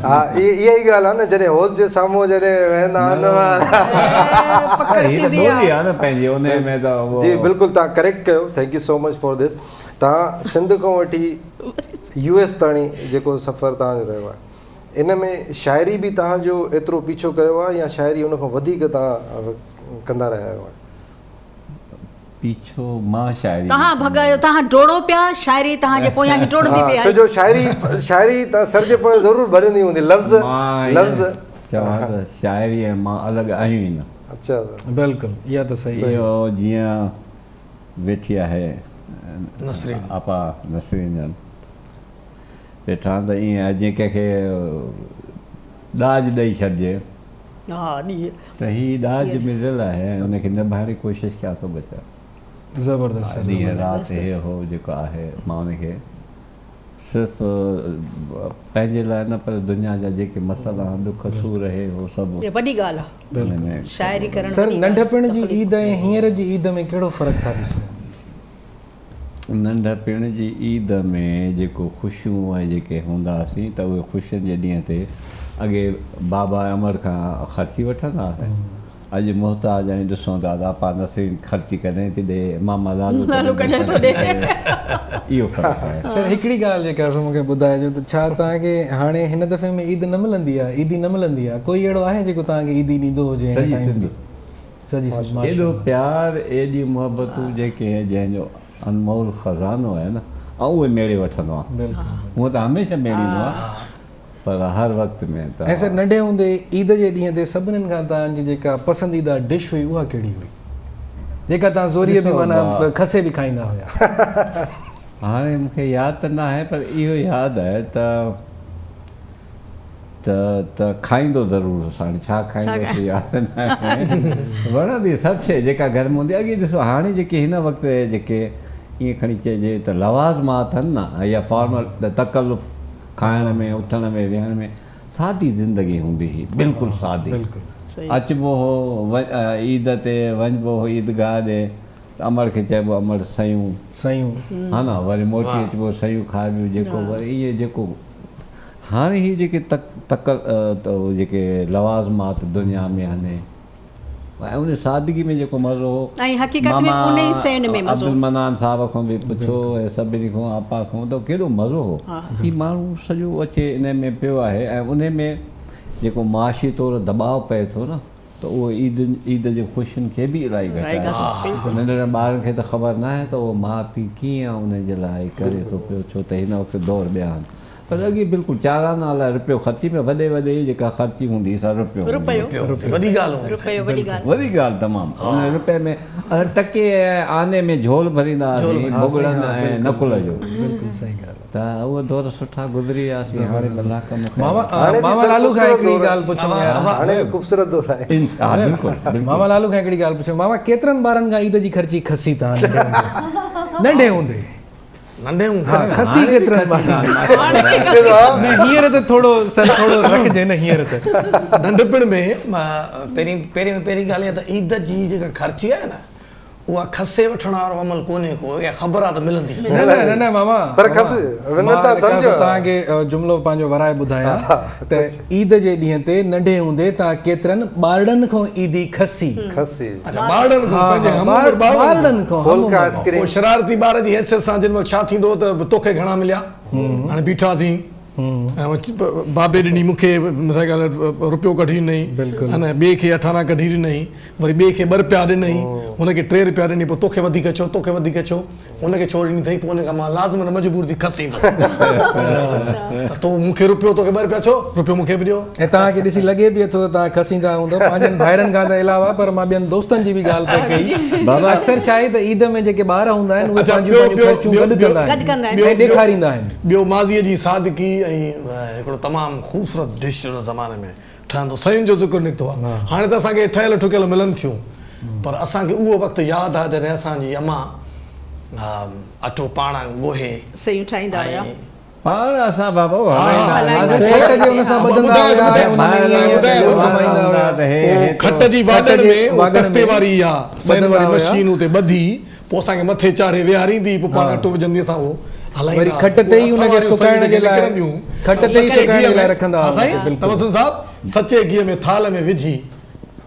ها اها ئي ڳالهه آهي نه جڏهن هوسٽ جي سامهون جڏهن ويهندا آهن پڪڙ ٿيندي آهي نه پنهنجي ان ۾ ته جي بلڪل توهان ڪريڪٽ ڪيو thank you so much for this توهان سنڌ کان وٺي يو ايس تاڻي جيڪو سفر توهان جو رهيو آهي ان ۾ شاعري به توهان جو ايترو پيڇو ڪيو آهي يا شاعري ان کان وڌيڪ توهان ڪندا رهيا آهيو؟ پيڇو مان شاعري توهان ڀڳا توهان ڊوڙو پيا شاعري توهان جي پويان ئي ڊوڙندي پئي آئي. ڇو جو شاعري شاعري ته سر جي پويان ضرور ڀڄندي هوندي لفظ لفظ. چوان ته شاعري ۽ مان الڳ آهيون ئي نه. اڇا بلڪل اها ته صحيح آهي. اهو جيئن ويٺي آهي نسرين آپا نسرين جن ويٺا ته ائين آهي جيئن ڪنهن کي. ڏاج ڏئي ڇڏجي. ته هي ڏاج مليل آهي ۽ ان کي نڀائڻ جي ڪوشش ڪيان ٿو ٻچا. زبردست سر ڏينهن رات هي هو جيڪو آهي مان ان کي صرف پنهنجي لاء نه پر دنيا جا جيڪي مسئلا ڏک سور هي هو سڀ وڏي ڳالهه آهي شاعري ڪرڻ سر ننڍپڻ جي عيد ۽ هينئر جي عيد ۾ ڪهڙو فرق ٿا ڏسو؟ ننڍپڻ جي عيد ۾ جيڪو خوشيون ۽ جيڪي هوندا هئاسين ته اهي خوشين جي ڏينهن تي اڳي بابا ۽ امڙ کان خرچي وٺندا هئاسين. اڄ محتاج آهيون ڏسون ٿا ته آپا نسرين خرچي ڪڏهن ٿي ڏي، ماما لالو ڪڏهن ٿو خرچي ڏي. اهو فرق آهي. سر هڪڙي ڳالهه جيڪا سو مونکي ٻڌائجو ته ڇا توهان کي هاڻي هن دفعي ۾ عيد نه ملندي آهي عيدي نه ملندي آهي ڪوئي اهڙو آهي جيڪو توهان کي عيدي ڏيندو هجي هن سڄي ٽائيم سنڌ. ۾ سڄي سنڌ ايڏو ماشاء الله. پيار ايڏيون محبتون جيڪي جنهن جو انمول خزانو آهي نه آئون اهي ميڙي وٺندو آهيان بلڪل هونء ته هميشه ميڙيندو آهيان پر هر وقت ۾ ته ۽ سر ننڍي هوندي عيد جي ڏينهن تي سڀنين کان توهان جي جيڪا پسنديده ڊش هئي اها ڪهڙي هئي جيڪا توهان زوريء به ڏسو معنيٰ کسي به کائيندا هيا. هاڻي مون کي ياد ته ناهي پر اهو ياد آهي ته ته ته کائيندو ضرور هوس هاڻي ڇا کائيندو هوس ياد ناهي وڻندي سڀ شيء جيڪا گهر ۾ هوندي اڳي ڏسو هاڻي جيڪي هن وقت جيڪي ائين کڻي چئجي ته لوازمات آهن نه يا فارمل تڪلف کائڻ ۾ اٿڻ ۾ ويهڻ ۾ سادي زندگي هوندي هئي بلڪل سادي اچبو هو عيد تي وڃبو هو عيدگاهه ڏي ته امڙ کي چئبو امڙ سيون سيون ها نه وري موٽي اچبو سيون کائبيون جيڪو وري ائين جيڪو هاڻي هي جيڪي تڪ جيڪي لوازمات دنيا ۾ آهن ۽ ان سادگي ۾ جيڪو مزو هو ۽ حقيقت ۾ ماما ان ئي سين ۾ مزو. عبدالمنان صاحب کان به پڇو ۽ سڀني کان آپا کان ته ڪيڏو مزو هو هي ماڻهو سڄو اچي ان ۾ پيو آهي ۽ ان ۾ جيڪو معاشي طور دٻاء پئي ٿو نه ته اهو عيد عيد جي خوشين کي به الاهي گهٽائي ٿو. ننڍڙن ٻارن کي ته خبر ناهي ته اهو ماء پيء ڪيئن انهن جي لاء ڪري ٿو پيو ڇو ته هن وقت دور ٻيا آهن پر اڳي بلڪل چار آنا لاء رپيو خرچي ۾ وڏي وڏي جيڪا خرچي هوندي هئي سا رپيو هوندي هئي. وڏي ڳالهه هوندي رپيو وڏي ڳالهه. وڏي ڳالهه تمام ان رپئي ۾ اسان ٽڪي ۽ آني ۾ جهول ڀريندا هئاسين ڀڳڙن ۽ نقل جو. بلڪل صحيح ڳالهه. ته اهي دور سٺا گذري ويا سي هاڻي ڀلا ڪم خير. ماما هاڻي به ماما سر لالو کان خوبصورت هڪڙي دور ڳالهه پڇڻي آهي. هاڻي به خوبصورت دور آهي. ها بلڪل بلڪل. ماما لالو کان هڪڙي ڳالهه پڇڻي ماما ڪيترن ٻارن کان عيد جي خرچي کسي توهان ننڍي هوندي ننڍي هوندي. ننڍي هوندي ها کسي ڪيترن ٻارن نه هينئر ته ٿورو سر ٿورو رکجي نه هينئر ته. ننڍپڻ ۾ پهرين پهرين ۾ پهرين ڳالهه اها ته عيد جي جيڪا خرچي آهي نه اها کسي وٺڻ وارو عمل ڪونهي ڪو اها خبر آ ته ملندي. نه نه نه نه ماما پر کس نه ٿا سمجهو. توهان کي جملو پنهنجو ورائي ٻڌايان ته عيد جي ڏينهن تي ننڍي هوندي توهان ڪيترن ٻارڙن کان عيدي کسي. کسي. اڇا ٻارڙن کان پنهنجي هم عمر ٻارڙن کان هم عمر. پوء شرارتي ٻار جي حيثيت سان جن مهل ڇا ٿيندو هو ته توکي گهڻا مليا هاڻي بيٺاسين بابي ڏني مون کي مثال ڳالهه رپيو ڪڍي ڏنئي ۽ ٻئي کي اٺ آنا ڪڍي ڏنئي وري ٻئي کي ٻه رپيا ڏنئي هن کي ٽي رپيا ڏنئي پوء توکي وڌيڪ ڇو توکي وڌيڪ ڇو هن کي ڇو ڏني اٿئي پوء ان کان مان لازمن مجبور ٿي کسي ايندس ته تو مون کي رپيو توکي ٻه رپيا ڇو رپيو مون کي به ڏيو. ۽ توهان کي ڏسي لڳي به اٿو ته توهان کسيندا هوندؤ پنهنجن ڀائرن کان ته علاوه پر مان ٻين دوستن جي به ڳالهه پئي ڪئي اڪثر ڇا آهي ته عيد ۾ جيڪي ٻار هوندا آهن اهي پنهنجون پنهنجون خرچيون گڏ ڪندا آهن ۽ ڏيکاريندا آهن. ٻيو ماضيء جي سادگي ۽ هڪڙو تمام خوبصورت ڊش ان زماني ۾ ٺهندو سين جو ذڪر نڪتو آهي هاڻي ته اسان کي ٺهيل ٺڪيل ملن ٿيون پر اسان کي اهو وقت ياد آهي جڏهن اسان جي امان اٽو پاڻ ڳوهي سيون ٺاهيندا هيا. پاڻ اسان بابا هلائيندا هيا کٽ جي ان سان ٻڌندا هيا ۽ ان ۾ ائين گهمائيندا هيا. کٽ جي واڳڻ ۾ اهو تختي واري اها سين واري مشين اتي ٻڌي پوء اسان کي مٿي چاڙهي ويهاريندي پوء پاڻ اٽو وجهندي اسان اهو هلائيندا وري کٽ تي ئي ان کي سڪائڻ جي لاء کٽ تي ئي سڪائڻ جي لاء رکندا هئا سائين تبسم صاحب سچي گيهه ۾ ٿالهه ۾ وجهي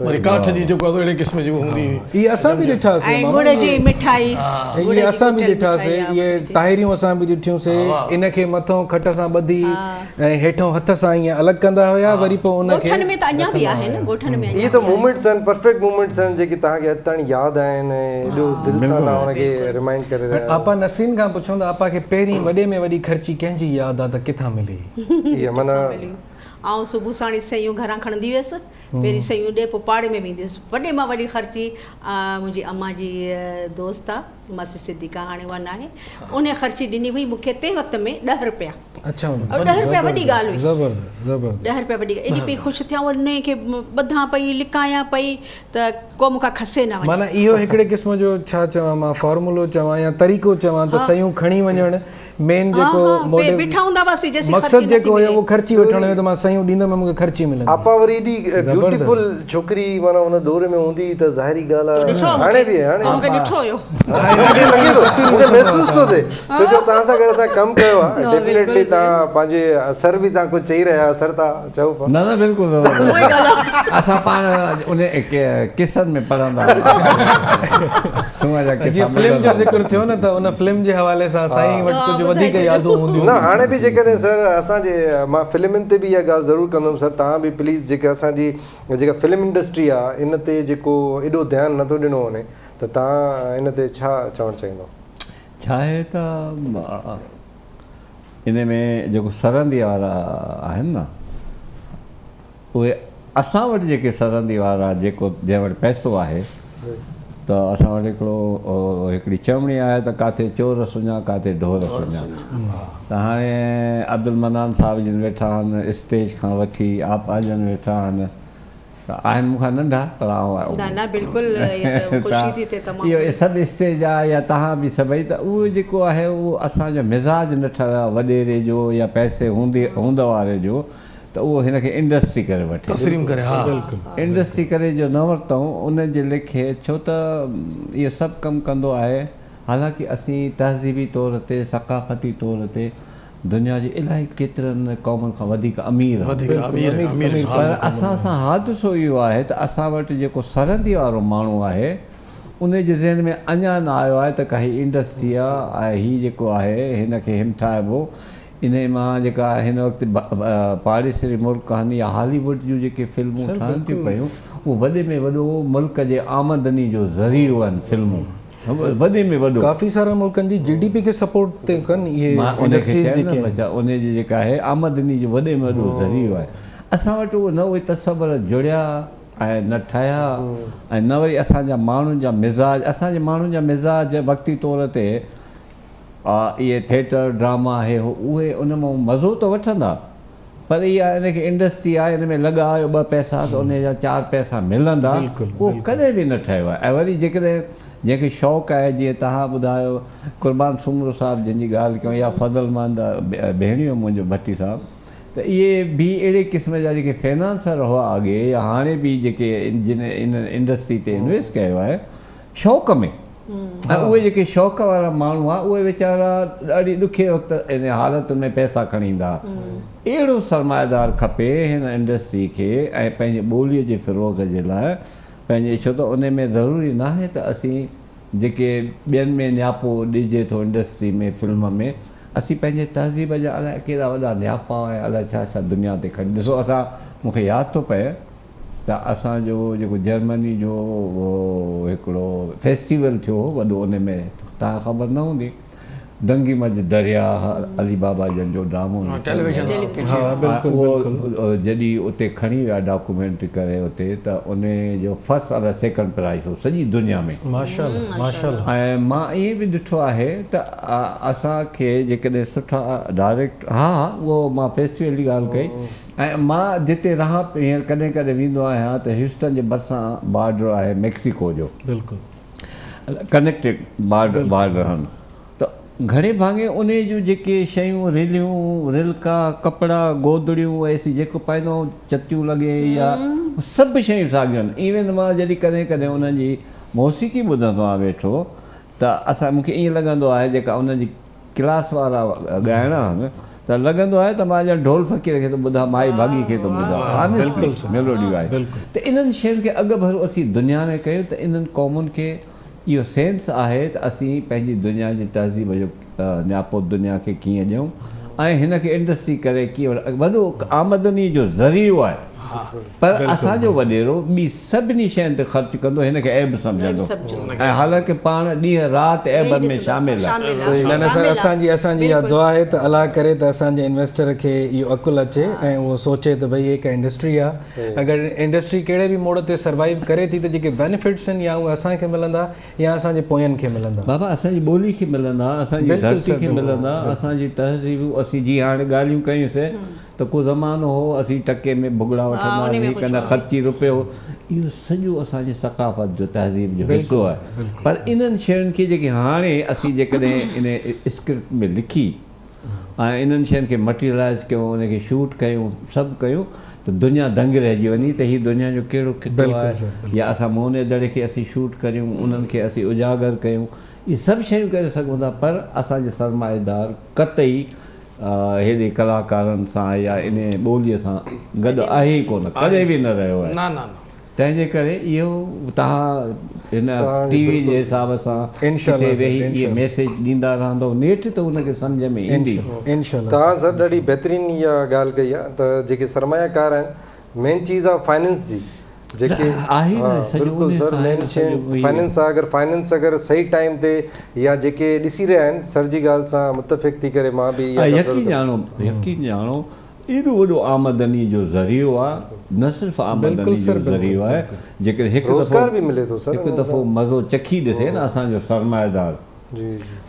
وري ڪاٺ جي جيڪو اهڙي قسم جي هوندي هئي. اهي اسان به ڏٺاسي ۽ ڳڙ جي مٺائي اهي اسان به ڏٺاسي اهي طاهريون اسان به ڏٺيون سي ان کي مٿون کٽ سان ٻڌي ۽ هيٺون هٿ سان ائين الڳ ڪندا هيا وري پوء ان کي ڳوٺن ۾ ته اڃا به آهي نه ڳوٺن ۾ اهي ته مومينٽس آهن پرفيڪٽ مومينٽس آهن جيڪي توهان کي اڄ تائين ياد آهن ۽ ايڏو دل سان توهان ان کي ريمائنڊ ڪري رهيا آهيو. آپا نسرين کان پڇون ته آپا کي پهرين وڏي ۾ وڏي خرچي ڪنهن جي ياد آ ته ڪٿان ملي؟ اها معنيٰ آئون صبح ساڻ ئي سيون گهران کڻندي هيس پهرين سيون ڏي پوء پاڙي ۾ ويندي هيس وڏي مان وڏي خرچي منهنجي امان جي دوست آ ماسي صديقه هاڻي اها ناهي انهي خرچي ڏني هئي مون کي تنهن وقت ۾ ڏهه رپيا اڇا ڏهه رپيا وڏي ڳالهه هئي زبردست زبردست ڏهه رپيا وڏي ايڏي پئي خوش ٿيان انهي کي ٻڌان پئي لڪايان پئي ته ڪو مون کان کسي نه وڃي. معنيٰ اهو هڪڙي قسم جو ڇا چوان مان فارمولو چوان يا طريقو چوان ته سيون کڻي وڃڻ مين جيڪو موٽو بيٺا هوندا هئاسين جيسين مقصد جيڪو هيو اهو خرچي وٺڻ هيو ته مان سيون ڏيندم ۽ مون کي خرچي ملندي. آپا وري ايڏي بيوٽيفل ڇوڪري معنيٰ ان دور ۾ هوندي ته ظاهري ڳالهه آ هاڻي به هاڻي مون کي ڏٺو هيو. مون کي لڳي ٿو مون کي محسوس ٿو ٿئي ڇو جو توهان سان گڏ اسان ڪم ڪيو آ ڊيفينيٽلي توهان پنهنجي سر به توهان ڪجهه چئي رهيا سر توهان چئو پيا. نه نه بلڪل زبردست اسان پاڻ ان قصن ۾ پڙهندا هئاسين سونهن جا قصا جيئن فلم جو ذڪر ٿيو نه ته ان فلم جي حوالي سان سائين وٽ ڪجهه وڌيڪ يادون هونديون. نه هاڻي به جيڪڏهن سر اسان جي مان فلمن تي به اها ڳالهه ضرور ڪندم سر توهان به پليز جيڪا اسان جي جيڪا فلم انڊسٽري آ ان تي جيڪو ايڏو ڌيان نٿو ڏنو وڃي ته توهان ان تي ڇا چوڻ چاهيندو. ڇا آهي ته ان ۾ جيڪو سرندي وارا آهن نه اهي اسان وٽ جيڪي سرندي وارا جيڪو جنهن وٽ پئسو آهي ته اسان وٽ هڪڙو هڪڙي چوڻي آهي ته ڪاٿي چور سڃا ڪاٿي ڍور سڃا ته هاڻي عبدالمنان صاحب جن ويٺا آهن اسٽيج کان وٺي آپا جن ويٺا آهن ته آهن مون کان ننڍا پر آئون نه نه بلڪل اهو ته خوشي ٿي ٿئي تمام اهو سڀ اسٽيج آ يا توهان به سڀئي ته اهو جيڪو آهي اهو اسان جو مزاج نه ٺهيو آهي وڏيري جو يا پئسي هوندي هوند واري جو ته اهو هن کي انڊسٽري ڪري وٺي تسليم ڪري ها انڊسٽري ڪري جو نه ورتائون ان جي ليکي ڇو ته اهو سڀ ڪم ڪندو آهي حالانڪه اسين تهذيبي طور تي ثقافتي طور تي دنيا جي الائي ڪيترن قومن کان وڌيڪ امير آهيون پر اسان سان حادثو اهو آهي ته اسان وٽ جيڪو سرندي وارو ماڻهو آهي ان جي ذهن ۾ اڃا نه آيو آهي ته ڪا هي انڊسٽري آهي ۽ هي جيڪو آهي هن کي همٿائبو انهي مان جيڪا هن وقت پاڙيسري ملڪ آهن يا هالي ووڊ جون جيڪي فلمون ٺهن ٿيون پيون اهو وڏي ۾ وڏو ملڪ جي آمدني جو ذريعو آهن فلمون وڏي ۾ وڏو. ڪافي سارن ملڪن جي جي ڊي پي کي سپورٽ ٿيون ڪن اهي انڊسٽريز جيڪي آهن. انهي جي جيڪا آهي آمدني جو وڏي ۾ وڏو ذريعو آهي. اسان وٽ اهو نه اهي تصور جڙيا ۽ نه ٺهيا ۽ نه وري اسان جا ماڻهن جا مزاج اسان جي ماڻهن جا مزاج وقتي طور تي اهي ٿيٽر ڊراما هي هو اهي ان مان مزو ته وٺندا پر اها ان کي انڊسٽري آهي ان ۾ لڳايو ٻه پئسا ته ان جا چار پئسا ملندا اهو ڪڏهن به نه ٺهيو آهي ۽ وري جيڪڏهن جنهن کي شوق آهي جيئن توهان ٻڌايو قربان سومرو صاحب جن جي ڳالهه ڪيون يا فضل محمد ڀيڻيو منهنجو ڀٽي صاحب ته اهي به اهڙي قسم جا جيڪي فنانسر هئا اڳي يا هاڻي به جيڪي جن ان انڊسٽري تي انويسٽ ڪيو آهي شوق ۾ ۽ اهي جيڪي شوق وارا ماڻهو هئا اهي ويچارا ڏاڍي ڏکي وقت ان حالتن ۾ پئسا کڻي ايندا ها. اهڙو سرمائيدار کپي هن انڊسٽري کي ۽ پنهنجي ٻوليء جي فروغ جي لاء پنهنجي ڇو ته ان ۾ ضروري ناهي ته اسين جيڪي ٻين ۾ نياپو ڏجي ٿو انڊسٽري ۾ فلم ۾ اسين پنهنجي تهذيب جا الائي ڪيڏا وڏا نياپا ۽ الائي ڇا ڇا دنيا تي کڻي ڏسو اسان مون کي ياد ٿو پئي ته اسان جو جيڪو جرمني جو هڪڙو فيسٽيول ٿيو هو وڏو ان ۾ توهان کي خبر نه هوندي دنگي منجهه درياهه علي بابا جن جو ڊرامو اهو جڏهن اتي کڻي ويا ڊاڪومينٽري ڪري اتي ته ان جو فرسٽ الائي سيڪنڊ پرائز هو سڄي دنيا ۾ ۽ مان ائين به ڏٺو آهي ته اسان کي جيڪڏهن سٺا ڊائريڪٽ ها ها اهو مان فيسٽيول جي ڳالهه ڪئي ۽ مان جتي رهان پيو هينئر ڪڏهن ڪڏهن ويندو آهيان ته هيوسٽن جي ڀرسان بارڊر آهي ميڪسيڪو جو بلڪل ڪنيڪٽيڊ بارڊر بارڊر آهن ته گهڻي ڀاڱي انهي جون جيڪي شيون ريليون رلڪا ڪپڙا گودڙيون اي سي جيڪو پائيندو آهيان چتيون لڳي يا سڀ شيون ساڳيون آهن ايون مان جڏهن ڪڏهن ڪڏهن انهن جي موسيقي ٻڌندو آهيان ويٺو ته اسان مون کي ائين لڳندو آهي جيڪا انهن جي ڪلاس وارا ڳائڻا آهن ته لڳندو آهي ته مان ڄڻ ڍول فقير کي ٿو ٻڌان مائي ڀاڳي کي ٿو ٻڌان آنيسٽلي ميلوڊيون آهي ته انهن شين کي اڳ ڀرو اسين دنيا ۾ ڪيون ته انهن قومن کي اهو سينس آهي ته اسين پنهنجي دنيا جي تهذيب جو نياپو دنيا کي ڪيئن ڏيون ۽ هن کي انڊسٽري ڪري ڪيئن وڏو آمدني جو ذريعو آهي. پر اسان جو وڏيرو ٻي سڀني شين تي خرچ ڪندو هن کي عيب سمجهندو ۽ حالانڪه پاڻ ڏينهن رات عيبن ۾ شامل آهي. نه نه سر اسان جي اسان جي اها دعا آهي ته الله ڪري ته اسان جي انويسٽر کي اهو عقل اچي ۽ اهو سوچي ته ڀئي هي هڪ انڊسٽري آهي اگر انڊسٽري ڪهڙي به موڙ تي سروائيو ڪري ٿي ته جيڪي بينيفٽس آهن يا اهي اسان کي ملندا يا اسان جي پوين کي ملندا. بابا اسان جي ٻولي کي ملندا اسان جي ڌرتي کي ملندا اسان جي تهذيبون اسين جيئن هاڻي ڳالهيون ڪيون سي ته ڪو زمانو هو اسين ٽڪي ۾ ڀڳڙا وٺندا هئاسين هي ڪندا خرچي رپيو هو اهو سڄو اسان جي ثقافت جو تهذيب جو حصو آهي پر انهن شين کي جيڪي هاڻي اسين جيڪڏهن ان اسڪرپٽ ۾ لکي ۽ انهن شين کي مٽيريلائز ڪيون ان کي شوٽ ڪيون سڀ ڪيون ته دنيا دنگ رهجي وڃي ته هي دنيا جو ڪهڙو خطو آهي يا اسان موهن جي دڙي کي اسين شوٽ ڪريون انهن کي اسين اجاگر ڪيون اهي سڀ شيون ڪري سگهون ٿا پر اسان جي سرمائيدار قطعي هيڏي ڪلاڪارن سان يا انهي ٻوليء سان گڏ آهي ئي ڪونه، ڪڏهن به نه رهيو آهي. تنهن جي ڪري اهو توهان هن ٽي وي جي حساب سان ڪٿي ويهي اهي ميسيج ڏيندا رهندؤ نيٺ ته ان کي سمجهه ۾ ايندي. توهان سر ڏاڍي بهترين اها ڳالهه ڪئي آهي ته جيڪي سرمايه ڪار آهن مين چيز آ فائننس جي جيڪي آهي نه سڄو بلڪل انهي سر سان مين آهي شي سڄو اهي فائننس آ اگر فائننس اگر صحيح ٽائيم تي يا جيڪي ڏسي رهيا آهن سر جي ڳالهه سان متفق ٿي ڪري مان به اها ڳالهه يقين ڄاڻو يقين ڄاڻو ايڏو وڏو آمدني جو ذريعو آ نه صرف آمدني جو ذريعو آهي جيڪڏهن هڪ دفعو روزگار به ملي ٿو سر هڪ دفعو مزو چکي ڏسي نه اسان جو سرمائيدار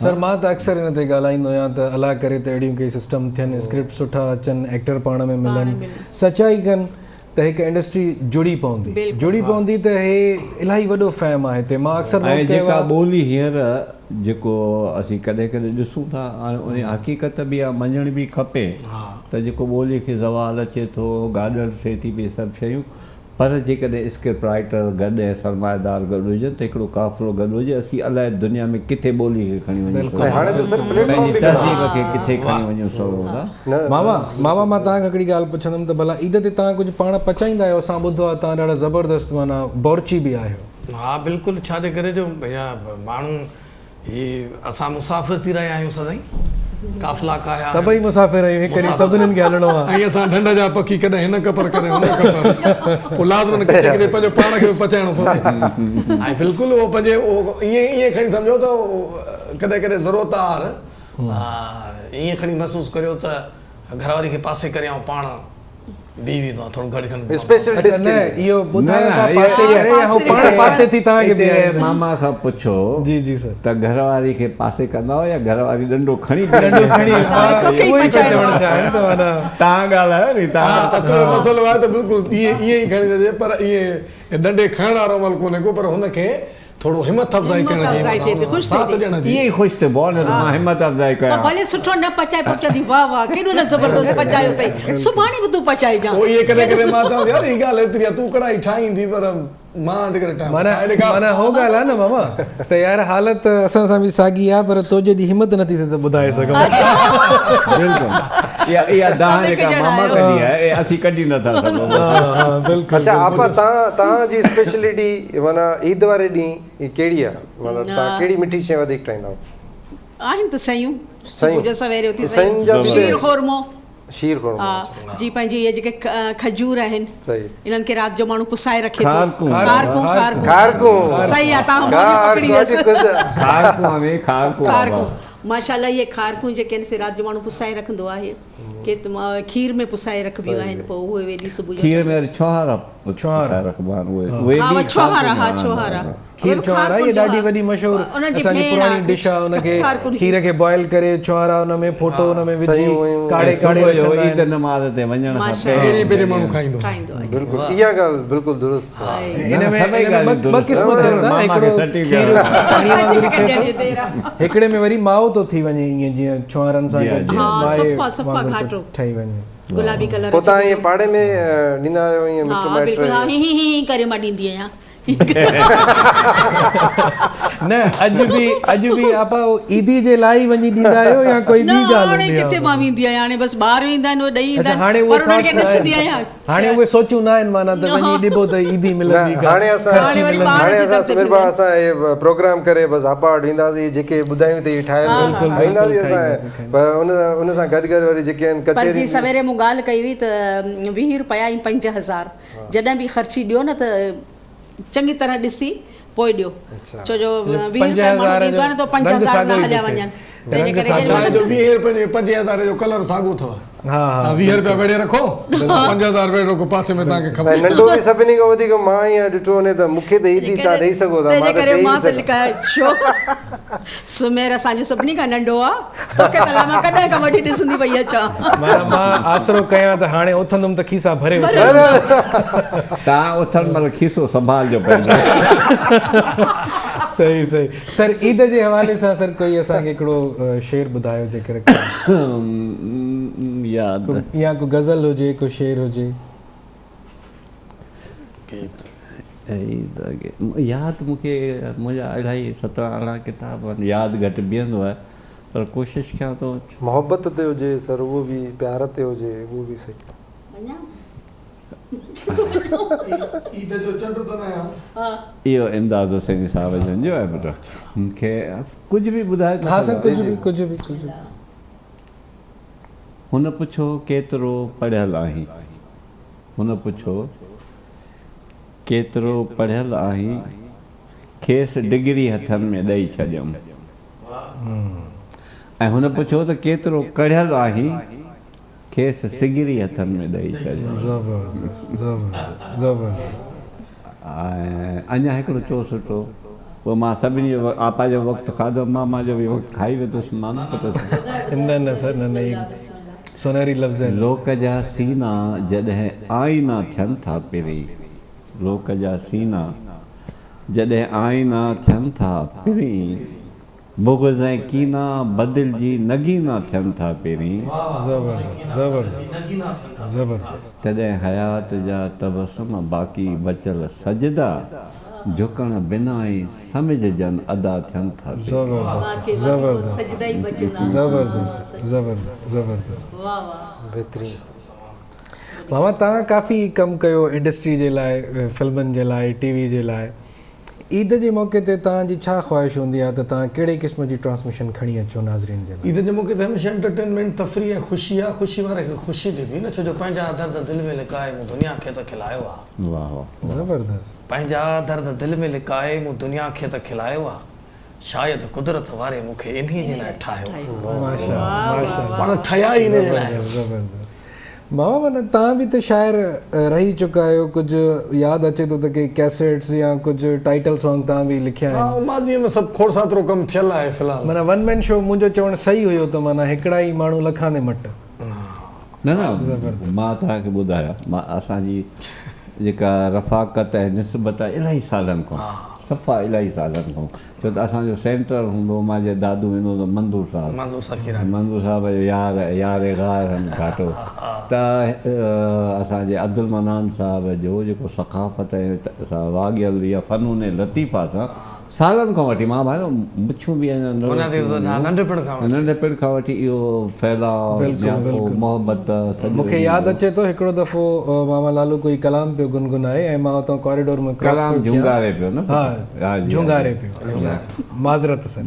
سر مان ته اڪثر ان تي ڳالهائيندو آهيان ته الله ڪري ته اهڙيون ڪي سسٽم ٿين اسڪرپٽ سٺا اچن ايڪٽر پاڻ ۾ ملن سچائي ڪن ته هڪ انڊسٽري جڙي پوندي جڙي پوندي ته هي الاهي وڏو فهم آهي هتي مان اڪثر ۽ نوٽ ڪيو جيڪا آهي. ٻولي هينئر جيڪو اسين ڪڏهن ڪڏهن ڏسون ٿا ۽ ان حقيقت به آهي مڃڻ به کپي ته جيڪو ٻولي کي زوال اچي ٿو گاڏڙ ٿئي ٿي پئي سڀ شيون پر جيڪڏهن اسڪرپٽ رائيٽر گڏ ۽ سرمائيدار گڏ هجن ته هڪڙو قافلو گڏ هجي اسين الائي دنيا ۾ ڪٿي ٻولي کي کڻي وڃون سگهون ٿا پنهنجي تهذيب کي ڪٿي کڻي وڃون سگهون ٿا. ماما ماما مان توهان کان هڪڙي ڳالهه پڇندم ته ڀلا عيد تي توهان ڪجهه پاڻ پچائيندا آهيو اسان ٻڌو آهي توهان ڏاڍا زبردست معنيٰ بورچي به آهيو. ها بلڪل ڇا جي ڪري جو ڀيا ماڻهو هي اسان مسافر ٿي رهيا آهيون سدائين قافلا ڪاهيا آهن. سڀئي مسافر آهيون هڪ ڏينهن سڀنين کي هلڻو آهي. ۽ اسان ڍنڍ جا پکي ڪڏهن هن ڪپر ڪڏهن هن ڪپر پوء لازمن ڪٿي ڪٿي پنهنجو پاڻ کي به پچائڻو پوي ۽ بلڪل اهو پنهنجي ائين ائين کڻي سمجهو ته ڪڏهن ڪڏهن ضرورت آهر ائين کڻي محسوس ڪريو ته گهر واري کي پاسي ڪري آئون پاڻ بيهي ويندو آهيان ٿورو گهڙي کن اسپيشل اڇا ڊش نه ڪهڙي اهو نه ٻڌايو نه ٿا پاسي ڪري يا هو پاڻ پاسي ٿي توهان کي اتي بيهاريندا ماما کان پڇو جي جي سر ته گهر واري کي پاسي ڪندا آهيو يا گهر واري ڏنڊو کڻي ڏنڊو کڻي ها توکي ئي اهو ئي پيا پچائڻو چوڻ آهي. چاهين ته معنيٰ توهان ڳالهايو ني ها توهان اصل ۾ مسئلو آهي ته بلڪل ائين ائين ئي کڻي سگهجي پر ائين ڏنڊي کڻڻ وارو عمل ڪونهي ڪو پر هن کي ٿورو همٿ افزائي همت ڪرڻ جي افزائي ٿئي ٿي خوش ٿئي ساٿ ٿي. ڏيڻ جي. ائين ئي خوش ٿبو آهي نه ته مان همت افزائي ڪيان. ڀلي سٺو نه پچائي پوء چوندي واه واه ڪيڏو نه زبردست پچايو اٿئي سڀاڻي به تون پچائجان. پوء ائين ڪڏهن ڪڏهن مان چوان ٿو يار هي ڳالهه ايتري آهي تون ڪڙائي ٺاهيندي پر مان جيڪڏهن ٺاهيان معنيٰ ٺاهي ڏيکار. معنيٰ هو ڳالهه آهي نه ماما ته يار حالت اسان سان به ساڳي آهي پر تو جيڏي همت نٿي ٿئي ته ٻڌائي سگهون. بلڪل اها اها اسان دانهن به هڪ جيڪا جهڙا ماما آهيو. ڪڍي آهي اها اسين ڪڍي نٿا سگهون. ها ها بلڪل اڇا بلڪل. آپا تان تان جي اسپيشلٽي معنيٰ عيد واري ڏينهن ڪهڙي آ مطلب تان ڪهڙي مٺي شيء وڌيڪ ٺاهيندا آهيو؟ آهن ته سيون صبح جو سويري اٿي سين جا به شير خورمو شير خورمو ها جي پنهنجي اهي جيڪي کجور آهن انهن کي رات جو ماڻهو پسائي رکي ٿو کارڪون کارڪون کارڪون کارڪون صحيح آ تان مونجهه پڪڙي ويس کارڪون ۾ کارڪون کارڪون ماشاءالله اهي کارڪون جيڪي آهن سي رات جو ماڻهو پسائي رکندو آهي ڪي کير ۾ پسائي رکبيون آهن پوء اهي ويڏي صبح جو کير ۾ وري ڇوهارا پسائي رکبا آهن اهي اهي ها به ڇوهارا ها کارڪون ۾ ڇوهارا کير ڇوهارا اهي ڏاڍي وڏي مشهور اسان جي پراڻي ڊش آهي ان کي کير کي بوائل ڪري ڇوهارا ان ۾ ڦوٽو ان ۾ وجهي ڪاڙهي ڪاڙهي صبح جو رکندا عيد آهن. نماز تي وڃڻ کان پهرين پهرين ماڻهو کائيندو آهي. بلڪل اها ڳالهه بلڪل درست آهي. ان ۾ ان ۾ ٻه قسم ٿين ٿا هڪڙو کير پاڻي وانگر ٿئي ٿو هڪڙي ۾ وري مائو ٿو ٿي وڃي ائين جيئن ڇوهارن سان گڏ مائي وانگر ٿو ٺهي وڃي. گلابي ڪلر پوء توهان ائين پاڙي ۾ ڏيندا آهيو ائين مٽ ها مائٽ بلڪل ها هي هي هي ڪري مان ڏيندي آهيان. نه اڄ به اڄ به آپا عيدي جي لاء ئي وڃي ڏيندا آهيو يا ڪوئي ٻي ڳالهه هوندي آهي؟ نه هاڻي ڪٿي مان ويندي آهيان هاڻي بس ٻار ويندا آهن اهي ڏئي ايندا آهن پر انهن کي ڏسندي آهيان. هاڻي اهي سوچون نه آهن معنيٰ ته وڃي ڏبو ته عيدي ملندي ڪا هاڻي اسان خرچي ملندي. هاڻي اسان سمير ڀاء اسان اهي پروگرام ڪري بس آپا وٽ وينداسين اهي جيڪي ٻڌايون اٿئي ٺاهيل کائينداسين اسان پر ان ان سان گڏ گڏ وري جيڪي آهن پر ڪچهري جي سويري مون ڳالهه ڪئي هئي ته 20 رپيا ۽ 5000 جڏهن به خرچي ڏيو نه ته چڱي طرح ڏسي پوء ڏيو ڇو جو 20 رپيا ماڻهو ڏيندو آهي نه ته 5000 نه هليا وڃن تنهنجي ڪري ڇا آهي جو 20 رپين ۽ 5000 جو ڪلر ساڳو اٿو توهان 20 رپيا ويڙهي رکو 5000 ويڙهي رکو پاسي ۾ توهان کي خبر ۽ ننڍو به سڀني کان وڌيڪ مان ئي آهيان ڏٺو وڃي ته مون کي ته عيدي توهان ڏئي سگهو ٿا مان ته چئي نه سگهان. ڇو سمير اسان جو سڀني کان ننڍو آ توکي ته الائي مان ڪڏهن کان وٺي ڏسندي پئي اچان. معنيٰ مان آسرو ڪيان ته هاڻي اٿندم ته کيسا ڀري اٿندم. توهان اٿڻ مهل کيسو سنڀالجو پنهنجو. صحيح صحيح سر عيد جي حوالي سان سر ڪوئي اسان کي هڪڙو شعر ٻڌايو جيڪر ياد يا ڪو غزل هجي ڪو شعر هجي. ياد مون کي منهنجا الاهي سترهن ارڙهن ڪتاب آهن ياد گهٽ بيهندو آهي پر ڪوشش ڪيان ٿو. محبت تي هجي سر اهو به پيار تي هجي اهو به صحيح. عيد جو چنڊ ته ناهيان. اهو امداد حسيني صاحب جن جو آهي پٽ مون کي ڪجهه به ٻڌائي ٿا ها سر ڪجهه به ڪجهه به ڪجهه به. هن پڇيو ڪيترو پڙهيل آهين؟ هن پڇيو ڪيترو پڙهيل آهين؟ کيس ڊگري هٿن ۾ ڏئي ڇڏيم. ۽ هن پڇيو ته ڪيترو ڪڙهيل آهين؟ کيس سگري هٿن ۾ ڏئي ڇڏيم. زبردست زبردست زبردست. ۽ اڃا هڪڙو چو سٺو. پوء مان سڀني جو آپا جو وقت کاڌو ماما جو به وقت کائي ويندس مان نه پتس. نه نه سر نه نه هي سونهري لفظ آهن. لوڪ جا سينا جڏهن آئينا ٿين ٿا پرين لوڪ جا سينا جڏهن آئينا ٿين ٿا پرين. بغض ۽ ڪينا بدلجي نگينا ٿين ٿا پرين. تڏهن حيات جا تبسم باقي بچيل سجدا جهڪڻ بنا ئي سمجهجن ادا ٿين ٿا پرين. ماما توهان ڪافي ڪم ڪيو انڊسٽري جي لاء فلمن جي لاء ٽي وي جي لاء عيد جي موقعي تي توهان جي ڇا خواهش هوندي آهي ته توهان ڪهڙي قسم جي ٽرانسميشن کڻي اچو ناظرين جي لاء؟ عيد جي موقعي تي هميشه انٽرٽينمينٽ، تفريح ۽ خوشي آهي، خوشي واري کي خوشي ڏبي نه ڇو جو پنهنجا درد دل ۾ لڪائي مون دنيا کي ته کلايو آ. واه واه. زبردست. پنهنجا درد دل ۾ لڪائي مون دنيا کي ته کلايو آ، شايد قدرت واري مون کي انهي جي لاء ٺاهيو آ. ماشاءالله ماشاءالله. پاڻ ٺهيا ئي انهي جي لاء آهيون. زبردست. ماما معنيٰ توهان به ته شاعر رهي چڪا آهيو ڪجهه ياد اچي ٿو ته ڪي ڪيسيٽس يا ڪجهه ٽائيٽل سانگ توهان به لکيا آهن. ها ماضيء ۾ سڀ کوڙ ساترو ڪم ٿيل آهي في الحال. معنيٰ ون مين شو منهنجو چوڻ صحيح هيو ته معنيٰ هڪڙا ئي ماڻهو لکان the مٽ. نه نه مان توهان کي ٻڌايان مان اسان جي جيڪا رفاقت ۽ نسبت آهي الاهي سالن کان صفا الاهي سالن کان ڇو ته اسان جو سينٽر هوندو هو مان جڏهن دادو ويندو هوس ته منظور صاحب منظور صاحب جو يار يار غار هن گهاٽو ته اسان جي عبدالمنان صاحب جو جيڪو ثقافت سان واڳيل يا فنون لطيفه سان سالن کان وٺي مان ڀانيان ٿو مڇون به اڃا نه ننڍپڻ کان وٺي اهو ڦهلاء يا ڪو محبت سڄو مون کي ياد اچي ٿو هڪڙو دفعو ماما لالو ڪوئي ڪلام پيو گنگنائي ۽ مان اتان ڪاريڊور ۾ ڪراس ڪلام پيو ڪيان جهونگاري پيو نه ها جهونگاري پيو معذرت سر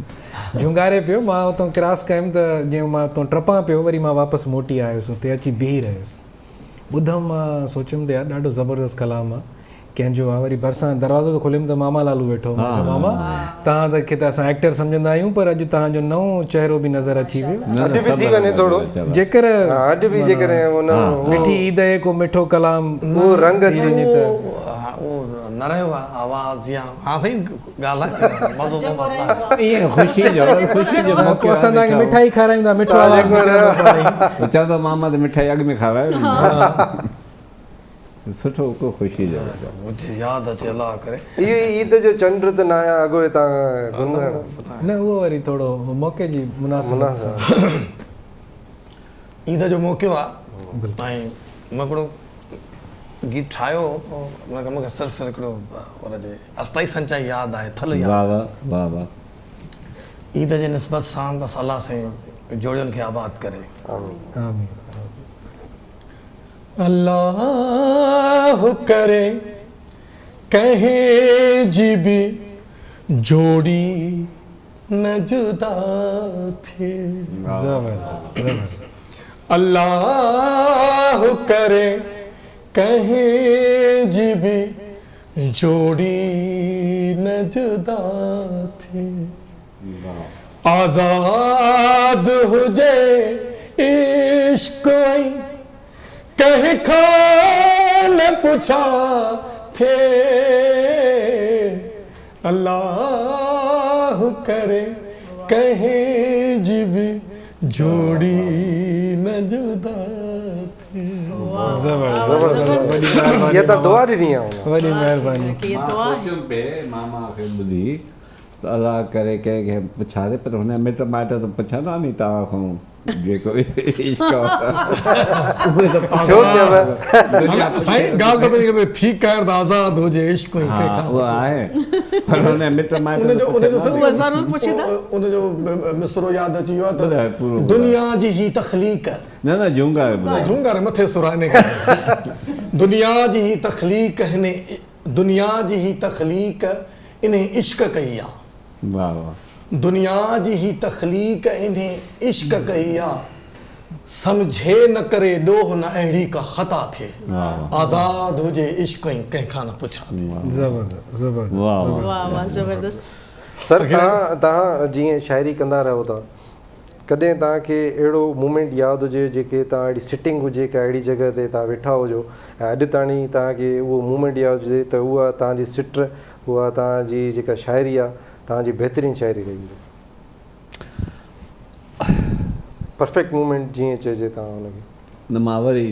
جهونگاري پيو مان اتان ڪراس ڪيم ته جيئن مان اتان ٽپان پيو وري مان واپس موٽي آيس اتي اچي بيهي رهيس ٻڌم مان سوچيم ته يار ڏاڍو زبردست ڪلام آ ڪنهن جو آ وري ڀرسان دروازو ته کوليم ته ماما لالو ويٺو هو مان چيو ماما توهان ته کي ته اسان ايڪٽر سمجهندا آهيون پر اڄ توهان جو نئون چهرو به نظر اچي ويو. اڄ به ٿي وڃي ٿورو. جيڪر ها اڄ به جيڪڏهن ان مٺي عيد اهي ڪو مٺو ڪلام اهو رنگ ٿي اچي وڃي ته. اهو نه رهيو آ آواز يا ها سائين ڳالهه آهي مزو محبت آهي. ايئن خوشي جو خوشي جو موقعو پوء اسان توهان کي مٺائي کارايون ٿا مٺو آواز نڪرندو پاڻ ئي. چوندو ماما ته مٺائي اڳ ۾ کارايو. سٺو ڪو خوشي جو ڪجهه ياد اچي الله ڪري. اهو ئي عيد جو چنڊ ته ناهيان اڳوڻي تان گهمڻ. نه اهو وري ٿورو موقعي جي مناسبت سان. عيد جو موقعو آ ۽ مان هڪڙو گيت ٺاهيو هو پوء مون کي صرف هڪڙو ان جي استائي سنچائي ياد آهي ٿل ياد واه واه واه واه. عيد جي نسبت سان بس الله سائين جوڙين کي آباد ڪري. آمين. الله ڪري ڪنهن جي به جوڙي نه جدا ٿئي. الله ڪري ڪنهن جي به جوڙي نه جدا ٿئي. آزاد هجي عشق ۽ ڪنهن کان نه پڇا ٿئي. الله ڪري ڪنهن جي به جوڙي نه جدا ٿئي. زبردست هي ته دعا ڏني آ. وڏي مهرباني. مان سوچيم پئي ماما کي ٻڌي ته الله ڪري ڪنهن کي پڇا ٿي پر هن مٽ مائٽ ته پڇندا ني توهان کان جيڪو عشق اهي ته ڇو ڪيو سائين ڳالهه ته پنهنجي ڪري ٺيڪ آهي ته آزاد هجي عشق ۽ ڪنهن کان اها آهي پر هن مٽ مائٽ ان جو ان جو اهو ضرور پڇندا ان جو مصرعو ياد اچي ويو آهي ته دنيا جي هي تخليق نه نه جهونگاري ٻڌايو جهونگاري مٿي سر آهي دنيا جي هي تخليق هن دنيا جي هي تخليق انهي عشق ڪئي آ. واه واه. دنيا جي هي تخليق انهي عشق ڪئي آ. سمجهي نه ڪري ڏوهه نه اهڙي ڪا خطا ٿئي. آزاد هجي عشق ۽ ڪنهن کان نه پڇا ٿئي. زبردست زبردست واه واه زبردست. سر توهان توهان جيئن شاعري ڪندا رهو ٿا ڪڏهن توهان کي اهڙو مومينٽ ياد هجي جيڪي توهان اهڙي سٽنگ هجي ڪا اهڙي جڳهه تي توهان ويٺا هجو ۽ اڄ تاڻي توهان کي اهو مومينٽ ياد هجي ته اها توهان جي سٽ اها توهان جي جيڪا شاعري آهي توهان جي بهترين شاعري رهي هجي پرفيڪٽ مومينٽ جيئن چئجي توهان ان کي. نه مان وري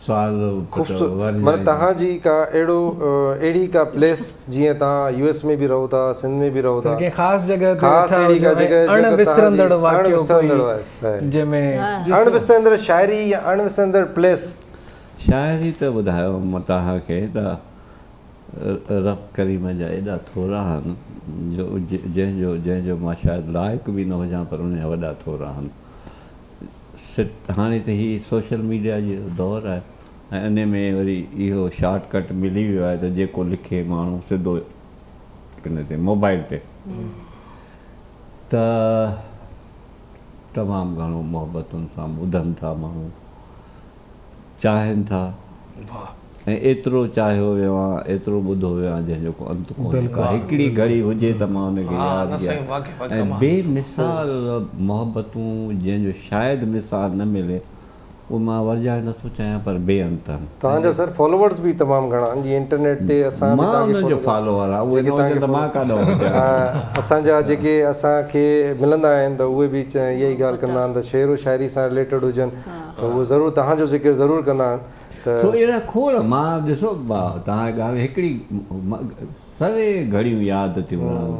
سوال خوبصورت معنيٰ توهان جي ڪا اهڙو اهڙي ڪا پليس جيئن توهان يو ايس ۾ به رهو ٿا سنڌ ۾ به رهو ٿا سر ڪنهن خاص جڳهه تي خاص ويٺا اهڙي ڪا هجو ۽ جڳهه اڻ جيڪا توهان جي وسرندڙ اڻ واقعو وسرندڙ ڪوئي جنهن ۾. اڻ وسرندڙ شاعري يا اڻ وسرندڙ پليس. شاعري ته ٻڌايو مان توهان کي ته رب ڪريم جا ايڏا ٿورا آهن جو جنهن جو جنهن جو مان شايد لائق به نه هجان پر ان جا وڏا ٿورا آهن. سٽ هاڻي ته هي سوشل ميڊيا جو دور آهي ۽ انهي ۾ وري اهو شارٽ ڪٽ ملي ويو آهي ته جيڪو لکي ماڻهو سڌو ان تي موبائل تي ته تمام گهڻو محبتن سان ٻڌن ٿا ماڻهو چاهين ٿا ۽ ايترو چاهيو ويو آهيان ايترو ٻڌو ويو آهيان جنهن جو ڪو انت ڪونهي ڪا هڪڙي گهڙي هجي ته مان ان کي ياد ڪيان ۽ بي مثال محبتون جنهن جو شايد مثال نه ملي اهو مان ورجائڻ نه ٿو چاهيان پر بي انت آهن. توهان جا سر فالوورز به تمام گهڻا آهن جيئن انٽرنيٽ تي اسان به مان توهان کي انهن جو فالو فالوور آهيان اهي جيڪي نه توهان هجن کي ته مان ڪاڏانهن هجان. اسان جا جيڪي اسان کي ملندا آهن ته اهي به اها ئي ڳالهه ڪندا آهن ته شعر و شاعري سان رليٽيڊ هجن ته اهي ضرور توهان جو ذڪر ضرور ڪندا آهن ته. سو اهڙا کوڙ مان ڏسو توهان جي ڳالهه هڪڙي سوين گهڙيون ياد ٿيون رهن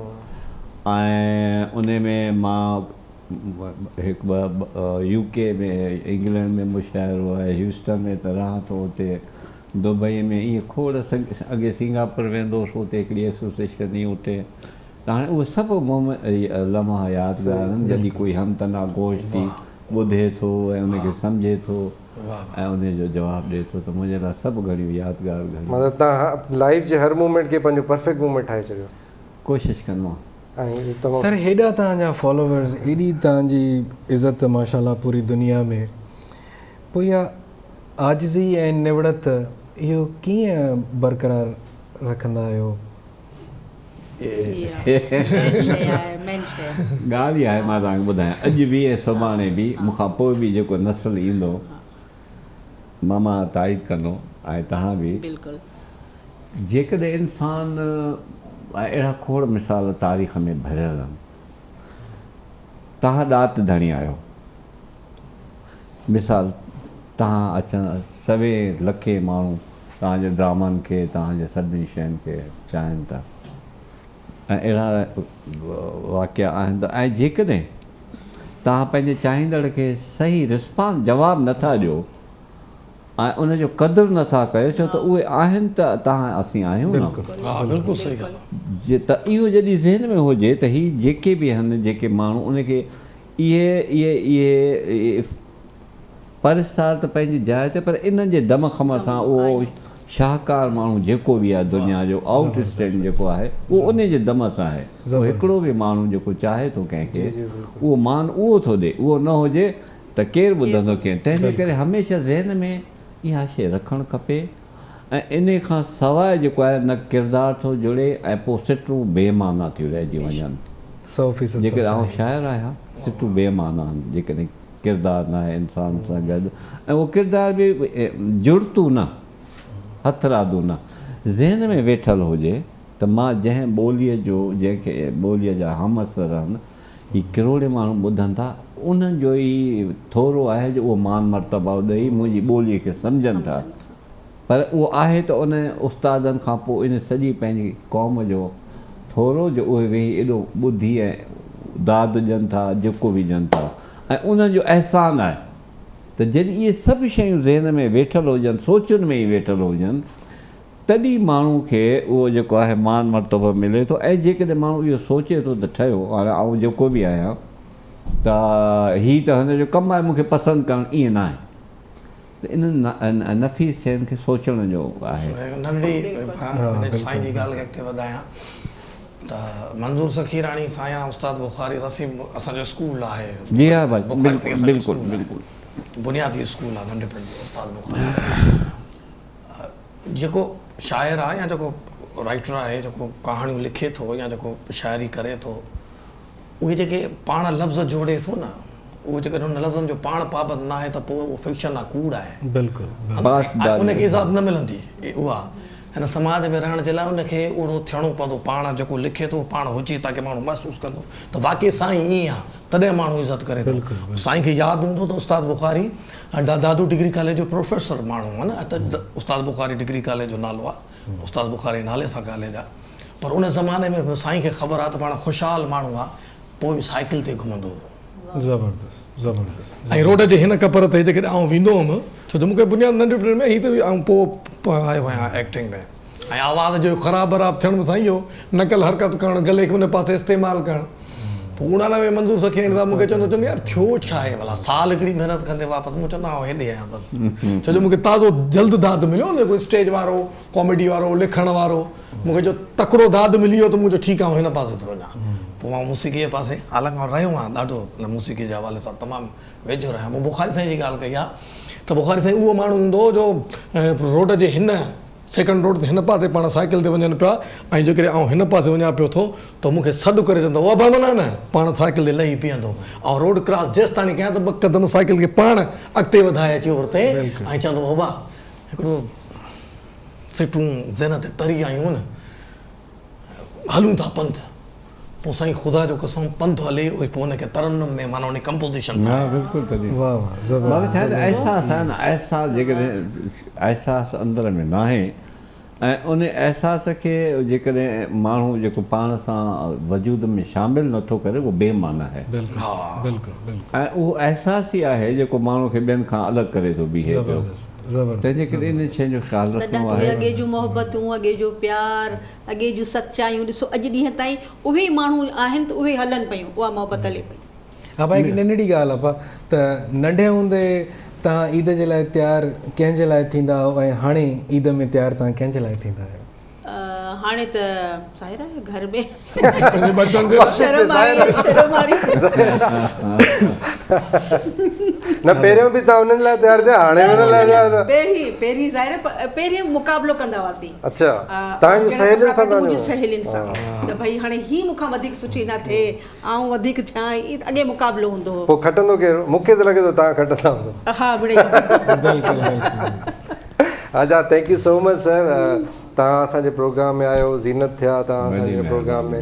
۽ انهي ۾ مان هڪ ٻه يو ڪي ۾ انگلينڊ ۾ مشاعرو آهي هيوسٽن ۾ ته رهان ٿو اتي دبئي ۾ ائين کوڙ اڳي سنگاپور ويندو هوس اتي هڪڙي ايسوسيئيشن هئي اتي ته هاڻي اهي سڀ لمحا يادگار آهن جڏهن ڪوئي هم تنا گوش ٿي ٻڌي ٿو ۽ ان کي سمجهي ٿو ۽ ان جو جواب ڏئي ٿو ته منهنجي لاء سڀ گهڙيون يادگار گهڙيون. مطلب توهان لائيف جي هر مومينٽ کي پنهنجو پرفيڪٽ مومينٽ ٺاهي ڇڏيو. ڪوشش ڪندو آهيان. سر هيڏا توهان جا فالوورز ايڏي توهان جي عزت ماشاءالله پوري دنيا ۾ پوء اها عاجزي ۽ نوڙت اهو ڪيئن برقرار رکندا آهيو؟ ڳالهه اها آهي مان توهان کي ٻڌايان اڄ به ۽ سڀاڻي به مون کان پوء به جيڪو نسل ايندو ماما تائيد ڪندو ۽ توهان به جيڪڏهن انسان ۽ اهڙا کوڙ مثال تاريخ ۾ ڀريل آهن. توهان ڏات ڌڻي آهيو. مثال توهان اچڻ سوين لکين ماڻهو توهان جي ڊرامن کي توهان جي سڀني شين کي چاهين ٿا ۽ اهڙا واقعا آهن ته ۽ جيڪڏهن توهان پنهنجي چاهيندڙ کي صحيح رسپانس جواب نٿا ڏيو. ۽ ان جو قدر نه ٿا ڪيو ڇو ته اهي آهن ته توهان اسين آهيون نه. ها بلڪل صحيح ڳالهه آهي. ته اهو جڏهن ذهن ۾ هجي ته هي جيڪي به آهن جيڪي ماڻهو ان کي اهي اهي اهي پرستار ته پنهنجي جاء تي پر انهن جي دم خم سان اهو شاهڪار ماڻهو جيڪو به آهي دنيا جو آئوٽ اسٽينڊ جيڪو آهي اهو انهي جي دم سان آهي اهو هڪڙو به ماڻهو جيڪو چاهي ٿو ڪنهن کي اهو مان اهو ٿو ڏي اهو نه هجي ته ڪير ٻڌندو ڪين تنهن جي ڪري هميشه ذهن ۾ اها شيء رکڻ کپي ۽ انهي کان سواء جيڪو آهي نه ڪردار ٿو جڙي ۽ پوء سٽون بي معنيٰ ٿيون رهجي وڃن. 100% جيڪڏهن آئون شاعر آهيان سٽون بي معنيٰ آهن جيڪڏهن ڪردار ناهي انسان سان گڏ ۽ اهو ڪردار به جڙتو نه هٿرادو نه ذهن ۾ ويٺل هجي ته مان جنهن ٻوليء جو جنهن کي ٻوليء جا همعصر آهن هي ڪروڙين ماڻهو ٻڌن ٿا انهن جو ئي ٿورو آهي جو اهو مان مرتبو ڏئي منهنجي ٻوليء کي سمجهن ٿا پر اهو آهي ته ان استادن کان پوء ان سڄي پنهنجي قوم جو ٿورو جو اهي ويهي ايڏو ٻڌي ۽ داد ڏين ٿا جيڪو به ڏين ٿا ۽ انهن جو احسان آهي ته جڏهن اهي سڀ شيون ذهن ۾ ويٺل هجن سوچن ۾ ئي ويٺل هجن تڏهن ماڻهو کي اهو جيڪو آهي مان مرتبو ملي ٿو ۽ جيڪڏهن ماڻهو اهو سوچي ٿو ته ٺهيو هاڻي آئون جيڪو به آهيان ته هي ته هن جو ڪم آهي مون کي پسند ڪرڻ ائين ناهي ته انهن نفيس شين کي سوچڻ جو آهي. ننڍڙي سائين جي ڳالهه کي اڳتي وڌايان ته منظور سخيراڻي سائين استاد بخاري اسين اسان جو اسڪول آهي جي ها ڀائي بلڪل بلڪل بلڪل بنيادي اسڪول آهي ننڍپڻ جو استاد بخاري جيڪو شاعر آهي يا جيڪو رائيٽر آهي جيڪو ڪهاڻيون لکي ٿو يا جيڪو شاعري ڪري ٿو اهي جيڪي پاڻ لفظ جوڙي ٿو نه اهو جيڪڏهن ان لفظن جو پاڻ پابند ناهي ته پوء اهو فڪشن آهي ڪوڙ آهي بلڪل ان کي عزت نه ملندي اها هن سماج ۾ رهڻ جي لاء ان کي اهڙو ٿيڻو پوندو پاڻ جيڪو لکي ٿو پاڻ هجي تاڪه ماڻهو محسوس ڪندو ته واقعي سائين ائين آهي تڏهن ماڻهو عزت ڪري ٿو سائين کي ياد هوندو ته استاد بخاري دادو ڊگري ڪاليج جو پروفيسر ماڻهو آهي نه ته استاد بخاري ڊگري ڪاليج جو نالو آهي استاد بخاري نالي سان ڪاليج آهي پر ان زماني ۾ به سائين کي خبر آهي ته پاڻ خوشحال ماڻهو آهي پوء به سائيڪل تي گهمندو هو. زبردست زبردست. ۽ روڊ جي هن ڪپر تي جيڪڏهن آئون ويندو هوم ڇو ته مون کي بنياد ننڍپڻ ۾ هي ته آئون پوء آيو آهيان ايڪٽنگ ۾ ۽ آواز جو خراب براب ٿيڻ به سائين اهو نقل حرڪت ڪرڻ گلي کي ان پاسي استعمال ڪرڻ پوء 89 منظور سخيراڻي صاحب مون کي چوندو چوندو يار ٿيو ڇا آهي ڀلا سال هڪڙي محنت ڪندي واپس مون چوندو آئون هيڏي آهيان بس ڇو جو مون کي تازو جلد داد مليو نه جيڪو اسٽيج وارو ڪاميڊي وارو لکڻ وارو مون کي جو تڪڙو داد ملي ويو ته مون چيو ٺيڪ آهي آئون هن پاسي ٿو وڃان پوء مان موسيقي جي پاسي حالانڪ مان رهيو آهيان ڏاڍو هن موسيقي جي حوالي سان تمام ويجهو رهيو آهيان مون بخاري سائين جي ڳالهه ڪئي آهي ته بخاري سائين اهو ماڻهو هوندو هو جو روڊ جي هن سيڪنڊ روڊ تي هن پاسي پاڻ سائيڪل تي وڃن پيا ۽ جيڪڏهن آئون هن پاسي وڃان پيو ٿو ته مون کي سڏ ڪري چوندو او ابا منا نه پاڻ سائيڪل تي لهي بيهندو آئون روڊ ڪراس جيستاڻي ڪيان ته ٻه قدم سائيڪل کي پاڻ اڳتي وڌائي اچي اورتي ۽ چوندو ابا هڪڙو سٽون ذهن تي تري آيون نه هلون ٿا پنڌ پوء سائين خدا جو قسم پنڌ هلي ۽ پوء ان کي ترنم ۾ معنيٰ ان ڪمپوزيشن ها بلڪل تڏهن واه واه زبردست معنيٰ ڇا آهي ته احساس آهي نه احساس جيڪڏهن احساس اندر ۾ ناهي ۽ ان احساس کي جيڪڏهن ماڻهو جيڪو پاڻ سان وجود ۾ شامل نٿو ڪري اهو بي معنيٰ آهي بلڪل بلڪل بلڪل ۽ اهو احساس ئي آهي جيڪو ماڻهو کي ٻين کان الڳ ڪري ٿو بيهي پيو زبردست زبردست تنهن جي ڪري انهن شين جو خيال تڏهن رکڻو ته اهي آهي. اڳي جون محبتون، اڳي جو پيار، اڳي جون سچايون ڏسو اڄ ڏينهن تائين اهي ئي ماڻهو آهن ته اهي هلن پيون اها محبت هلي پئي. آپا هڪ ننڍڙي ڳالهه آپا ته ننڍي هوندي توهان عيد جي لاء تيار ڪنهن جي لاء ٿيندا هئو ۽ هاڻي عيد ۾ تيار توهان ڪنهن جي لاء ٿيندا آهيو؟ هاڻي ته ظاهر آهي گهر ۾ پنهنجي ٻچن جي لاء شرم آئي شرم آئي نه پهريون به توهان انهن لاء تيار ٿيا هاڻي به انهن لاء تيار ٿيا. پهرين پهرين ظاهر آهي پهرين مقابلو ڪندا هئاسين. اڇا توهان جون سهيلين سان توهان جو سهيلين سان ته ڀئي هاڻي هي مون کان وڌيڪ سٺي نه ٿئي آئون وڌيڪ ٿيان ائين اڳي مقابلو هوندو هو. پوء کٽندو ڪير هو؟ مون کي ته لڳي ٿو توهان کٽندا هوندو. ها مڙئي. بلڪل بلڪل. اچا thank you so much sir. توهان اسان جي پروگرام ۾ آيو زينت ٿيا توهان اسان جي پروگرام ۾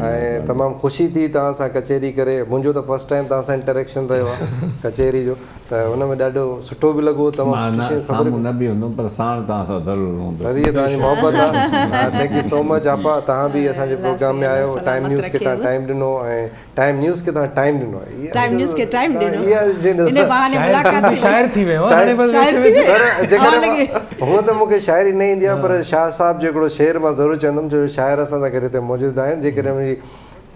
۽ تمام خوشي ٿي توهان سان ڪچهري ڪري منهنجو ته فرسٽ ٽائيم توهان سان انٽريڪشن رهيو آهي ڪچهري جو ته ان ۾ ڏاڍو سٺو به لڳو تمام مان سٺي نه شيون خبر سامهون نه به هوندم پر ساڻ توهان سان ضرور هوندس. سر هي توهان جي محبت آ thank you سو مچ آپا توهان به اسان جي الله پروگرام ۾ سائين آيو الله ٽائيم سلامت نيوز کي توهان رکيو. ٽائيم ڏنو ۽ ٽائيم نيوز کي توهان ٽائيم ڏنو ٽائيم نيوز کي ٽائيم ڏنو اها ان بهاني شاعر ملاقات تون ٿي وئي. شاعر ٿي ويو آهين هاڻي بس شاعر ويٺي ٿي ويٺي سر ويو جيڪڏهن لڳي هونء ته مون کي شاعري نه ايندي آهي پر شاهه صاحب جو هڪڙو شعر مان ضرور چوندم جو شاعر اسان سان گڏ هتي موجود آهن جيڪڏهن منهنجي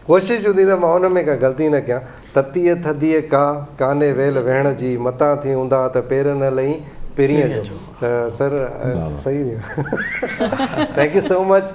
ڪوشش هوندي ته مان ان ۾ ڪا غلطي نه ڪيان. تتيء ٿڌيء ڪا، ڪانهي ويل ويهڻ جي، متان ٿي اونداهه ته پير نه لئين پرينء جو. ته سر صحيح thank you سو مچ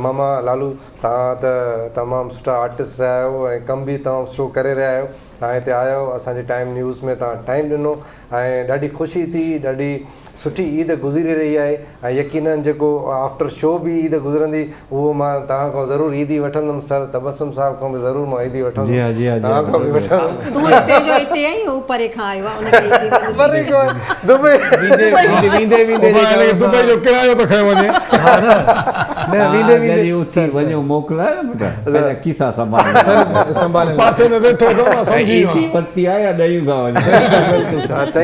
ماما لالو توهان ته تمام سٺا آرٽسٽ رهيا آهيو ۽ ڪم به تمام سٺو ڪري رهيا آهيو توهان هتي آيا آهيو اسان جي ٽائيم نيوز ۾ توهان ٽائيم ڏنو ۽ ڏاڍي خوشي ٿي ڏاڍي سٺي عيد گذري رهي آهي ۽ يقينن جيڪو آفٽر شو به عيد گذرندي اهو مان توهان کان ضرور عيدي وٺندم سر تبسم صاحب کان به ضرور مان عيدي وٺندم جي ها جي ها جي ها توهان کان به وٺندم. تون هتي جو هتي آهين هو پري کان آيو آهي ان کي عيدي ملندي. پري کان دبئي ويندي ويندي ويندي ابا هن کي دبئي جو ڪرايو ته کنيو وڃي. ها نه نه ويندي ويندي جڏهن اٿي وڃو موڪلائي نه پٽ پنهنجا کيسا سنڀالي سر سنڀالي پاسي ۾ ويٺو اٿو مان سمجهي ويو عيدي آهيان. ورتي آهي يا ڏيون ٿا وڃن.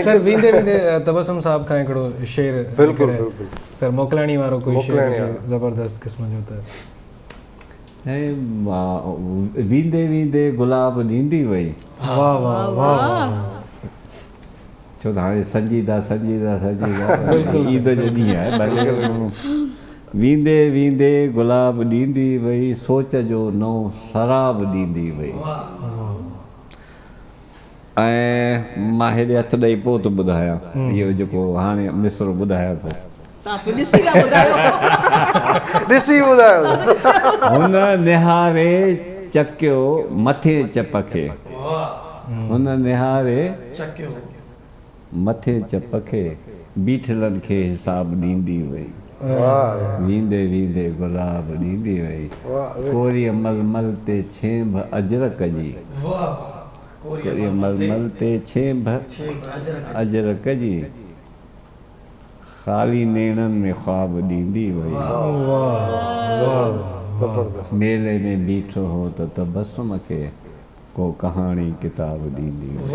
سر ويندي ويندي تبسم صاحب کان هڪڙو شعر بلڪل بلڪل سر موڪلاڻي وارو ڪوئي شعر هجي زبردست قسم جو ته. ويندي ويندي گلاب ڏيندي وئي. واه واه واه. ڇو ته هاڻي سنجيده سنجيده سنجيده عيد جو ڏينهن آهي ڀلي ويندي ويندي گلاب ڏيندي وئي سوچ جو نئون سراب ڏيندي وئي. ۽ مان هيڏي هٿ ڏئي پوء ٿو ٻڌايان اهو جيڪو هاڻي مصرعو ٻڌايان ٿو. توهان به ڏسي پيا ٻڌايو. ڏسي ٻڌايو. هن نهاري چڪيو مٿي چپ کي. هن نهاري مٿي چپ کي. بيٺلن کي حساب ڏيندي وئي. ويندي ويندي گلاب ڏيندي وئي. ڪوريء ململ تي ڇينڀ اجرڪ جي. ڪوريء ململ تي ڇينڀ اجرڪ جي. خالي نيڻن ۾ خواب ڏيندي وئي. ميلي ۾ بيٺو هو ته تبسم کي ڪو ڪهاڻي ڪتاب ڏيندي وئي. ۽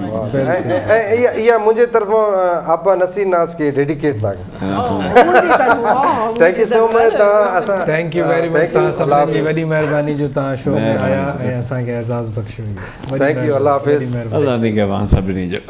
اها منهنجي طرفان آپا نصير ناز کي ڊيڊيڪيٽ ٿا ڪيون. Thank you سو مچ توهان اسان thank you very much توهان سڀني جي وڏي مهرباني جو توهان شو ۾ آيا ۽ اسان کي اعزاز بخشيو. Thank you الله حافظ. الله نگهبان سڀني جو.